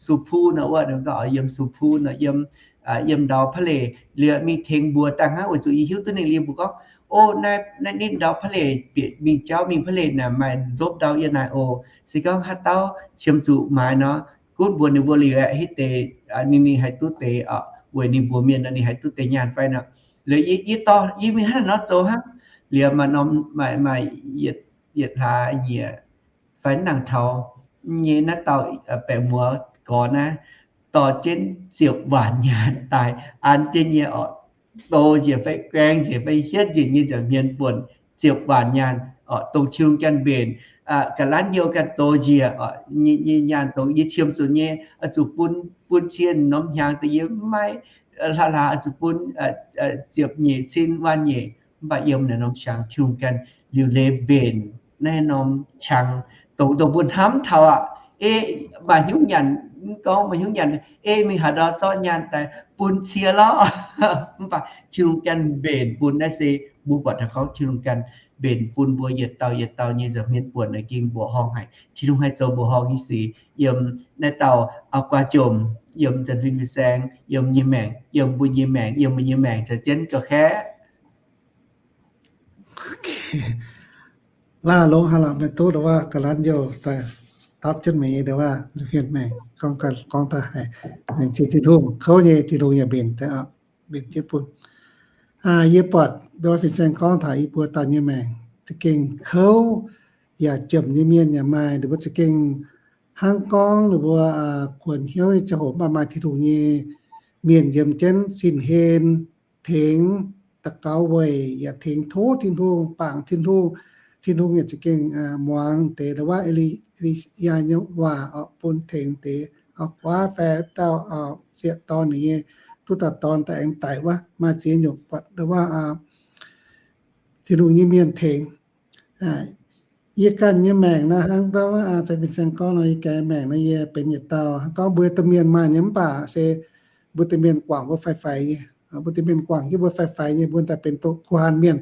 สุภู nor wuov, yiem สุภู nor yiem, yiem ndau พระเหล liuz mingh tengx mbuox daaih hnangv, weic zuqc yie hiuv duqv ninh liuz mbuox gorngv, o, naaiv, naaiv ninh ndau พระเหล bieqc mingh jauv mingh พระเหล naaic maaih nzopv ndau yiem naaic oc. Se gorngv haaix dauh qiemx zuqc maaiz nor, gunv mbuox ninh mbuo liuz aeqv, hitv deix ninh, ninh haih duqv deix oc, weic ninh mbuox mienh nor ninh haih duqv deix nyaanh fai nor. Liuz yie, yie dorh yie mingh hnangv naaic nor zoux hnangv. Liuz maaih norm, maaih, maaih yietc, yietc hlaax nyieqc fai nangc taux nyei naaiv dauh baeqc muoz gorx naaiv dorh jienv ziepc waanc nyaanh daaih an jienv nyei oc, doz njiec fai gaeng njiec fai hietv njiec nyei nza'hmien buonc ziepc waanc nyaanh oc, dongh Tin-Hungh ganh mbenc, ga'lanv youh ganh doz njiec oc, nyei nyaanh dongh yie qiemx zuqc nyei, oix zuqc bun, bun cie norm hnyangx dongh yie mv maaih hlaax hlaax oix zuqc bun ziepc nyeic cin waanc nyeic. Mv baac yiem naaiv norm qangx Tin-Hungh ganh liuc leiz mbenc naaiv norm qangx dongh, dongh mbuo hnamv taux aqv. Ei, maaih hnyouv nyanc, mv gorngv maaih hnyouv nyanc, ei, mingh haaix ndau zorqv nyaanh daaih bun cie lorqc. Mv baac Tin-Hungh ganh mbenc bun. Naaiv se mbuo buatc taux gorngv Tin-Hungh ganh mbenc bun mbuo yietc dauh yietc dauh nyei nza'hmien buonc naaic gengh mbuoqc horngh haic. Tin-Hungh haih zoux mbuoqc horngh nyei sic yiem naaiv dauh auv-guaa jomc, yiem Janx-Fim Fin-Saeng, yiem nyei maengc, yiem mbuo nyei maengc, yiem mbuo nyei maengc caux jienv gauh kaeqv. Laaih longx haaix lorqc, meih duqv ndongc wuov ga'lanv youh daaih dapv jienv meih nyei ndongc wuov nza'hmien maengc, gorngv ganh gorngv daaih haic. Laengz zingh Tin-Hungh, kouv nyei Tin-Hungh yaac mbenc daaih, mbenc jienv bun. Yie buatc ndongc wuov Fin-Saeng gorngv taux yie mbuo dauh nyei maengc, za'gengh kouv yaac jomc nyei mienh yaac maaih. Ninh mbuo za'gengh hnangv gorngv ninh mbuo kuonx hnyouv nyei ziangh hoc mv baac maaih Tin-Hungh nyei mienh yiem jienv sin hlen tengx daux gaux weic yaac tengx tov Tin-Hungh, bangc Tin-Hungh. Tin-Hungh yaac za'gengh muangx deix ndau wuov E^li, E^li^yaa nyei waac oc, bun tengx deix auv-guaav fai dauh sieqv dorn ninh nyei, duqv dauh dorn daaih aengx daic wuov, maaih ziex nyungc buatc ndau wuov Tin-Hungh nyei mienh tengx. Yie ganh nyei maengc naaiv hnangv gorngv caux fin-saeng gorngv nor, yie ganh maengc naaiv yie benx yietc dauh hnangv gorngv mbuo domh mienh maaih nyei mv baac se mbuo domh mienh guangc mbuo faix-faix nyei. Mbuo domh mienh guangc jienv mbuo faix-faix nyei, mbuo daaih benx doqc kuh haanz mienh,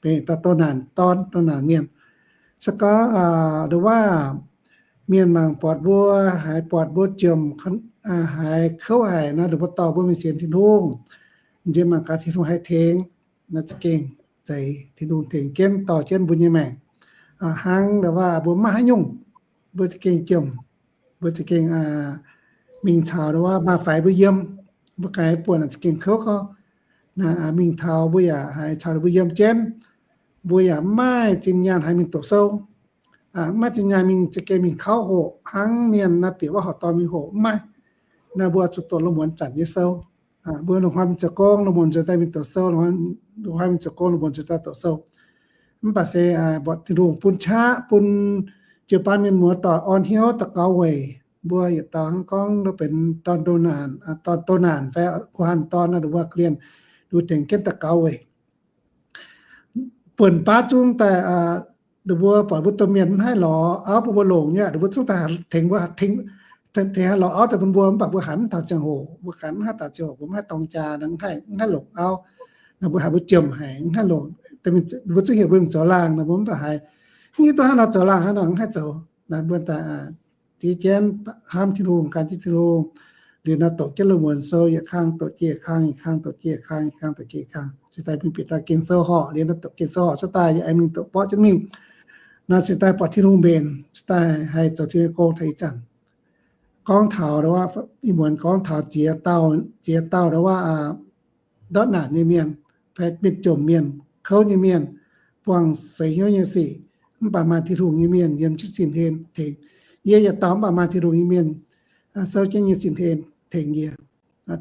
benx yietc dauh doh naanc dorn, doh naanc mienh. Se gorngv ndau wuov mienh mangc buatc mbuo, haiz buatc mbuo jomc, haiz kouv haic nor, ninh mbuo dorh mbuo mingh sienx Tin-Hungh, nziex mangc gaax Tin-Hungh haih tengx. Naaiv za'gengh zeiz Tin-Hungh tengx jienv dorh jienv mbuo nyei maengc. Hnangv ndau wuov mbuo maiv haaix nyungc, mbuo za'gengh jomc, mbuo za'gengh mingh caux ndau wuov maaih faix mbuo yiem, mbuo ganh buonc za'gengh kouv gorngv, mingh taux mbuo yaac haiz caux mbuo yiem jienv, mbuo yaac maiv maaih zinh nyaanh haiz mingh doqc sou, maiv maaih zinh nyaanh mingh za'gengh mingh kauv hoqc hnangv mienh naaiv bieqc wuov horqc dorn mingh hoqc, mv maaih. Naaiv mbuo zuqc doqc lungh muonz zanc nyei sou. Mbuo lungh hnoi mingh zoux gong, lungh muonz nzuonx daaih mingh doqc sou, lungh hnoi mingh zoux gong, lungh muonz nzuonx daaih doqc sou. Mv baac se mbuox Tin-Hungh bun qaqv, bun jiu-baang mienh muoz-doic orn hnyouv daux gaux weic mbuo yietc dauh hnangv gorngv benx dorn doh naanc, dorn doh naanc fai kuh haanz dorn nor, ninh mbuo korv-lienh, ninh mbuo tengx jienv daux gaux weic. Buonc baav zungv daaih, ninh mbuo buatc mbuo domh mienh mv haih lorz auv bun mbuo longc nyei, ninh mbuo zungv daaih tengx mbuo, tengx haih lorz auv daaih bun mbuo, mv baac mbuo haiz mv taux ziangh hoc, mbuo khanx mv haih taux ziangh hoc, mbuo mv haih dorng jaa, mv haih longc auv. Naaiv mbuo haiz mbuo jomc haic, mv haih longc. Mbuo zungv heuc mbuo mingh zoux laangh nor, mbuo mv baac haiz, mv hiuv duqv hnangv nor zoux laangh hnangv nor, mv haih zoux. Naaiv mbuo daaih ziex jienv hnamv Tin-Hungh, gan jienv Tin-Hungh, liuz nor doqc jienv lungh muonz sou, yietc kang doqc jiex kang, yietc kang doqc jiex kang, yietc kang doqc jiex kang, cingx daaih mingh bieqc daaih Ging-Sou horqc. Liuz nor doqc Ging-Sou horqc cuotv daaih yaac aengx mingh doqc borqv jienv mingh. Nor cingx daaih buatc Tin-Hungh mbenc, cingx daaih haih zoux Tin-Hungh nyei gong taux ih zanc. Gorngv taux ih muonz gorngv taux ziex dauh, ziex dauh ndortv naanc nyei mienh, fai mienh jomc mienh, kouv nyei mienh, buangh seix hnyouv nyei sic, mv baac maaih Tin-Hungh nyei mienh yiem jienv sin hlen tengx. Yie yietc dauh mv baac maaih Tin-Hungh nyei mienh souv jienv nyei sin hlen tengx yie.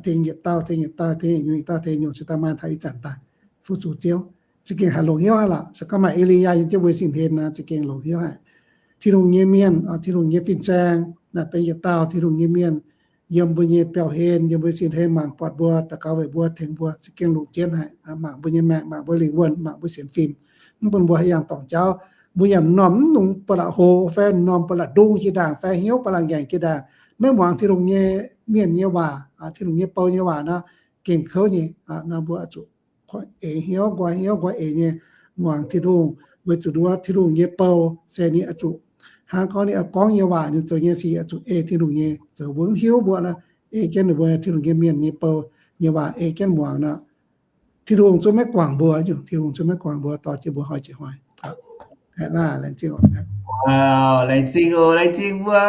Tengx yietc dauh, tengx yietc dauh, tengx yietc nyungc, yietc dauh tengx nyungc, cingx daaih maaih taux ih zanc daaih. Fu-sux Ziouv, za'gengh haiz longc hnyouv haic lorqc. Se gorngv maaih E^li^yaa yiem jienv mbuo sin hlen nor, za'gengh longc hnyouv haic. Tin-Hungh nyei mienh, Tin-Hungh nyei fin-saeng, naaiv benx yietc dauh Tin-Hungh nyei mienh yiem mbuo nyei biauv-hlen, yiem mbuo sin hlen mangc buatc mbuo, daux gaux weic mbuo, tengx mbuo, za'gengh longc jienv haic. Mangc mbuo nyei maengc, mangc mbuo lingh wuonh, mangc mbuo sienx fim, mv bun mbuo haaix yangh dorngc jauv. Mbuo yaac m'normh mv longc ba'laqc hoz fai m'normh ba'laqc ndung jiex ndaangc fai hnyouv ba'laqc ngaengc jiex ndaangc, maiv muangx Tin-Hungh nyei mienh nyei waac, Tin-Hungh nyei bou nyei waac nor, gengh kouv nyei. Nor mbuo oix zuqc eix hnyouv, nqoi hnyouv, nqoi eix nyei muangx Tin-Hungh, weic zuqc nduov Tin-Hungh nyei bou se ninh oix zuqc hnangv gorngv ninh oix gorngv nyei waac, ninh zoux nyei sic oix zuqc ei Tin-Hungh nyei, zoux mbuo mv hiuv mbuo nor, ei jienv ninh mbuo Tin-Hungh nyei mienh nyei bou nyei waac ei jienv muangx nor, Tin-Hungh zungv maiv guangc mbuo, Tin-Hungh zungv maiv guangc mbuo, dorh jienv mbuo hnoi jiex hnoi. Laengz zingh oc, laengz zingh oc, laengz zingh mbuo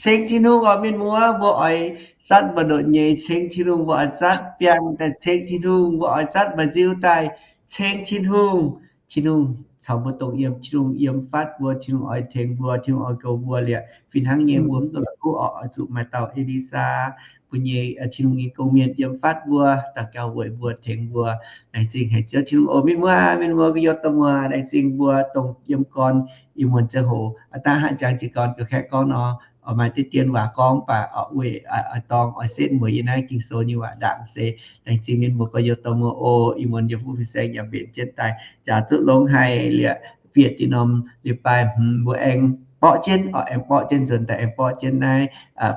ceng Tin-Hungh oc, mienh muoz. Mbuo oix zatv mbu'ndongx nyei ceng Tin-Hungh, mbuo oix zatv biangh daaih ceng Tin-Hungh, mbuo oix zatv mba'nziu daaih ceng Tin-Hungh. Tin-Hungh caux mbuo dongh yiem, Tin-Hungh yiem fatv mbuo, Tin-Hungh oix tengx mbuo, Tin-Hungh oix goux mbuo liuz, fih hnangv nyei mbuo mv dungx la'kuqv oc, oix zuqc maaih dauh E^li^saa bun nyei, Tin-Hungh nyei gong-mienh yiem fatv mbuo, daux gaux weic mbuo, tengx mbuo. Laengz zingh haic Ziouv Tin-Hungh oc, mienh muoz, mienh muoz, gu'nyuoz donh muoz, laengz zingh mbuo dongh yiem gorn ih muonz ziangh hoc. Aa, dangh haaix jangx jiez gorn ga'kaeqv gorngv nor, oix maaih deix dien waac gorngv baac oix weic oix dorng oix setv mueiz yiem naaiv Ging-Sou nyei waac ndaangc se laengz zingh mienh muoz gu'nyuoz donh muoz oc. Ih muonz yiem fuqv fin-saeng yaac mbenc jienv daaih, jaax zuqv longx haic liuz, bieqc dinh norm leiz-baaix hmz mbuo aengx borqv jienv oc, aengx borqv jienv nzuonx daaih aengx borqv jienv naaiv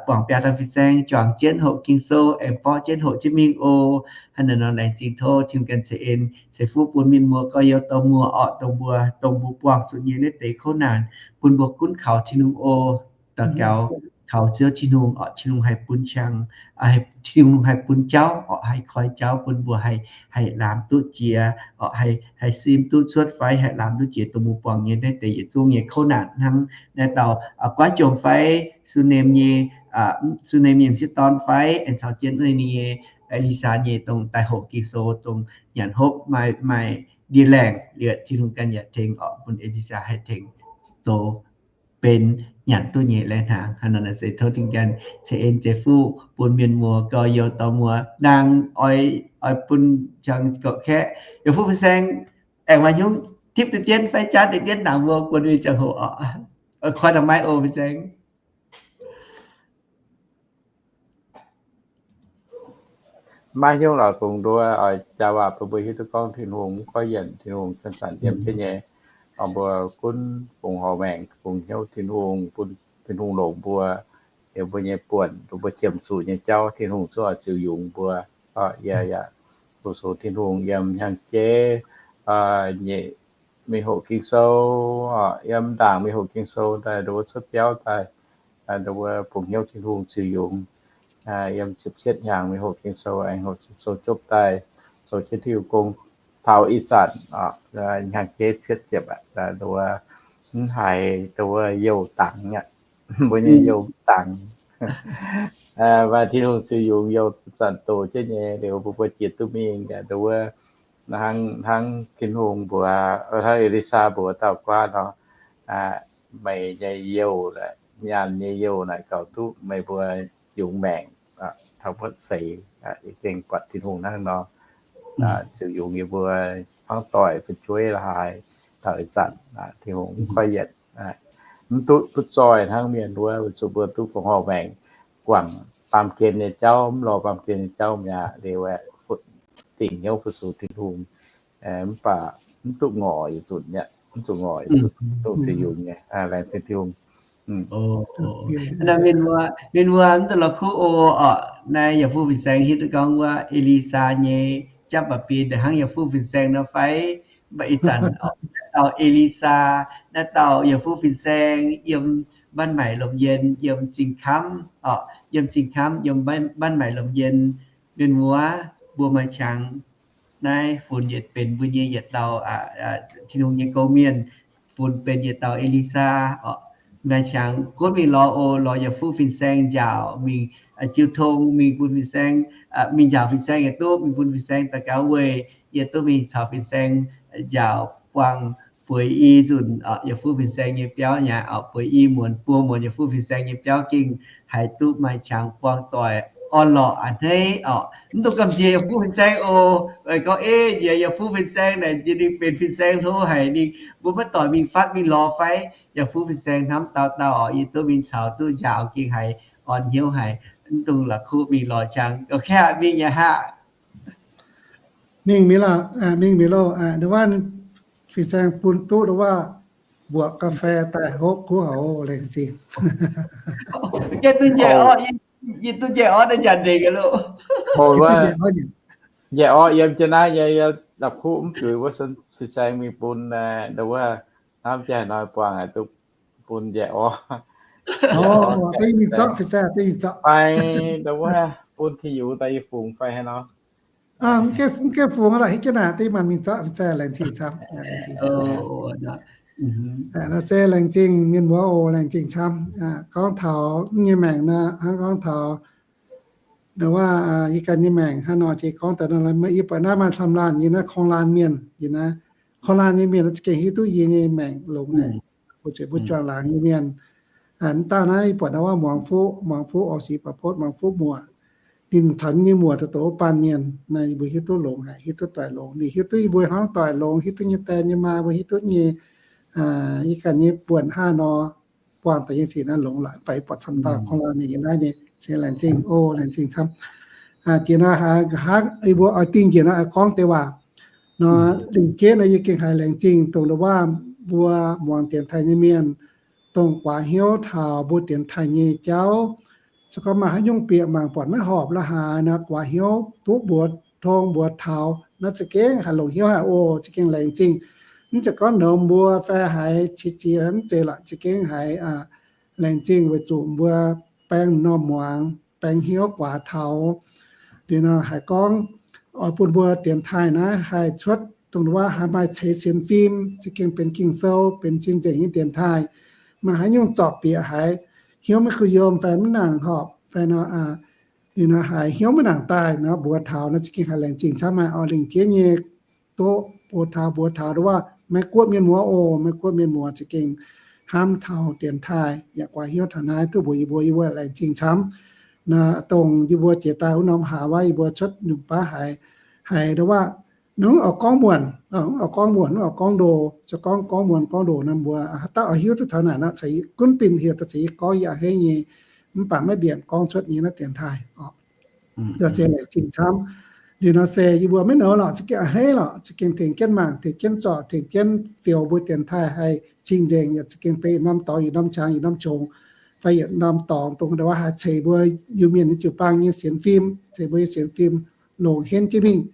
buangh biaa dauh fin-saeng juangc jienv hoqc Ging-Sou aengx borqv jienv hoqc jienv mingh oc. Hnangv naaiv nor laengz zingh tov Tin-Hungh ganh ceix en ceix fuqv bun mienh muoz gu'nyuoz donh muoz oc, dongh mbuo, dongh mbuo buangh zuqc nyei naaiv deix kouv naanc, bun mbuo gunv kaux Tin-Hungh oc. Daux gaux kaux Ziouv Tin-Hungh oc, Tin-Hungh haih bun qangx, Tin-Hungh haih bun jauv oc, haih koi jauv bun mbuo haih, haih laamz duqv jiex oc, haih, haih sim duqv cuotv fai haih laamz duqv jiex dongh mbuo buangh nyei naaiv deix yietc zungv nyei kouv naanc hnangv naaiv dauh guaav jomc fai Sunem nyei, Sunem nyei m'sieqv dorn fai aengx caux jienv ninh nyei, E^li^saa nyei dongh daaih hoqc Ging-Sou dongh nyanc hopv maaih, maaih ndie-laengh liuz, Tin-Hungh ganh yaac tengx orqc, bun E^li^saa haih tengx zoux benx nyanc duqv nyei lai-hnaangx. Hnangv nor naaic se tov Tin-Hungh ganh ceix en ceix fuqv bun mienh muoz gau, youz dorh muoz naang oix, oix bun ziangh gorqv-kaeqv, yaac fuqv fin-saeng aengx maaih hnyouv tipv deix dienv fai jaav deix dienv naangc mbuo guon nyei ziangh hoc orqc. Koi daaih maiv oc, fin-saeng. Maiv hnyouv lorqc, dongh nduov oix jaa waac bun mbuo hiuv duqv gorngv Tin-Hungh mv goiv yienc, Tin-Hungh zanc-zanc yiem jienv nyei. Oix mbuo gunv fungx horc maengc, fungx hnyouv Tin-Hungh, bun Tin-Hungh longc mbuo, yiem mbuo nyei buonc, dongh mbuo qiemx zuqc nyei jauv, Tin-Hungh zungv oix ziux yungz mbuo. Yaac, yaac fu-sux Tin-Hungh yiem hnyangx-jeiv nyei mingh hoqc Ging-Sou, yiem ndaangc mingh hoqc Ging-Sou daaih, nduov cuotv biauv daaih, nduov bungx hnyouv Tin-Hungh ziux yungz, yiem ziepc cietv hnyangx mingh hoqc Ging-Sou, aengx hoqc Ging-Sou jopv daaih, zoux jienv Tin-Hungh gong taux ih zanc, hnyangx-jeiv cietv ziepc aqv, nduov mv haiz nduov youh dangx aqv. Mbuo nyei youh mv dangx. Maaih Tin-Hungh ziux yungz youh zanc doz jienv nyei liuz, mbuo mbuo jiex duqv mingh nduov hnangv, hnangv Tin-Hungh mbuox, hnangv E^li^saa mbuox dauh guaav nor, meih nyei youh, nyaanh nyei youh naaic gaux duqv meih mbuo yungz maengc taux muotv seix, gengh buatc Tin-Hungh hnangv nor ziux yungz yie mbuo hmuangv doic fu'jueiv la'haaix taux ih zanc, Tin-Hungh mv goiv yienc, mv duqv butv zoih hnangv mienh wuov, weic zuqc mbuo duqv fongc horh maengc, guangc baamh gen nyei jauv, mv lorz baamh gen nyei jauv mi'aqv. Liuz aeqv, dingc hnyouv fu-sux Tin-Hungh, mv baac mv duqv ngorc yietc nzunc nyei, mv zuqc ngorc yietc nzunc, duqv ziux yungz nyei. Laengz zingh Tin-Hungh. Mienh muoz, mienh muoz mv duqv la'kuqv oc. Naaiv yaac fuqv fin-saeng hiuv duqv gorngv wuov E^li^saa nyei japv ba'bi daaih hnangv yaac fuqv fin-saeng nor fai? Mv baac ih zanc naaiv dauh E^li^saa, naaiv dauh yaac fuqv fin-saeng yiem Mbaan Maaic Lomc Yien, yiem Zingh Kamv oc, yiem Zingh Kamv, yiem Mbaan Maaic Lomc Yien. Mienh muoz, mbuo maaih qangx naaiv funx yietc benx mbuo nyei yietc dauh Tin-Hungh nyei gouv mienh, funx benx yietc dauh E^li^saa oc. Maaih qangx gunv mingh lorz oc, lorz yaac fuqv fin-saeng njaaux mingh jiu tong, mingh bun fin-saeng, mingh njaaux fin-saeng yietc duqv, mingh bun fin-saeng daux gaux weih, yietc duqv mingh caux fin-saeng njaaux buangh bueix i nzunc, yaac fuqv fin-saeng nyei biauv nyei, bueix i muonz buo muonz yaac fuqv fin-saeng nyei biauv gengh haiz duqv maaih qangx buangh doic orn-lorqc a'hneiv oc. Mv dungx gamh nziex yaac fuqv fin-saeng oc. Gorngv ei nziex yaac fuqv fin-saeng naaic, nziex ninh benx fin-saeng hlo haic, ninh mbuo maiv doic mingh fatv mingh lorz fai? Yaac fuqv fin-saeng hnamv dauh dauh oc, yie duqv mingh caux duqv njaaux gengh haiz orn hnyouv haic. Mv dungx la'kuqv mingh lorz qangx, ga'kaav mingh nyei haic. Mingh mi'aqv, mingh mi'aqv loh. Nduov wuov fin-saeng bun duqv nduov wuov mbuoqc ga'fei daaih hopv kuv haic, laengz zingh. Yie duqv njaih orv, yie duqv njaih orv naaiv nyanc nzengc loh. Njaih orv yiem jienv naaiv nyei, la'kuqv mv zuqc wuov fin-saeng mingh bun, nduov wuov hnamv jaaix hnoi buangh haic duqv bun njaih orv. Deix mingh zorqv fin-saeng, deix mingh zorqv fai, nduov wuov bun Tin-Yungz daaih yie fungx fai haaix nor. Mv gaengh fungx la'hitv jienv naaic, deix maanc mingh zorqv fin-saeng, laengz zingh camv. Naaiv se laengz zingh mienh muoz oc, laengz zingh camv. Gorngv taux nyei maengc nor, hnangv gorngv taux nduov wuov yie ganh nyei maengc hnangv nor, jiex gorngv daaih nor, yie buatc naaiv maaih camv laanh nyei naaiv korng laanh mienh, yie naaiv korng laanh nyei mienh za'gengh hiuv duqv yie nyei maengc longx haic. Mbuo zueiz mbuo juangc laangz nyei mienh, mv dauh naaiv yie buatc nduov wuov muangx fuqv, muangx fuqv oix sic ba'potv, muangx fuqv muoc. Ninh caux nyei muoc daaih doqc wuov baanh mienh naaiv, yie mbuo hiuv duqv longx haic, hiuv duqv doic longx. Ninh hiuv duqv yie mbuo hnangv doic longx, hiuv duqv nyei die nyei maa mbuo, hiuv duqv nyei yie ganh nyei buonc hnangv nor, buangh daaih nyei sic naaiv longx laaix. Mv baac yie buatc camv dauh korng laanh mienh yiem naaiv nyei, se laengz zingh oc, laengz zingh camv. Jiex nor hnangv yie mbuo oix dingh njiec nor oix gorngv deix waac nor, lingc jeiv nor yie gengh haiz laengz zingh dongh nduov wuov mbuo muangx dienx taaih nyei mienh, dongh guaax hnyouv taux mbuo dienx taaih nyei jauv. Se gorngv maaih haaix nyungc bieqc mangc buatc maiv horpc la'haaix nor, guaax hnyouv duqv mbuox tong mbuox taux naaiv za'gengh haiz longc hnyouv haic oc, za'gengh laengz zingh. Mv zeiz gorngv nouz mbuo fai haiz qiex jiez mv zeiz lorqc, za'gengh haiz laengz zingh weic zuqc mbuo baeng norm muangx, baeng hnyouv guaax taux. Liuz nor haiz gorngv oix bun mbuo dienx taaih naaiv haih cuotv dongh wuov haiz maaih ceix sienx fim, za'gengh benx Ging-Sou, benx cing-nzengc nyei dienx taaih. Maaih haaix nyungc zorpc bieqc haiz hnyouv maiv kuh yiem fai mv nangc horpc fai nor, liuz nor haiz hnyouv maiv nangc daaih nor mbuox taux nor, za'gengh haiz laengz zingh camv. Maaih oix lingc jeiv nyei doqv mbuox taux, mbuox taux nduov waac Meiv Guoqv mienh muoz oc, Meiv Guoqv mienh muoz za'gengh hnamv taux dienx taaih, yaac guaax hnyouv taux naaiv duqv mbuox yie mbuo, yie mbuo laengz zingh camv. Naaiv dongh yie mbuo jiex daaih wuov norm hlaax wuov, yie mbuo cuotv nyungc baav haiz, haiz nduov waac, mv oix gorngv muonc, mv oix gorngv muonc, mv oix gorngv ndoh, se gorngv gorngv muonc gorngv ndoh nor mbuo haaix dauh oix hiuv duqv taux naaic nor, gunv binh hieh daaih ceix gorngv yaac henv nyei, mv baac maiv mbienc gorngv cuotv nyei naaiv dienx taaih oc. Nduov se laengz zingh camv. Liuz nor se yie mbuo maiv nouz lorqc, za'gengh a'hneiv lorqc, za'gengh tengx jienv mangc, tengx jienv zorc, tengx jienv fioux mbuo dienx taaih haih cing-nzengc, yaac za'gengh benx yietc norm dorngx, yietc norm qangx, yietc norm qongx, fai yietc norm dorngx dongh nduov waac haih ceix mbuo Iu-Mienh nyei jiu-baang nyei sienx fim, ceix mbuo nyei sienx fim longc henv jienv mingh.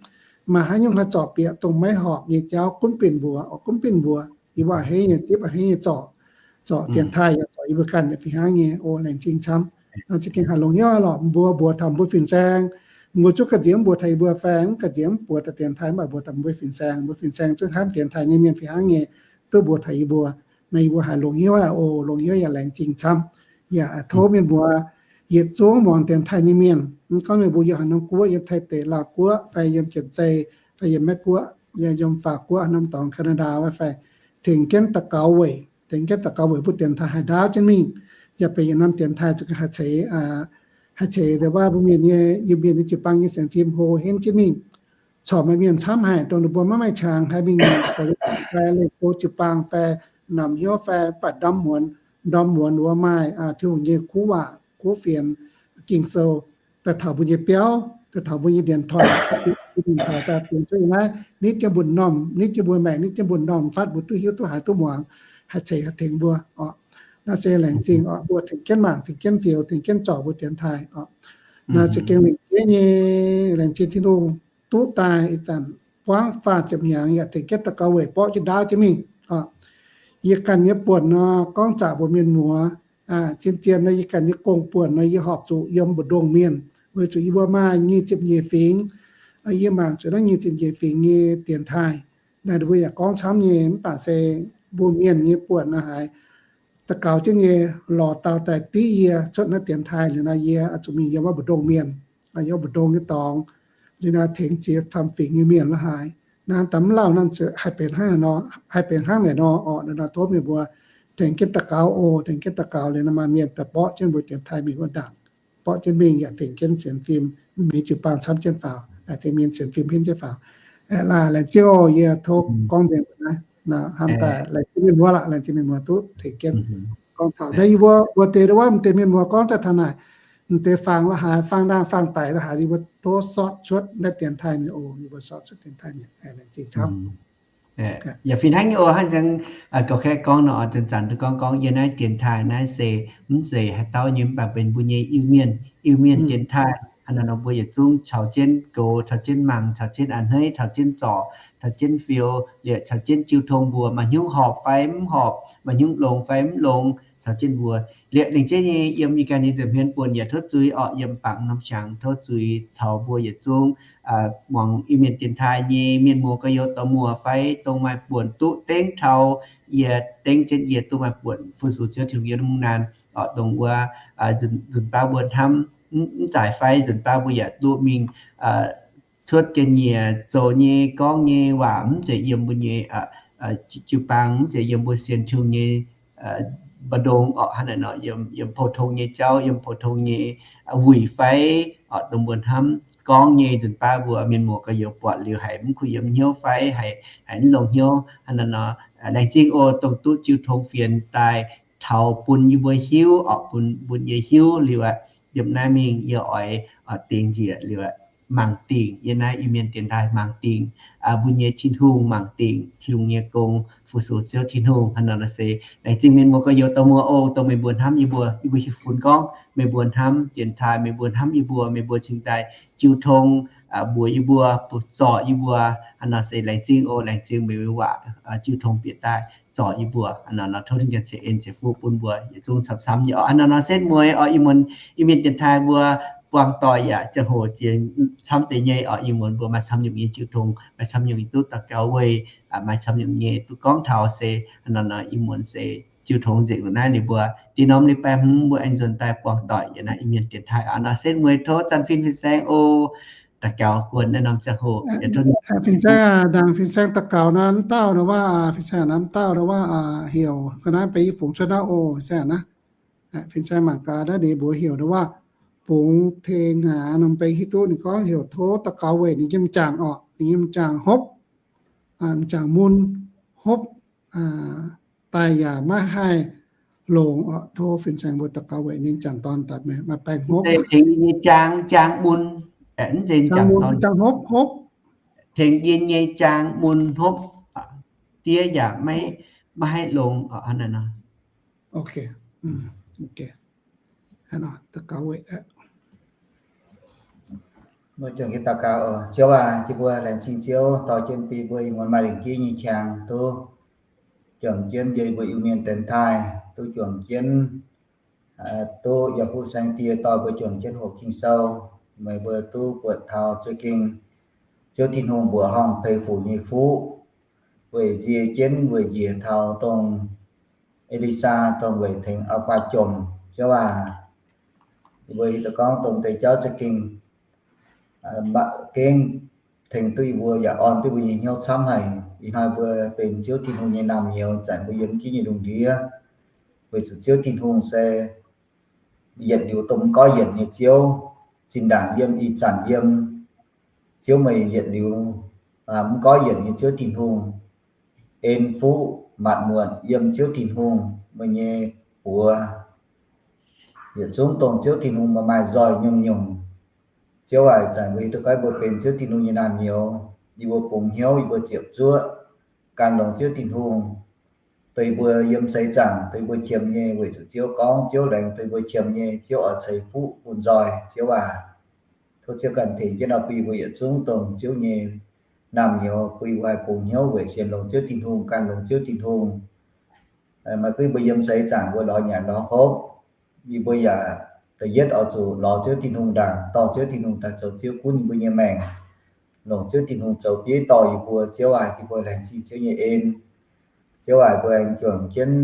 Maaih haaix nyungc haih zorc bieqc dongh maiv horpc nyei jauv gunv binh mbuox, gunv binh mbuox. Yie mbuo a'hneiv nyei zipv, a'hneiv nyei zorc, zorc dienx taaih yaac zorc yie mbuo ganh yaac fih hnangv nyei oc. Laengz zingh camv. Nor za'gengh haih longc hnyouv lorqc, mbuo mbuox taux mbuo fin-saeng, mbuo zungv ga'nziec mbuox taux yie mbuo fai mv ga'nziec mbuox taux dienx taaih, mv baac mbuox taux mbuo fin-saeng, mbuo fin-saeng zungv hnamv dienx taaih nyei mienh fih hnangv nyei, duqv mbuox taux yie mbuo. Naaiv yie mbuo haih longc hnyouv oc, longc hnyouv yaac laengz zingh camv. Yaac tov mienh mbuo yietc zungv muangx dienx taaih nyei mienh, mv gorngv mienh mbuo yiem haaix norm guoqv, yiem Taiv deic, Laauv guoqv, fai yiem Janx-Zei, fai yiem Meiv Guoqv, yiem faaux guoqv, haaix norm dorngx, Canada fai, fai tengx jienv daux gaux weic, tengx jienv daux gaux weic bun dienx taaih haih ndaauv jienv mingh. Yaac benx yietc norm dienx taaih zuqc haih ceix, haih ceix nduov waac mbuo mienh nyei, Iu-Mienh nyei jiu-baang nyei sienx fim hlo henv jienv mingh. Corc maaih mienh camv haic, dongh ninh mbuo maiv maaih qangx haih mingh nyungc, za'gengh fai leih go jiu-baang fai namx hnyouv fai mv baac ndorm muonz, ndorm muonz wuov maaih Tin-Hungh nyei kuv waac, kuv fienx, Ging-Sou, daaih taux mbuo nyei biauv, daaih taux mbuo nyei điện thoại, điện thoại daaih bungx cuotv yiem naaiv, nitv jienv mbuo normh, nitv jienv mbuo maengc, nitv jienv mbuo normh fatv mbuo duqv hiuv duqv haiz duqv muangx, haih ceix haih tengx mbuo oc. Naaiv se laengz zingh oc, mbuo tengx jienv mangc, tengx jienv fioux, tengx jienv zorc mbuo dienx taaih oc. Naaiv za'gengh laengz zingh nyei, laengz zingh Tin-Hungh duqv daaih ih zanc buangv faah ziepc hnyangx yaac tengx jienv daux gaux weic borqv jienv ndaauv jienv mingh oc. Yie ganh nyei buonc nor, gorngv zaqc mbuox mienh muoz, zien-zien nor yie ganh nyei gong-buonc nor yie horpc zuqc yiem mbu'ndongx mienh, weic zuqc yie mbuo maaih nyic ziepc nyeic fingx. Yie mangc zuqc naaiv nyic ziepc nyeic fingx nyei dienx taaih, naaiv mbuo yaac gorngv camv nyei, mv baac se mbuo mienh nyei buonc nor haiz daux gaux jienv nyei lorz dau daaih div yie cuotv naaiv dienx taaih liuz nor, yie zuqc mingh yiem wuov mbu'ndongx mienh, yiem mbu'ndongx nyei dorngx, liuz nor tengx ziex camv fingx nyei mienh la'haaix. Naaiv daaih mv lauh nor haih benx hnangv naaic nor, haih benx hnangv naaic nor oc. Nor tov mienh mbuo tengx jienv daux gaux oc, tengx jienv daux gaux liuz nor maaih mienh daaih borqv jienv mbuo dienx taaih mingh wuov ndaangc, borqv jienv mingh yaac tengx jienv sienx fim, mingh jiu-baang camv jienv faaux, tengx mienh sienx fim henv jienv faaux. Laaic, laengz zingh oc. Yie tov gorngv nzengc naaiv. Hnamv daaih laengz zingh mienh muoz lorqc, laengz zingh mienh muoz duqv tengx jienv gorngv taux naaiv. Yie mbuo mbuox deix wuov m'deix mienh muoz gorngv daaih taux naaic, m'deix fangx la'haaix, fangx ndaangh fangx daic la'haaix, yie mbuo tov sortv cuotv naaiv dienx taaih mi'aqv oc. Yie mbuo sortv cuotv dienx taaih mi'aqv. Laengz zingh camv. Yaac fih hnangv nyei oc. Hnangv jangx ga'kaeqv gorngv nor, zanc-zanc duqv gorngv gorngv yiem naaiv dienx taaih naaiv se mv zeiz haaix dauh nyei, mv baac benx mbuo nyei Iu-Mienh, Iu-Mienh dienx taaih. Hnangv naaiv nor mbuo yietc zungv caux jienv goux, caux jienv mangc, caux jienv a'hneiv, caux jienv zorc, caux jienv fioux, liuz caux jienv jiu tong mbuox maaih hnyouv horpc fai mv horpc, maaih hnyouv longx fai mv longx, caux jienv mbuox. Liuz lengc jeiv nyei yiem yie ganh nyei nza'hmien buonc yaac tov zuiz orqc, yiem bangc norm qangx tov zuiz caux mbuo yietc zungv muangx Iu-Mienh dienx taaih nyei mienh muoz gorx-youz dorh muoz fai dongh maaih buonc duqv dengv taux yie, dengv jienv yie duqv maaih buonc fu-sux Ziouv Tin-Hungh yiem mungv naanc orqc, dongh wuov nzunc baav mbuo hnamv mv zaaic fai nzunc baav mbuo yaac duqv mingh cuotv ga'nyiec zoux nyei gorngv nyei waac mv zeiz yiem mbuo nyei jiu-baang, mv zeiz yiem mbuo sienx Tin-Hungh nyei mbu'ndongx orqc. Hnangv naaic nor yiem pou-tong nyei jauv, yiem pou-tong nyei wuic fai orqc, dongh mbuo hnamv gorngv nyei nzunc baav mbuo mienh muoz gorx-youz buatc liuz haiz mv kuh yiem hnyouv fai haiz mv longx hnyouv. Hnangv naaic nor laengz zingh oc, dongh duqv jiu tong fienx daaih taux bun yie mbuo hiuv orqc, bun, bun yie hiuv liuz aqv. Yiem naaiv mingh yie oix dingc njiec liuz aqv, mangc dingc yiem naaiv Iu-Mienh dienx taaih, mangc dingc mbuo nyei Tin-Hungh, mangc dingc Tin-Hungh nyei gong, fu-sux Ziouv Tin-Hungh. Hnangv naaic nor se laengz zingh mienh muoz gorx-youz dorh muoz oc, dongh meih mbuo hnamv yie mbuo, yie mbuo hiuv fun gorngv meih mbuo hnamv dienx taaih, meih mbuo hnamv yie mbuo, meih mbuo cingx daaih jiu tong mbuox yie mbuo, zorc yie mbuo. Hnangv naaic nor se laengz zingh oc, laengz zingh meih mbuo waac jiu tong bieqc daaih zorc yie mbuo. Hnangv naaic nor tov Tin-Hungh ceix en ceix fuqv bun mbuo yietc zungv camv-camv nyei orqc. Hnangv naaic nor setv mueiz orqc, Iu-Mienh, Iu-Mienh dienx taaih mbuo buangh doic yaac ziangh hoc jiex camv deix nyei orqc. Iu-Mienh mbuo maaih camv nyungc nyei jiu tong, maaih camv nyungc nyei duqv daux gaux weih, maaih camv nyungc nyei duqv gorngv taux se hnangv naaic nor Iu-Mienh se jiu tong nzengc naaiv liuz mbuo dinh norm leiz-baaix hmz mbuo aengx nzuonx daaih buangh doic yiem naaiv Iu-Mienh dienx taaih. Hnangv naaic setv mueiz tov zanc fim fin-saeng oc. daux gaux guon naaiv norm ziangh hoc. Fin-saeng ndaangc, fin-saeng daux gaux naaiv dauh nor waac, fin-saeng naaiv dauh nor waac heuc ga'naaiv beiv i fungx cuotv naaiv oc, fin-saeng naaiv. Fin-saeng mangc gaax naaiv ninh mbuox heuc nor waac, bungx tengx haaix norm beiv hiuv duqv ninh gorngv heuc tov daux gaux weic ninh nyei m'jangc orqc, ninh nyei m'jangc hopv, m'jangc mun hopv, daaih yaac maiv haih longx orqc. Tov fin-saeng mbuo daux gaux weic ninh m'jangc dorn daaih maaih baengh hopv. Tengx nyei jaang, jaang mun, jaang hopv, hopv. Tengx yie nyei jaang mun hopv, diev yaac maiv haih longx. Ok. Daux gaux weic Mbuo juangc jienv daux gaux oc. Ziouv aac, yie mbuo laengz zingh Ziouv dorh jienv bun mbuo ih muonz maaih lingc jeiv nyei qangx duqv juangc jienv yie mbuo Iu-Mienh dienx taaih, duqv juangc jienv, duqv yaac fu saeng die dorh mbuo juangc jienv hoqc Ging-Sou, meih mbuo duqv buatc taux za'gengh Ziouv Tin-Hungh mbuoqc horngh peix fuc nyei fuqv weic nzie jienv weic njiec taux dongh E^li^saa dongh weic tengx auv-guaav jomc. Ziouv aac, yie mbuo hiuv duqv gorngv dongh deix jauv za'gengh gengh tengx duqv yie mbuo yaac orn duqv mbuo nyei hnyouv camv haic. Ih hnoi mbuo benx Ziouv Tin-Hungh nyei naamh nyouz zanc mbuo yiem jienv nyei lungh ndiev, weic zuqc Ziouv Tin-Hungh se yietc liuz dongh mv gorngv yienc nyei Ziouv. Zinh ndaangc yiem ih zanc yiem Ziouv meih yietc liuz mv gorngv yienc nyei Ziouv Tin-Hungh. En fuqv matc muotc yiem Ziouv Tin-Hungh meih nyei buoz. Yietc zungv dongh Ziouv Tin-Hungh meih maaih nzoih nyungc-nyungc. Ziouv aac, zanc mbuo hiuv duqv gorngv mbuo benx Ziouv Tin-Hungh nyei naamh nyouz, yie mbuo bungx hnyouv, yie mbuo ziepc zuoqv gan longx Ziouv Tin-Hungh, dongh yie mbuo yiem seix zaangc dongh yie mbuo qiemx nyei, weic zuqc Ziouv gorngv Ziouv laengz dongh yie mbuo qiemx nyei, Ziouv oix ceix fuqv bun nzoih. Ziouv aac, tov Ziouv ganh tengx jienv nor bun yie mbuo yietc zungv dongh Ziouv nyei naamh nyouz, bun yie mbuo haih bungx hnyouv weic sienx longx Ziouv Tin-Hungh, gan longx Ziouv Tin-Hungh. Maaih gunv mbuo yiem seix zaangc mbuo lorz nyanc lorz hopv, yie mbuo yaac da'yietv oix zuqc lorz Ziouv Tin-Hungh ndaangc, dorh Ziouv Tin-Hungh daaih zoux Ziouv gunv yie mbuo nyei maengc, longc Ziouv Tin-Hungh zoux bieiv dorh yie mbuo. Ziouv aac, yie mbuo laengz zingh Ziouv nyei en. Ziouv aac, mbuo aengx juangc jienv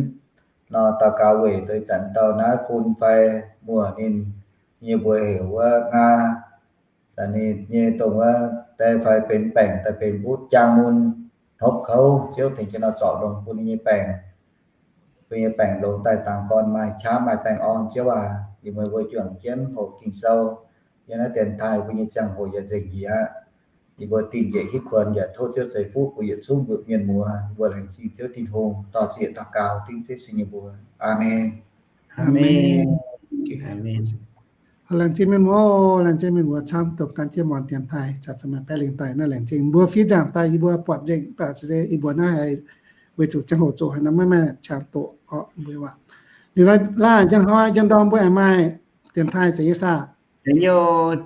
nor daux gaux weic deix zanc dauh naaiv fun fai muoc ninh nyei mbuo heuc wuov ngaa, zanc ninh nyei dongh wuov die fai benx baengc daaih benx mbuo jaang mun hopv kouv, Ziouv tengx jienv nor zorc longx bun ninh nyei baengc, bun nyei baengc longx daaih dangx gorn maaih qaqv maaih baengh orn. Ziouv aac, yie mbuo juangc jienv hoqc Ging-Sou yiem naaiv dienx taaih mbuo nyei ziangh hoc yaac nzengc njiec aqv. Yie mbuo dingh njiec hitv kuonx yaac tov Ziouv ceix fuqv bun yietc zungv mbuo mienh muoz. Yie mbuo laengz zingh Ziouv Tin-Hungh, dorh zieqc daux gaux dengv Ziouv sin nyei mbuox. Aamen. Laengz zingh mienh muoz, laengz zingh mienh muoz camv dongh gan jienv muangx dienx taaih, caux maaih baeqv lingh daaih naaiv laengz zingh mbuo fiev nzaangc daaih yie mbuo buatc nzengc, baac za'gengh yie mbuo naaiv haiz weic zuqc ziangh hoc zoqc haic nor maiv maaih qangx doqc oc mbuo waac. Liuz laaih njang hnoi njang ndorm mbuo aengx maaih dienx taaih za'gengh saah.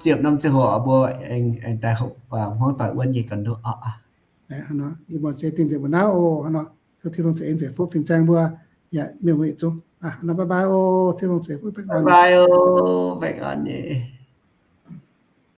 Ziepc norm ziangh hoc mbuo aengx daaih hopv hmuangv doic wuonv nyei ga'ndopv oc. Yie mbuo se dingh nzengc mbuo naaiv oc. Hnangv nor, Ziouv Tin-Hungh ceix en ceix fuqv fin-saeng mbuo yaac mienh mbuo yietc zungv. Hnangv nor, bye bye oc. Tin-Hungh ceix fuqv baengh orn. Bye bye oc, baengh orn nyei.